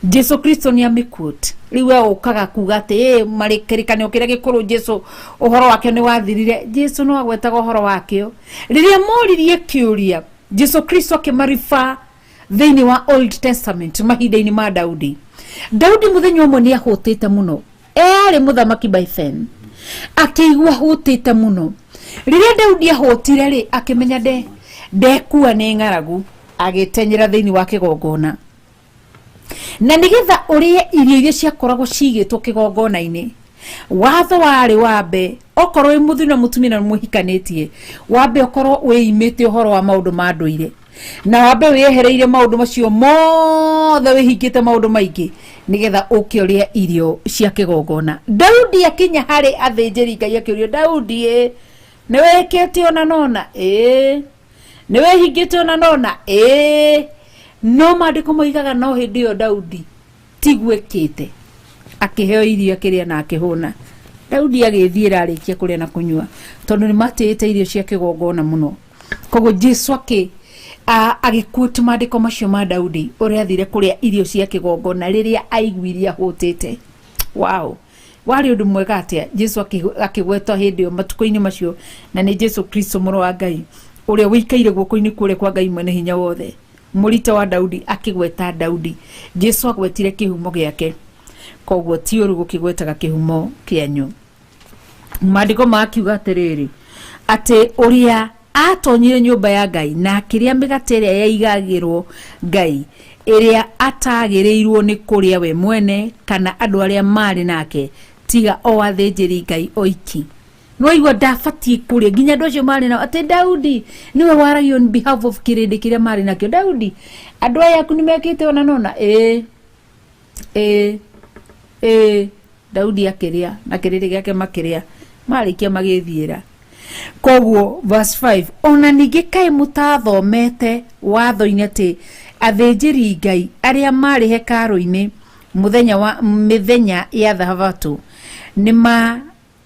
Jesu Kristo nĩ amĩquote. Rĩu we ũkaga kuga atĩ ĩ marĩ kĩrĩkanĩro kĩrĩa gĩkũrũ Jesu ũhoro wake nĩ wathirire. Jesu no agwetaga ũhoro wakĩo rĩrĩa moririe kĩũria. Jesu Kristo akĩmariba thĩinĩ wa Old Testament mahinda-inĩ ma Daudi. Daudi mũthenya ũmwe nĩ ahũtĩte mũno, arĩ mũthamaki by then, akĩigua ahũtĩte mũno. Rĩrĩa Daudi ahũtire rĩ, akĩmenya ndekua nĩ ng'aragu, agĩtenyera thĩinĩ wa kĩgongona na nĩgetha ũrĩe irio iria ciakoragwo cigĩtwo kĩgongona-inĩ. Watho warĩ wambe okorwo wĩ mũthuri na mũtumia na mũhikanĩtie, wambe ũkorwo wĩimĩte ũhoro wa maũndũ ma ndũire na wambe wĩyehereire maũndũ macio mothe, wĩhingĩte maũndũ maingĩ nĩgetha ũke ũrĩe irio cia kĩgongona. Daudi akinya harĩ athĩnjĩri Ngai akĩũrio, Daudi ĩ nĩ wĩkĩte ona nona? Ĩĩ. Nĩ wĩhingĩte ona nona? Ĩĩ. No maandĩko moigaga no hĩndĩ ĩyo Daudi tiguĩkĩte, akĩheo irio akĩrĩa na akĩhũna. Daudi agĩthiĩra arĩkia kũrĩa na kũnyua, tondũ nĩ matĩĩte irio cia kĩgongona mũno. Koguo Jesu agĩquote maandĩko macio ma Daudi ũrĩa athire kũrĩa irio cia kĩgongona rĩrĩa aiguire ahũtĩte. Wow, warĩ ũndũ mwega atĩa Jesu akĩgwetwo hĩndĩ ĩyo matukũ-inĩ macio, na nĩ Jesu Kristo mũrũ wa Ngai ũrĩa wĩikaire guoko-inĩ kũrĩa kwa Ngai mwene hinya wothe, mũrita wa Daudi. Akĩgweta Daudi, Jesu agwetire kĩhumo gĩake. Koguo ti ũru gũkĩgwetaga kĩhumo kĩanyu. Maandĩko makiuga atĩrĩrĩ, atĩ ũrĩa atonyire nyũmba ya Ngai na akĩrĩa mĩgate ĩrĩa yaigagĩrwo Ngai, ĩrĩa atagĩrĩirwo nĩ kũrĩa we mwene kana andũ arĩa marĩ nake, tiga o athĩnjĩri Ngai oiki. Nĩwaigua ndabatiĩ kũrĩa nginya andũ acio marĩ nao, atĩ Daudi nĩwe waragia on behalf of kĩrĩndĩ kĩrĩa marĩ nakĩo. Daudi, andũ aya aku nĩmekĩte ona nona? Ĩĩ, ĩĩ, ĩĩ. Daudi akĩrĩa na kĩrĩndĩ gĩake makĩrĩa, marĩkia magĩthiĩra. Koguo verse 5, ona ningĩ kaĩ mũtathomete watho-inĩ atĩ athĩnjĩri Ngai arĩa marĩ hekarũ-inĩ mũthenya wa mĩthenya ya thabatũ nĩ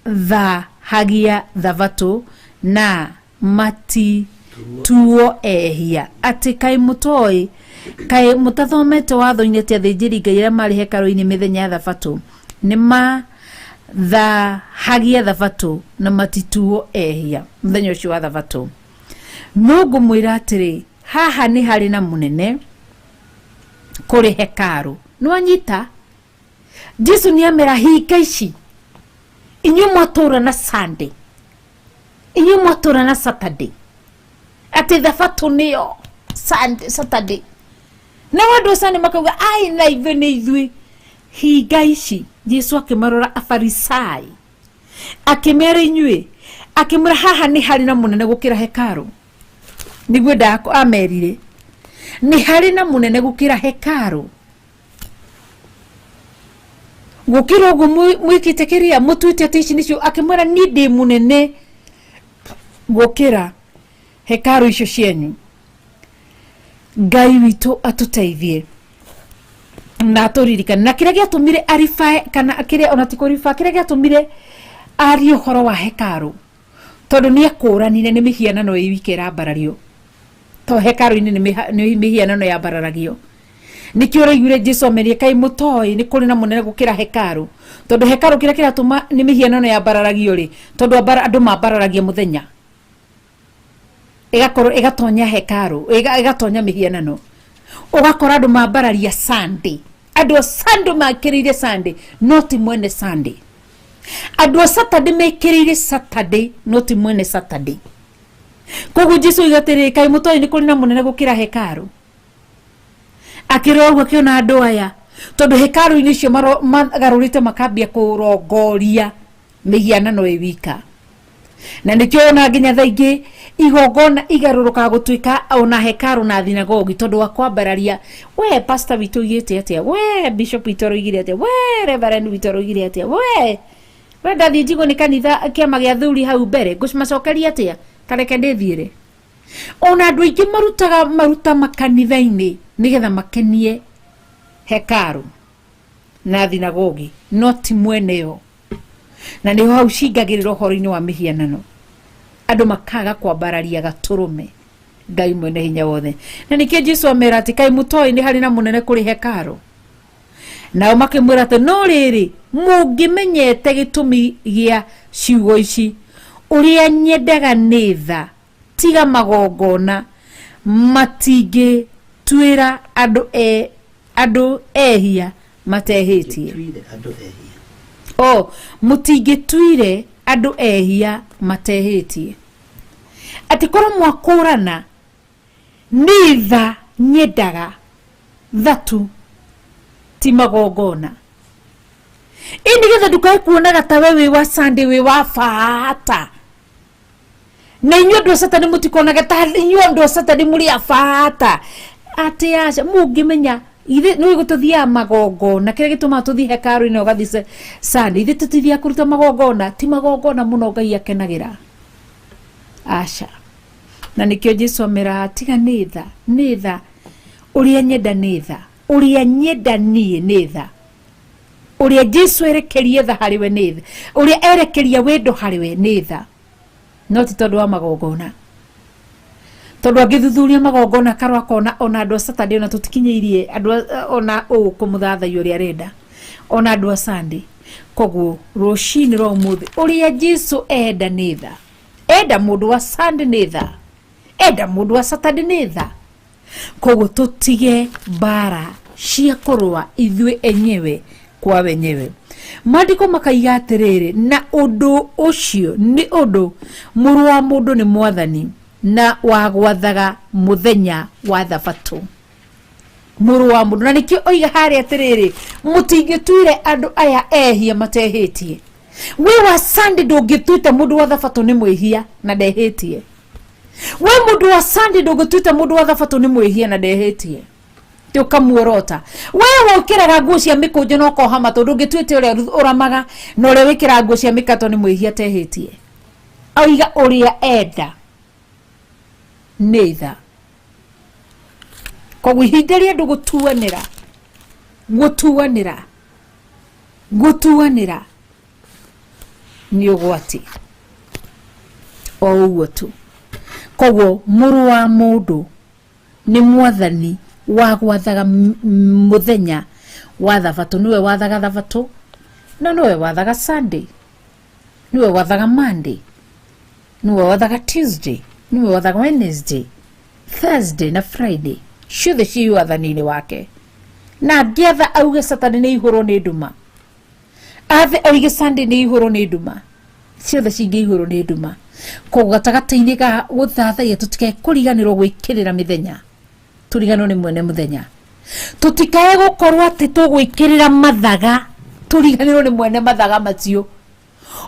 mathahagia thabatũ na matituo ehia? Atĩ kaĩ mũtoĩ, kaĩ mũtathomete watho-inĩ atĩ athĩnjĩri Ngai arĩa marĩ hekarũ-inĩ mĩthenya ya thabatũ nĩ mathahagia thabatũ na matituo ehia mũthenya ũcio wa thabatũ? No ngũmwĩra atĩrĩ, Haha nĩ harĩ na mũnene kũrĩ hekarũ. Nĩwanyita? Jesu nĩ amera hinga ici, inyuĩ mwatũra na Sunday, inyuĩ mwatũra na Saturday, atĩ thabatũ nĩyo Sunday, Saturday. Na andũ a Sunday makauga ai na ithuĩ nĩ ithuĩ. Hinga ici, Jesu akĩmarora Afarisai akĩmera inyuĩ, akĩmwĩra haha nĩ harĩ na mũnene gũkĩra hekarũ. Nĩguo ndako amerire nĩ harĩ na mũnene gũkĩra hekarũ, gũkĩra ũguo mwĩkĩte kĩrĩa mũtuĩte atĩ ici nĩcio. Akĩmwĩra niĩ ndĩ mũnene gũkĩra hekarũ icio cianyu. Ngai witũ atũteithie na atũririkane. Na kĩrĩa gĩatũmire aribae, kana kĩrĩa ona ti kũriba, kĩrĩa gĩatũmire arie ũhoro wa hekarũ, tondũ nĩ akũranire nĩ mĩhianano ĩ wiki ĩrambarario, to hekarũ-inĩ nĩ mĩhianano yambararagio. Nĩkĩo ũraiguire Jesu amerie kaĩ mũtoĩ nĩ kũrĩ na mũnene gũkĩra hekarũ, tondũ hekarũ kĩrĩa kĩratũma nĩ mĩhianano yambararagio rĩ, tondũ andũ mambararagia mũthenya, ĩgakorwo ĩgatonya hekarũ, ĩgatonya mĩhianano. Ũgakora andũ mambararia Sunday, andũ a Sunday mekĩrĩire Sunday no ti mwene Sunday, andũ a Saturday mekĩrĩire Saturday no ti mwene Saturday. Koguo Jesu oiga atĩrĩrĩ, kaĩ mũtoĩ nĩ kũrĩ na mũnene gũkĩra hekarũ? Akĩrora ũguo akĩona andũ aya, tondũ hekarũ-inĩ icio magarũrĩte makambia kũrongoria mĩhianano ĩ wika. Na nĩkĩo ona nginya thaa ingĩ igongona igarũrũkaga gũtuĩka ona hekarũ na thinagogi, tondũ wa kwambararia we pastor witũ oigĩte atĩa, we bishop witũ aroigire atĩa, we reverend witũ aroigire atĩa, we we ndathiĩ njigwo nĩ kanitha kĩama gĩa thuri hau mbere ngũmacokeria atĩa, kareke ndĩthiĩre. Ona andũ aingĩ marutaga maruta makanitha-inĩ nĩgetha makenie hekarũ na thinagogi, no ti mweneyo. Na nĩho hau cingagĩrĩra ũhoro-inĩ wa mĩhianano, andũ makaga kwambararia gatũrũme Ngai mwene hinya wothe. Na nĩkĩo Jesu amera atĩ kaĩ mũtoĩ nĩ harĩ na mũnene kũrĩ hekarũ? Nao makĩmwĩra atĩ no rĩrĩ, mũngĩmenyete gĩtũmi gĩa ciugo ici, ũrĩa nyendaga nĩ tha tiga magongona, matingĩtuĩra andũ ehia matehĩtie. Tuire andũ ehia. O mũtingĩtuire andũ ehia matehĩtie. Atĩ korwo mwakũrana nĩ tha nyendaga, tha tu ti magongona. Ĩ nĩgetha ndũkae kuonaga ta we wĩ wa Sunday wĩ wa bata, na inyuĩ andũ a Saturday mũtikonage ta inyuĩ andũ a Saturday mũrĩ a bata. Atĩ aca, mũngĩmenya ithe nĩ gũtũthiaga magongona, kĩrĩa gĩtũmaga tũthiĩ hekarũ-inĩ ũgathiĩ Sunday, ithe tũtithiaga kũruta magongona, ti magongona mũno Ngai akenagĩra, aca. Na nĩkĩo Jesu ameraga tiga nĩ tha, nĩ tha, ũrĩa nyenda nĩ tha, ũrĩa nyenda niĩ nĩ tha, ũrĩa Jesu erekerie tha harĩ we nĩ tha, ũrĩa erekeria wendo harĩ we nĩ tha, no ti tondũ wa magongona. Tondũ angĩthuthuria magongona karwa akona ona andũ a Saturday ona tũtikinyĩirie andũ ona ũũ kũmũthathaiya ũrĩa arenda, ona andũ a Sunday. Koguo rũcinĩ rwa ũmũthĩ ũrĩa Jesu enda nĩ tha, enda mũndũ wa Sunday nĩ tha, enda mũndũ wa Saturday nĩ tha. Koguo tũtige mbara cia kũrũa ithuĩ enyewe kwa wenyewe. Maandĩko makaiga atĩrĩrĩ, na ũndũ ũcio nĩ ũndũ mũrũ wa mũndũ nĩ mwathani na wa gwathaga mũthenya wa thabatũ. Mũrũ wa mũndũ, na nĩkĩo oiga harĩa atĩrĩrĩ, mũtingĩtuire andũ aya ehia matehĩtie. We wa Sunday ndũngĩtuĩte mũndũ wa thabatũ nĩ mwĩhia na ndehĩtie. We mũndũ wa Sunday ndũngĩtuĩte mũndũ wa thabatũ nĩ mwĩhia na ndehĩtie. Ti ũkamuorota. We wĩkĩraga nguo cia mĩkũnjo na ũkoha matũ, ndũngĩtuĩte ũrĩa ũramaga na ũrĩa wĩkĩraga nguo cia mĩkato nĩ mwĩhia atehĩtie. Oiga ũrĩa enda nĩ tha. Koguo ihinda rĩa andũ gũtuanĩra, gũtuanĩra, gũtuanĩra nĩ ũgwati o ũguo tu. Koguo mũrũ wa mũndũ nĩ mwathani wa gwathaga mũthenya wa thabatũ. Nĩwe wathaga thabatũ, na nĩwe wathaga Sunday, nĩwe wathaga Monday, nĩwe wathaga Tuesday, nĩwe wathaga Wednesday, Thursday na Friday ciothe ciĩ wathani-inĩ wake. Na angĩatha auge Saturday nĩ ihũrwo nĩ nduma, athe oige Sunday nĩ ihũrwo nĩ nduma, ciothe cingĩihũrwo nĩ nduma. Koguo gatagatĩ-inĩ ga gũthathaiya tũtikae kũriganĩrwo gwĩkĩrĩra mĩthenya, tũriganĩrwo nĩ mwene mũthenya. Tũtikae gũkorwo atĩ tũgwĩkĩrĩra mathaga, tũriganĩrwo nĩ mwene mathaga macio.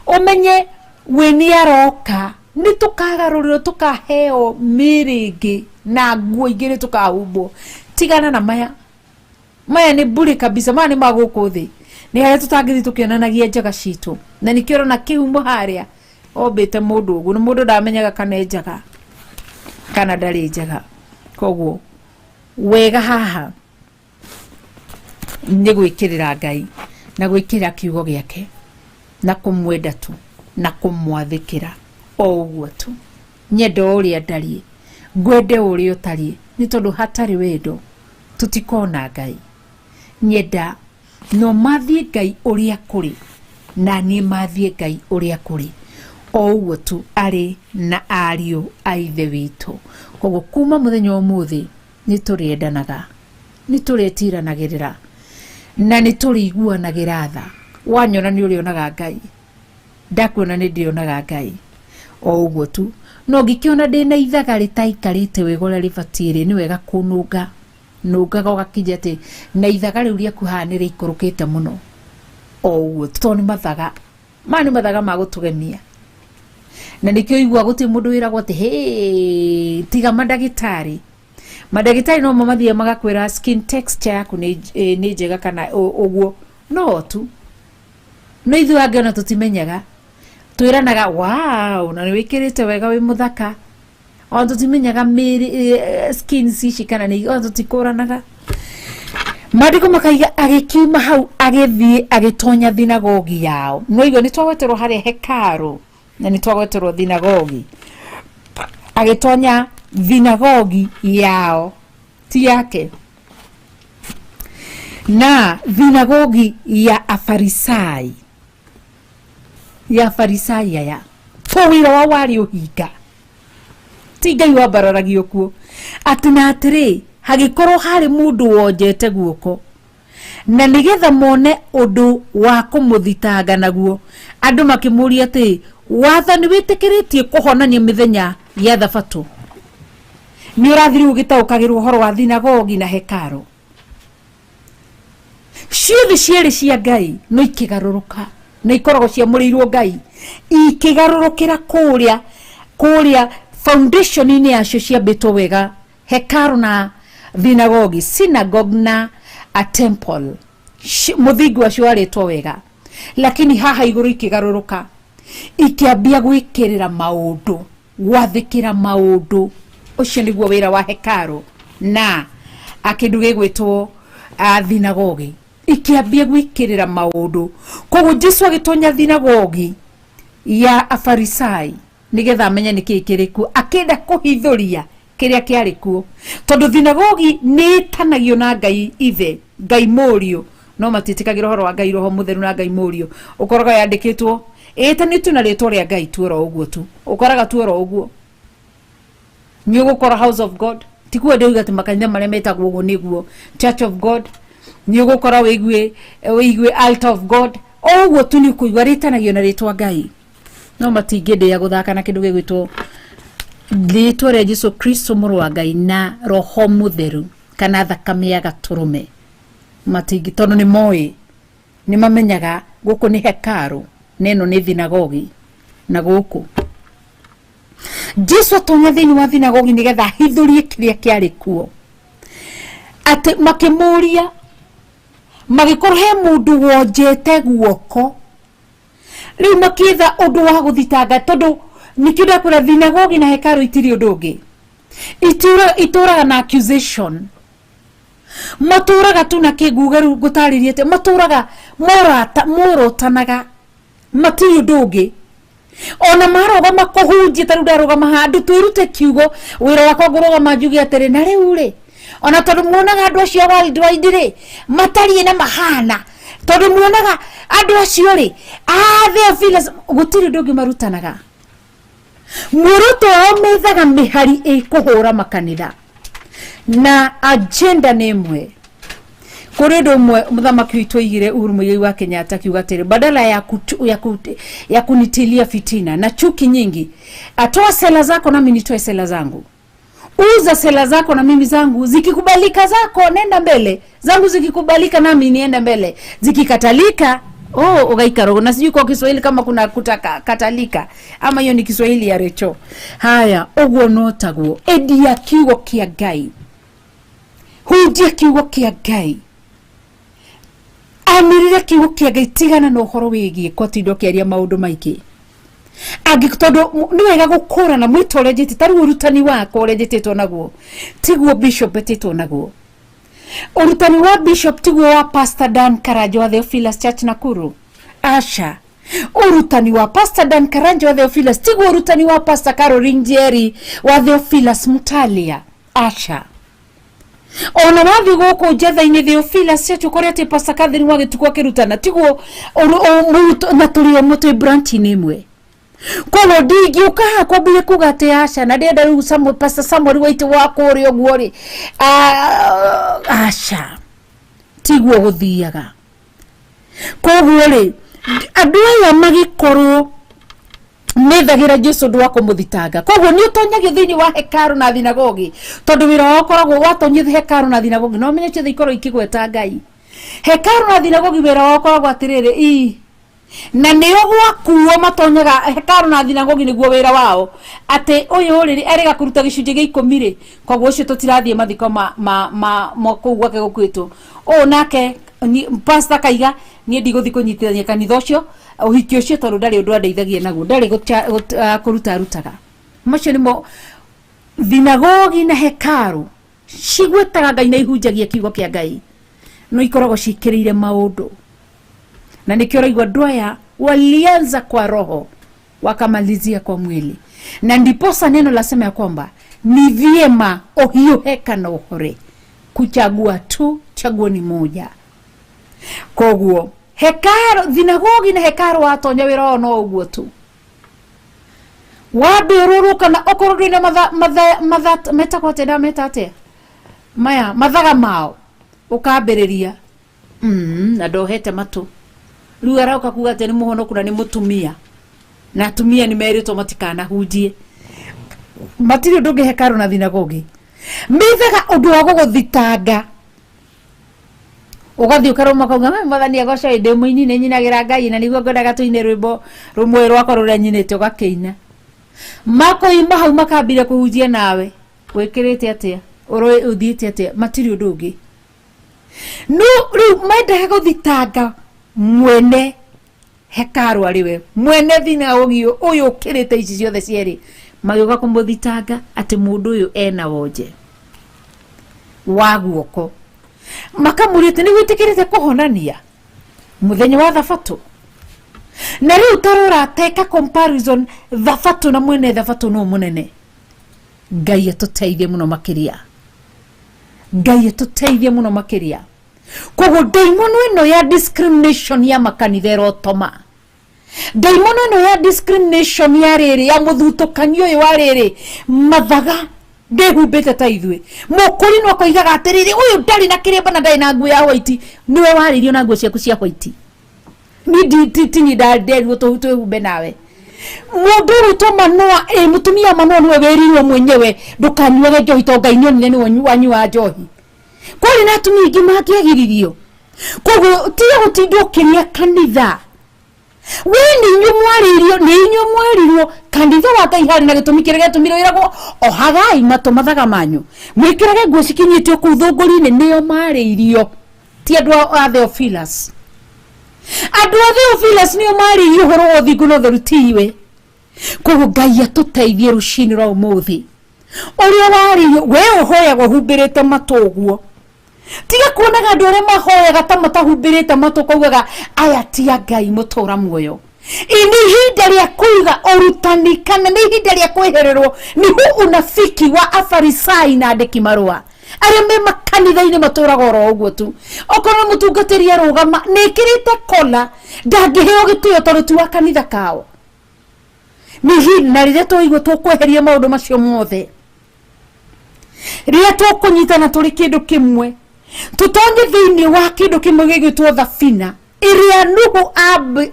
Ũmenye we nĩ aroka, nĩ tũkagarũrĩrwo, tũkaheo mĩĩrĩ ĩngĩ na nguo ingĩ nĩ tũkahumbwo. Tigana na maya, maya nĩ bure kabisa, maya nĩ ma gũkũ thĩ, nĩ harĩa tũtangĩthiĩ tũkĩonanagia njaga citũ. Na nĩkĩo ũrona kĩhumo harĩa ombĩte mũndũ ũguo, nĩ mũndũ ndamenyaga kana e njaga kana ndarĩ njaga. Koguo wega haha nĩ gwĩkĩrĩra Ngai na gwĩkĩrĩra kiugo gĩake na kũmwenda tu na kũmwathĩkĩra o ũguo tu. Nyende o ũrĩa ndariĩ, ngwende o ũrĩa ũtariĩ, nĩ tondũ hatarĩ wendo tũtikona Ngai. Nyenda no mathiĩ Ngai ũrĩa kũrĩ na niĩ mathiĩ Ngai ũrĩa kũrĩ, o ũguo tu arĩ na ariũ a ithe witũ. Koguo kuma mũthenya wa ũmũthĩ nĩ tũrĩendanaga, nĩ tũrĩtiranagĩrĩra na nĩ tũrĩiguanagĩra tha. Wanyona nĩ ũrĩonaga Ngai, ndakuona nĩ ndĩonaga Ngai, o ũguo tu. No ngĩkĩona ndĩna ithaga rĩtaikarĩte wega ũrĩa rĩbatiĩ rĩ, nĩ wega kũnũnga nũngaga ũgakinya atĩ na ithaga rĩu rĩaku haha nĩ rĩikũrũkĩte mũno, o ũguo tu, tondũ nĩ mathaga maya, nĩ mathaga ma gũtũgemia. Na nĩkĩo igua gũtirĩ mũndũ wĩragwo atĩ hĩ, tiga mandagĩtarĩ. Mandagĩtarĩ no mo mathiaga magakwĩra skin texture yaku nĩ njega kana ũguo, no tu no ithuĩ angĩ ona tũtimenyaga, twĩranaga wow, na nĩ wĩkĩrĩte wega, wĩ mũthaka, ona tũtimenyaga mĩĩrĩ skin ici kana nĩ, ona tũtikũranaga. Maandĩko makaiga agĩkiuma hau agĩthiĩ agĩtonya thinagogi yao. No igua nĩ twagweterwo harĩa hekarũ na nĩ twagweterwo thinagogi. Agĩtonya thinagogi yao, ti yake, na thinagogi ya Afarisai, ya Afarisai aya to wĩra wao warĩ ũhinga, ti Ngai wambararagio kuo. Atĩ na atĩrĩ, hagĩkorwo harĩ mũndũ wonjete guoko, na nĩgetha mone ũndũ wa kũmũthitanga naguo, andũ makĩmũria atĩ wathani wĩtĩkĩrĩtie kũhonania mĩthenya ya thabatũ. Nĩ ũrathiĩ rĩu ũgĩtaũkagĩrwo ũhoro wa thinagogi na hekarũ. Ciothe cierĩ cia Ngai no ikĩgarũrũka, na ikoragwo ciamũrĩirwo Ngai, ikĩgarũrũkĩra kũrĩa kũrĩa foundation-inĩ yacio ciambĩtwo wega, hekarũ na thinagogi, synagogue na a temple, mũthingi wacio warĩtwo wega, lakini haha igũrũ ikĩgarũrũka, ikĩambia gwĩkĩrĩra maũndũ, gwathĩkĩra maũndũ. Ũcio nĩguo wĩra wa hekarũ na kĩndũ gĩgwĩtwo thinagogi, ikĩambia gwĩkĩrĩra maũndũ. Koguo Jesu agĩtonya thinagogi ya Afarisai nĩgetha amenye nĩkĩĩ kĩrĩ kuo, akĩenda kũhithũria kĩrĩa kĩarĩ kuo, tondũ thinagogi nĩ ĩtanagio na Ngai Ithe, Ngai Mũriũ, no matiĩtĩkagĩra ũhoro wa Ngai Roho Mũtheru na Ngai Mũriũ. Ũkoraga yandĩkĩtwo ĩtanĩtio na rĩtwa rĩa Ngai tu oro ũguo tu, ũkoraga tu oro ũguo. Nĩ ũgũkora House of God, ti kuo ndĩuga atĩ makanitha marĩa metagwo ũguo nĩguo Church of God, nĩ ũgũkora wĩigue wĩigue Altar of God, o ũguo tu nĩ ũkũigua rĩtanagio na rĩtwa Ngai, no matingĩndĩa gũthaka na kĩndũ gĩgwĩtwo rĩtwa rĩa Jesu Kristo mũrũ wa Ngai na Roho Mũtheru kana thakame ya gatũrũme, matingĩ, tondũ nĩ moĩ, nĩ mamenyaga gũkũ nĩ hekarũ na ĩno nĩ thinagogi. Na gũkũ Jesu atonya thĩinĩ wa thinagogi nĩgetha ahithũrie kĩrĩa kĩarĩ kuo, atĩ makĩmũria, magĩkorwo he mũndũ wonjete guoko. Rĩu makĩetha ũndũ wa gũthitanga, tondũ nĩkĩo ndakwĩra thinagogi na hekarũ itirĩ ũndũ ũngĩ, itũraga na accusation, matũraga tu na kĩnguga. Rĩu ngũtarĩrie atĩ matũraga morotanaga, matirĩ ũndũ ũngĩ. Ona marũgama kũhunjia, ta rĩu ndarũgama handũ twĩrute kiugo, wĩra wakwa ngũrũgama njuge atĩrĩ, na rĩu rĩ, ona tondũ muonaga andũ acio worldwide rĩ matariĩ na mahana, tondũ muonaga andũ acio rĩ a Theophilus, gũtirĩ ũndũ ũngĩ marutanaga. Muoroto wao methaga mĩhari ĩkũhũra makanitha na agenda nĩ ĩmwe. Kũrĩ ũndũ ũmwe mũthamaki witũ oigire Uhuru Muigai wa Kenyatta akiuga atĩrĩ, badala ya kunitilia fitina na chuki nyingi, atoa sela zako nami nitoe sela zangu, uza sela zako na mimi zangu, zikikubalika zako nenda mbele, zangu zikikubalika nami niende mbele, zikikatalika oh, ugaikaro. Na sijui kwa Kiswahili kama kuna kutaka katalika ama hiyo ni Kiswahili ya Recho. Haya, ũguo no taguo, endia kiugo kĩa Ngai, hunjia kiugo kĩa Ngai, anĩrĩra kiugo kĩa Ngai, tigana na ũhoro wĩgiĩ kwatinda ũkĩaria maũndũ maingĩ angĩ, tondũ nĩ wega gũkũrana mwĩto ũrĩa njĩtĩ ta rĩu ũrutani wakwa ũrĩa njĩtĩtwo naguo tiguo bishop etĩtwo naguo. Ũrutani wa bishop tiguo wa Pastor Dan Karanja wa Theophilus Church Nakuru, aca. Ũrutani wa Pastor Dan Karanja wa Theophilus tiguo ũrutani wa Pastor Caroline Njeri wa Theophilus Mutalia, aca. Ona wathiĩ gũkũ njetha-inĩ Theophilus Church ũkore atĩ Pastor Catherine wa Gĩtukũ akĩrutana tiguo na tũrĩ amwe twĩ branch-inĩ ĩmwe. Koguo ndingĩũka haha kwambĩrĩria kuga atĩ aca na ndĩrenda rĩu Pastor Samuel Waitĩ wa kũrĩa ũguo rĩ, aca, tiguo gũthiaga. Koguo rĩ, andũ aya magĩkorwo methagĩra Jesu ũndũ wa kũmũthitanga. Koguo nĩ ũtonyagio thĩinĩ wa hekaru na thinagogi, tondũ wĩra wao ũkoragwo watonyio hekaru na thinagogi, no ũmenye ciothe ikorwo ikĩgweta Ngai. Hekaru na thinagogi wĩra wao ũkoragwo atĩrĩrĩ, ii na nĩo gwakuo matonyaga hekaru na thinagogi nĩguo wĩra wao, atĩ ũyũ rĩ erĩga kũruta gĩcunjĩ gĩa 10 rĩ, koguo ũcio tũtirathiĩ mathiko ma kũu gwake gũkuĩtwo. Ũũ nake pastor kaiga niĩ ndigũthiĩ kũnyitithania kanitha ũcio ũhiki ũcio tondũ ndarĩ ũndũ andeithagia naguo, ndarĩ kũruta arutaga. Macio nĩmo thinagogi na hekaru cigwetaga Ngai na ihunjagia kiugo kĩa Ngai, no ikoragwo cikĩrĩire maũndũ. Na nĩkĩo ũraigua andũ aya walianza kwa roho wakamalizia kwa mwili, na ndiposa neno lasema ya kwamba ni vyema ũhiũhe kana ũhore, kuchagua tu, chaguo ni moja. Koguo hekaru, thinagogi na hekaru watonya wĩra wao no ũguo tu, wambĩrũrũka na okorwo ndwĩna matha, matha, metagwo atĩa na meta atĩa maya mathaga mao, ũkambĩrĩria na ndohete matũ. Rĩu arauka kuga atĩ nĩ mũhonoku na nĩ mũtumia, na atumia nĩ merĩtwo matikanahunjie, matirĩ ũndũ ũngĩ hekaru na thinagogi methaga ũndũ wa gũgũthitanga. Ũgathiĩ ũkarũma ũkauga, "Mami, mwathani agocwo, ndĩ mũini nĩ nyinagĩra Ngai na nĩguo ngwendaga tũine rwĩmbo rũmwe rwakwa rũrĩa nyinĩte." Ũgakĩina, makoima hau makambire kũhunjia nawe wĩkĩrĩte atĩa, ũthiĩte atĩa, matirĩ ũndũ ũngĩ. No rĩu mendaga gũthitanga mwene hekaru arĩ we mwene thinagogi ũyũ ũkĩrĩte ici ciothe cierĩ, magĩũka kũmũthitanga atĩ mũndũ ũyũ ena wonje wa guoko. Makamũria atĩ nĩ wĩtĩkĩrĩte kũhonania mũthenya wa thabatũ? Na rĩu tarora teka comparison thabatũ na mwene thabatũ no mũnene. Ngai atũteithie mũno makĩria, Ngai atũteithie mũno makĩria. Koguo ndaimono ĩno ya discrimination ya makanitha ĩrotoma, ndaimono ĩno ya discrimination ya rĩrĩ ya mũthutũkanio ũyũ wa rĩrĩ mathaga ndĩhumbĩte ta ithuĩ. Mũkũri no akoigaga atĩrĩrĩ, ũyũ ndarĩ na kĩremba na ndarĩ na nguo ya white, nĩwe warĩirio na nguo ciaku cia white, ni tini nderirwo twĩhumbe nawe. Mũndũ ũrutwo Manoa, mũtumia Manoa nĩwe wĩrirwo mwenyewe ndũkanyuage njohi tondũ Ngai nĩonire nĩwe wanyuaga njohi. Kwarĩ na atumia aingĩ mangĩagiririo. Koguo tiga gũtinda ũkĩrĩa kanitha, we nĩ inyuĩ mwarĩirio, nĩ inyuĩ mwerirwo kanitha wa Ngai harĩ na gĩtũmi kĩrĩa gĩatũmire wĩragwo ohagai matũ mathaga manyu, mwĩkĩrage nguo cikinyĩtio kũu thũngũri-inĩ. Nĩo marĩirio, ti andũ a Theophilus. Andũ a Theophilus nĩo marĩirio ũhoro wa ũthingu na ũtheru, ti iwe. Koguo Ngai atũteithie rũcinĩ rwa ũmũthĩ, ũrĩa warĩirio we ũhoyaga ũhumbĩrĩte matũ ũguo, tiga kuonaga andũ arĩa mahoyaga ta matahumbĩrĩte matũ ũkaugaga aya ti a Ngai mũtũra muoyo. Ĩ nĩ ihinda rĩa kũiga ũrutani kana nĩ ihinda rĩa kwĩhererwo nĩ hu unafiki wa afarisai na andĩki marũa arĩa me makanitha-inĩ matũraga oro ũguo tu. Okorwo mũtungatĩri arũgama nĩ ĩkĩrĩte kola, ndangĩheo gĩtĩo tondũ ti wa kanitha kao. Nĩ ihinda na rĩrĩa twaigua tũkweheria maũndũ macio mothe, rĩrĩa tũkũnyitana tũrĩ kĩndũ kĩmwe, tũtonye thĩinĩ wa kĩndũ kĩmwe gĩgwĩtwo thabina ĩrĩa Nuhu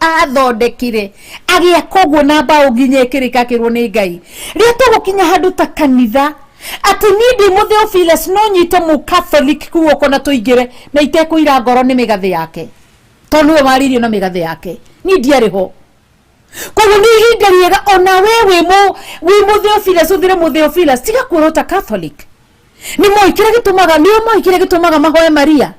athondekire agĩaka ũguo na mbaũ nginya ĩkĩrĩkakĩrwo nĩ Ngai. Rĩrĩa tũgũkinya handũ ta kanitha atĩ niĩ ndĩ mũtheophilus no nyite mũcatholic guoko na tũingĩre na itekũira ngoro nĩ mĩgathĩ yake, tondũ nĩwe warĩirio na mĩgathĩ yake, niĩ ndiarĩ ho. Koguo nĩ ihinda rĩega ona we wĩ mũtheophilus ũthire mũtheophilus, tiga kuorota catholic. Nĩ moĩ kĩrĩa gĩtũmaga, nĩo moĩ kĩrĩa gĩtũmaga mahoe Maria,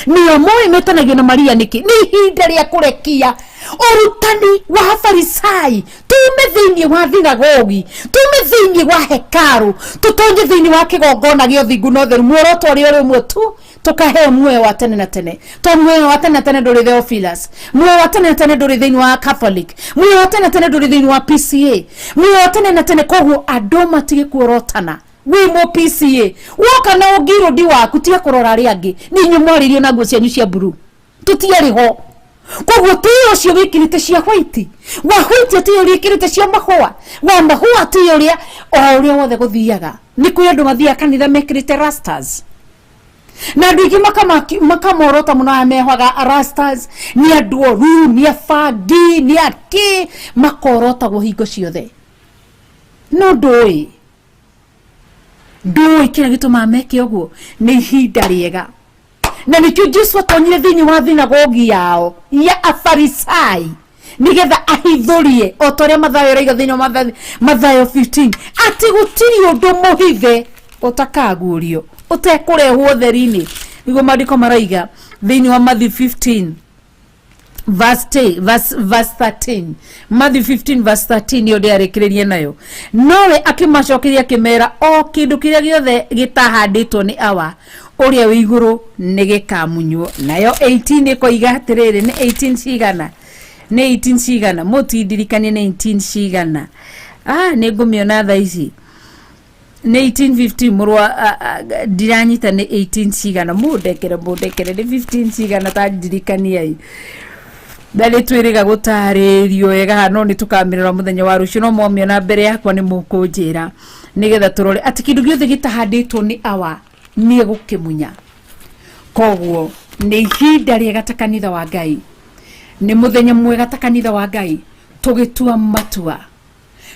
nĩo moĩ metanagio na Maria nĩkĩ. Nĩ ihinda rĩa kũrekia ũrutani wa Farisai, tume thĩinĩ wa thinagogi, tume thĩinĩ wa hekaru, tũtonye thĩinĩ wa kĩgongona gĩa ũthingu na ũtheru, muoroto ũrĩa ũrĩ ũmwe tu, tukaheo muoyo wa tene na tene. To muoyo wa tene na tene ndũrĩ Theophilus, muoyo wa tene na tene ndũrĩ thĩinĩ wa Catholic, muoyo wa tene na tene ndũrĩ thĩinĩ wa PCA, muoyo wa tene na tene. Koguo andũ matige kuorotana. Wĩ mũ PCA woka na ũngirũndi waku, tiga kũrora arĩa angĩ, nĩ inyuĩ mwarĩirio na nguo cianyu cia mburu, tũtiarĩ ho. Koguo ti ũcio wĩkĩrĩte cia white wa white, ti ũrĩa wĩkĩrĩte cia mahũa wa mahũa, ti ũrĩa o ũrĩa wothe gũthiaga. Nĩ kwĩ andũ mathiaga kanitha mekĩrĩte rastas, na andũ aingĩ makamorota mũno aya mehoaga rastas nĩ andũ oru, nĩ abangi, nĩ akĩ, makorotagwo hingo ciothe. No ndũĩ kĩrĩa gĩtũmaga meke ũguo. Nĩ ihinda rĩega, na nĩkĩo Jesu atonyire thĩinĩ wa thinagogi yao ya Afarisai, nĩgetha ahithũrie o ta ũrĩa Mathayo ĩroiga thĩinĩ wa Mathayo 15 atĩ gũtirĩ ũndũ mũhithe ũtakaguũrio, ũtekũrehwo ũtheri-inĩ. Nĩguo maandĩko maraiga thĩinĩ wa Matthew 15 verse 10, verse 13, Matthew 15 verse 13, nĩyo ndĩarĩkĩrĩrie nayo. Nowe akĩmacokeria akĩmera, o kĩndũ kĩrĩa gĩothe gĩtahandĩtwo nĩ Awa ũrĩa wĩ igũrũ nĩ gĩkamunywo. Nayo 18 ĩkoiga atĩrĩrĩ, nĩ 18 cigana? Nĩ 18 cigana? Mũtindirikanie nĩ 18 cigana? Nĩ ngũmĩona thaa ici. Nĩ 1815 mũrwa ndiranyita nĩ 18 cigana, mũndekere nĩ 15 cigana, ta ndirikaniai. Na nĩ twĩrĩga gũtarĩrio wega haha, no nĩ tũkamĩrora mũthenya wa rũciũ. No mwamĩona mbere yakwa nĩ mũkũnjĩra, nĩgetha tũrore atĩ kĩndũ gĩothe gĩtahandĩtwo nĩ Awa nĩ egũkĩmunya. Koguo nĩ ihinda rĩega ta kanitha wa Ngai, nĩ mũthenya mwega ta kanitha wa Ngai tũgĩtua matua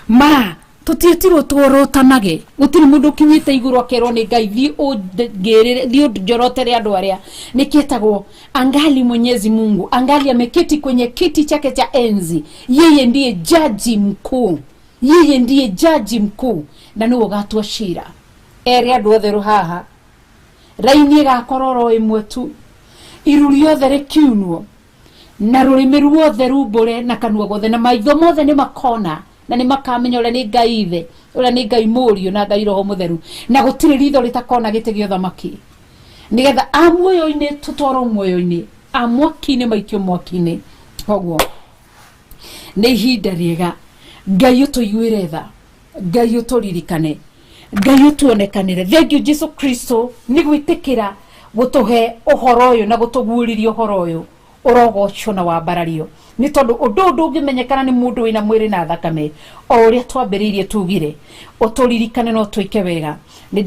ma tũtiĩtirwo tuorotanage. Gũtirĩ mũndũ ũkinyĩte igũrũ akerwo nĩ Ngai thiĩ ũngĩrĩre, thiĩ ũnjorotere andũ arĩa. Nĩkĩetagwo angali Mwenyezi Mungu angali ameketi kwenye kiti chake cha enzi, yeye ndiye jaji mkuu, yeye ndiye jaji mkuu, na nĩwe ũgatua cira. Ere andũ othe haha raini ĩgakorwo oro ĩmwe tu, iru rĩothe rĩkiunwo na rũrĩmĩ ruothe rumbũre na kanua gothe, na maitho mothe nĩ makona na nĩ makamenya ũrĩa nĩ Ngai Ithe, ũrĩa nĩ Ngai Mũriũ na Ngai Roho Mũtheru, na gũtirĩ ritho rĩtakona gĩtĩ gĩa ũthamaki, nĩgetha a muoyo-inĩ tũtwarwo muoyo-inĩ, a mwaki-inĩ maikio mwaki-inĩ. Koguo nĩ ihinda rĩega Ngai ũtũiguĩre tha, Ngai ũtũririkane, Ngai ũtuonekanĩre. Thengiũ Jesu Kristo nĩ gwĩtĩkĩra gũtũhe ũhoro ũyũ na gũtũguũrĩria ũhoro ũyũ. Ũrogocwo na wambarario, nĩ tondũ ũndũ ũyũ ndũngĩmenyekana nĩ mũndũ wĩna mwĩrĩ na thakame. O ũrĩa twambĩrĩirie tugire, ũtũririkane no twĩke wega. Nĩ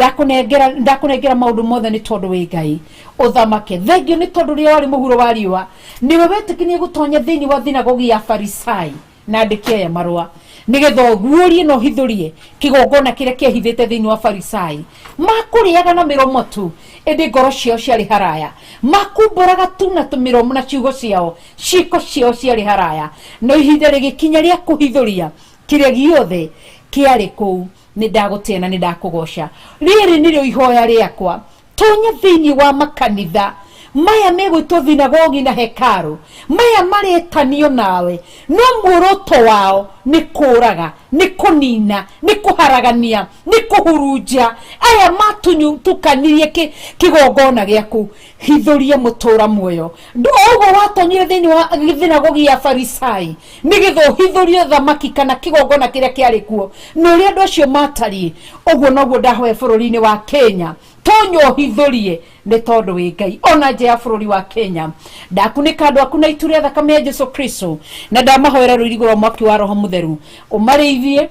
ndakũnengera maũndũ mothe nĩ tondũ wĩ Ngai ũthamake. Thengiũ nĩ tondũ rĩrĩa warĩ mũhuro wa riũa, nĩwe wetĩkĩrie gũtonya thĩinĩ wa thinagogi ya Farisai na andĩki aya marũa, nĩgetha ũguũrie na ũhithũrie kĩgongona kĩrĩa kĩehithĩte thĩinĩ wa Farisai. Makũrĩaga na mĩromo tu, ĩndĩ ngoro ciao ciarĩ haraya. Makumbũraga tu na mĩromo na ciugo ciao, ciĩko ciao ciarĩ haraya. No ihinda rĩgĩkinya rĩa kũhithũria kĩrĩa gĩothe kĩarĩ kũu. Nĩ ndagũtĩa na nĩ ndakũgoca. Rĩrĩ nĩrĩo ihoya rĩakwa, tonya thĩinĩ wa makanitha maya megwĩtwo thinagogi na hekaru, maya maretanio nawe, no muoroto wao nĩ kũraga, nĩ kũnina, nĩ kũharagania, nĩ kũhurunja. Aya matunyutukanirie kĩgongona gĩaku, hithũria mũtũra muoyo. Ũguo watonyire thĩinĩ wa thinagogi ya Farisai nĩgetha ũhithũrie thamaki kana kĩgongona kĩrĩa kĩarĩ kuo na ũrĩa andũ acio matariĩ, ũguo noguo ndahoya bũrũri-inĩ wa Kenya. Tonya ũhithũrie nĩ tondũ wĩ Ngai. Ona nja ya bũrũri wa Kenya, ndakunĩka andũ aku na itu rĩa thakame ya Jesu Kristo, na ndamahoera rũirigo rwa mwaki wa Roho Mũtheru, ũmarĩithie,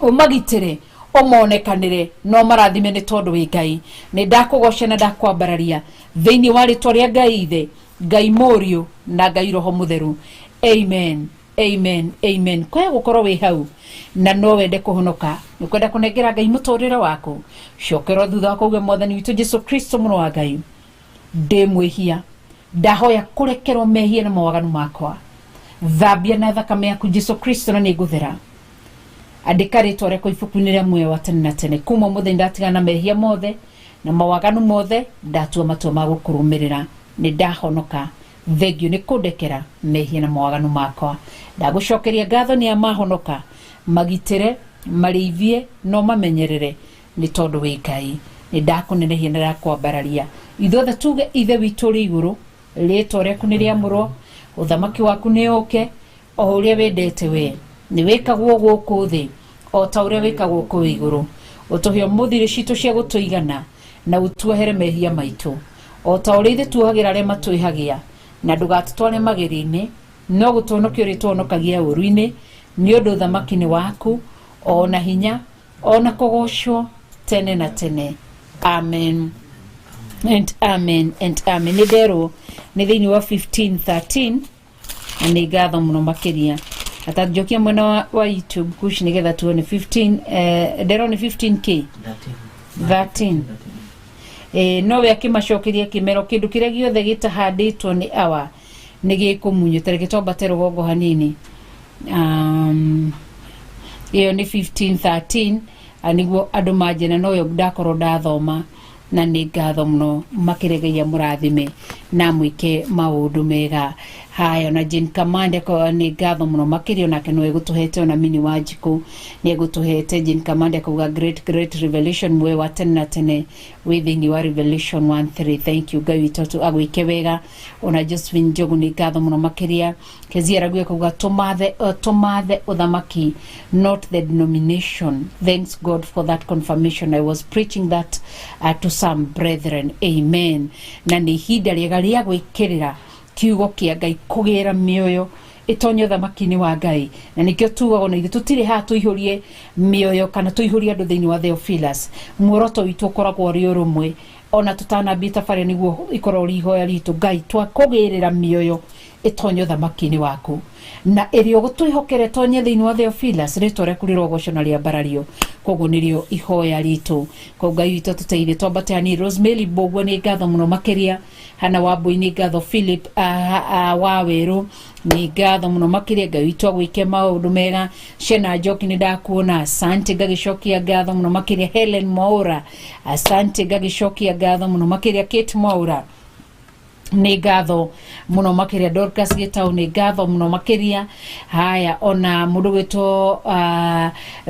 ũmagitĩre, ũmonekanĩre no marathime nĩ tondũ wĩ Ngai. Nĩ ndakũgoca na ndakwambararia thĩinĩ wa rĩtwa rĩa Ngai Ithe, Ngai Mũriũ na Ngai Roho Mũtheru. Amen, amen, amen. Kwaya gũkorwo wĩ hau na no wende kũhonoka, nĩ kwenda kũnengera Ngai mũtũrĩre waku, cokerwo thutha wa kũuga, Mwathani witũ Jesu Kristo, mũrũ wa Ngai, ndĩ mwĩhia, ndahoya kũrekerwo mehia na mawaganu makwa, thambia na thakame yaku Jesu Kristo na nĩ ngũthera. Andĩka rĩtwa rĩakwa ibuku-inĩ rĩa muoyo wa tene na tene. Kuma mũthenya ndatigana na mehia mothe na mawaganu mothe, ndatua matua ma gũkũrũmĩrĩra, nĩ ndahonoka. Thengio nĩ kũndekera mehia na mawaganu makwa. Ndagũcokeria ngatho nĩ amahonoka. Magitĩre, marĩithie no mamenyerere nĩ tondũ wĩ Ngai. Nĩ ndakũnenehia na ndakwambararia. Ithuothe tuge, Ithe witũ ũrĩ igũrũ, rĩtwa rĩaku nĩ rĩamũrwo, ũthamaki waku nĩ ũke, o ũrĩa wendete we nĩ wĩkagwo gũkũ thĩ o ta ũrĩa wĩkagwo kũu igũrũ. Ũtũhe ũmũthĩ irio citũ cia gũtũigana, na ũtuohere mehia maitũ o ta ũrĩa ithuĩ tuohagĩra arĩa matwĩhagia, na ndũgatũtware magerio-inĩ, no gũtũhonokia ũrĩtũhonokagia ũũru-inĩ, nĩ ũndũ ũthamaki nĩ waku, o na hinya, o na kũgocwo tene na tene. Amen and amen and amen. Nĩ nderwo nĩ thĩinĩ wa 1513, na nĩ ngatho mũno makĩria. Atanjokia mwena wa YouTube kush nĩgetha tuone 15, nderwo nĩ 15K. 13. Nowe akĩmacokeria akĩmera, kĩndũ kĩrĩa gĩothe gĩtahandĩtwo nĩ Awa nĩ gĩkũmunywo. Tareke twambate rũgongo hanini. Ĩyo nĩ 1513, nĩguo andũ manjĩra noyo ndakorwo ndathoma, na nĩ ngatho mũno makĩregeia. Mũrathime na mwĩke maũndũ mega. Haya, ona Jane Kamande nĩ ngatho mũno makĩria, onake no egũtũhete, ona Mini wa Njikũ nĩ egũtũhete. Jane Kamande akauga, "Great, great revelation. Muoyo wa tene na tene wĩ thĩinĩ wa Revelation 1:3." Thank you. Ngai witũ agwĩke wega. Ona Josephine Njogu nĩ ngatho mũno makĩria. Kezia Ragu akauga, "Tũmathe, tũmathe ũthamaki, not the denomination. Thanks God for that confirmation. I was preaching that to some brethren." Amen. Na nĩ ihinda rĩega rĩa gwĩkĩrĩra kiugo kĩa Ngai, kũgĩra mĩoyo ĩtonye ũthamaki-inĩ wa Ngai, na nĩkĩo tugaga ona ithuĩ tũtirĩ haha tũihũrie mĩoyo kana tũihũrie andũ thĩinĩ wa Theophilus. Muoroto witũ ũkoragwo ũrĩ ũrũmwe ona tũtanambie tabarĩra, nĩguo ikorwo ũrĩ ihoya ritũ: Ngai, twakũgĩrĩra mĩoyo ĩtonye ũthamaki-inĩ waku, na ĩrĩa ũgũtwĩhokere tonye thĩinĩ wa Theophilus, rĩtwa rĩaku rĩrogocwo na rĩambarario. Koguo nĩrĩo ihoya ritũ. Koguo Ngai witũ atũteithie. Twambate hani. Rosemary Mbũgua nĩ ngatho mũno makĩria. Hana Wambui nĩ ngatho. Philip wa Werũ nĩ ngatho mũno makĩria. Ngai witũ agwĩke maũndũ mega. Shena Njoki, nĩ ndakuona, asante, ngagĩcokia ngatho mũno makĩria. Helen Mwaura, asante, ngagĩcokia ngatho mũno makĩria. Kate Mwaura nĩ ngatho mũno makĩria. Dorcas Gĩtau nĩ ngatho mũno makĩria. Haya, ona mũndũ gwĩtwo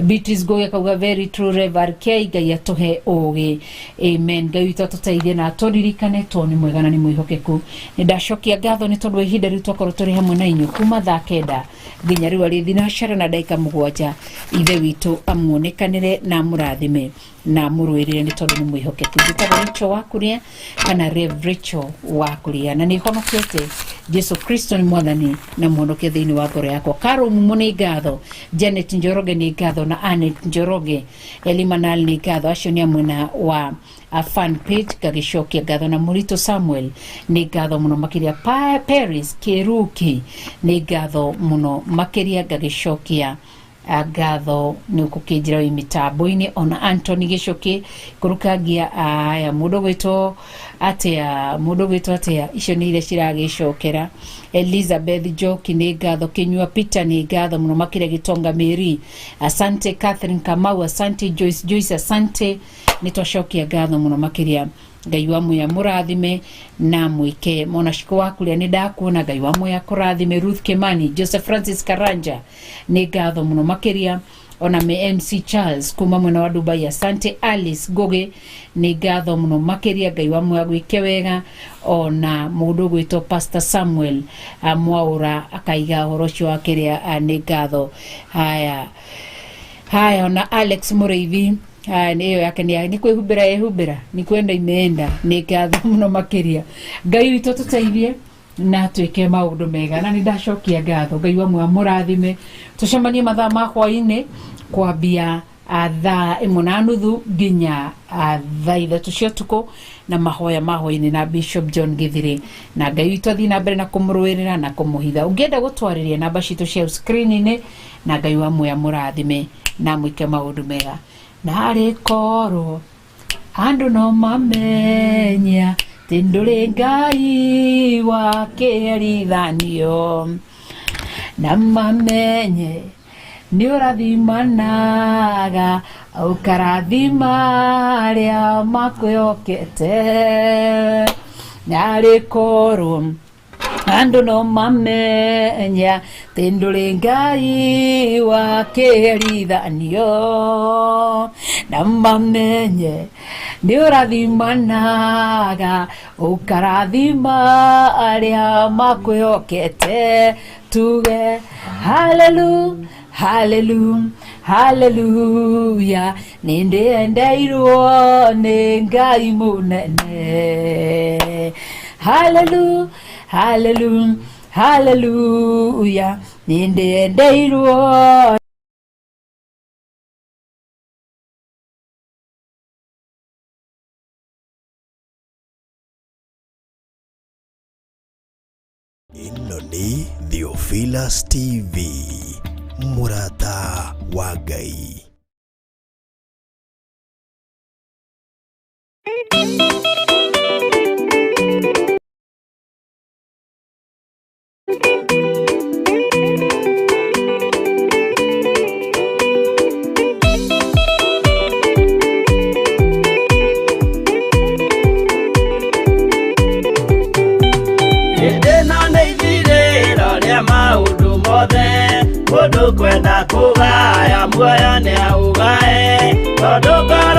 Beatrice Ngũgĩ akauga, "Very true, Rev RK. Ngai atũhe ũgĩ." Amen. Ngai witũ atũteithie na atũririkane tondũ nĩ mwega na nĩ mwĩhokeku. Nĩ ndacokia ngatho nĩ tondũ wa ihinda rĩu twakorwo tũrĩ hamwe na inyuĩ kuma thaa 9 nginya rĩu arĩ 7:07. Ithe witũ amuonekanĩre na amũrathime na mũrũĩrĩre nĩ tondũ nĩ mwĩhokeku. Njĩtagwo Rachel wa Kũrĩa kana Rev Rachel wa Kũrĩa, na nĩ honokete. Jesu Kristo nĩ Mwathani na mũhonokia thĩinĩ wa ngoro yakwa. Karo Mumo nĩ ngatho, Janet Njoroge nĩ ngatho, na Anet Njoroge, Elimanal nĩ ngatho. Acio nĩ a mwena wa a fan page, ngagĩcokia ngatho. Na Mũritũ Samuel nĩ ngatho mũno makĩria. Paris Kĩruki nĩ ngatho mũno makĩria, ngagĩcokia ngatho nĩ ũkũkĩnjĩra wĩ mĩtambo-inĩ. Ona Anthony Gĩcũkĩ kũrũkangia. Aya, mũndũ gwĩtwo atĩa? Mũndũ gwĩtwo atĩa? Icio nĩ iria ciragĩcokera. Elizabeth Njoki nĩ ngatho. Kĩnyua Peter nĩ ngatho mũno makĩria. Gĩtonga Mary, asante. Catherine Kamau, asante. Joyce Joyce, asante. Nĩ twacokia ngatho mũno makĩria. Ngai wa muya mũrathime na mwĩke mona ciko wa kũrĩa. Nĩ ndakuona. Ngai wa muya kũrathime. Ruth Kimani, Joseph Francis Karanja nĩ ngatho mũno makĩria. Ona me MC Charles kuma mwena wa Dubai, asante. Alice Ngugi nĩ ngatho mũno makĩria. Ngai wa muya gwĩke wega. Ona mũndũ gwĩtwo Pastor Samuel Mwaura akaiga ũhoro ũcio wa kĩrĩa, nĩ ngatho. Haya haya, ona Alex Mũrĩithi. Aya, nĩ ĩyo yake nĩ kwĩhumbĩra ĩhumbĩra nĩ kwenda imeenda. Nĩ ngatho mũno makĩria. Ngai witũ tũteithie na twĩke maũndũ mega, na nĩ ndacokia ngatho. Ngai wa muoyo mũrathime. Tũcemanie mathaa ma hwaĩ-inĩ kwambia thaa 1:30 nginya thaa 3 cia ũtukũ na mahoya ma hwaĩ-inĩ na Bishop John Githiri, na Ngai witũ athiĩ na mbere na kũmũrũĩrĩra na kũmũhitha. Ũngĩenda gũtwarĩria, namba citũ cia screen-inĩ, na Ngai wa muoyo mũrathime na mwĩke maũndũ mega. Narĩ korwo andũ no mamenya atĩ ndũrĩ Ngai wa kĩherithanio, na mamenye nĩ ũrathimanaga, ũkarathima arĩa makwĩhokete. Narĩ korwo andũ no mamenya atĩ ndũrĩ Ngai wa kĩherithanio, na mamenye nĩ ũrathimanaga, ũkarathima arĩa makwĩhokete, tuge hallelu, hallelu, haleluya. Nĩ ndĩendeirwo nĩ Ngai mũnene. Hallelu, hallelu, haleluya. Nĩ ndĩendeirwo. Ĩno nĩ Theophilus TV, mũrata wa Ngai. Hĩndĩ ĩno nĩ ithirĩro rĩa maũndũ mothe, mũndũ kwenda kũgaya muoyo.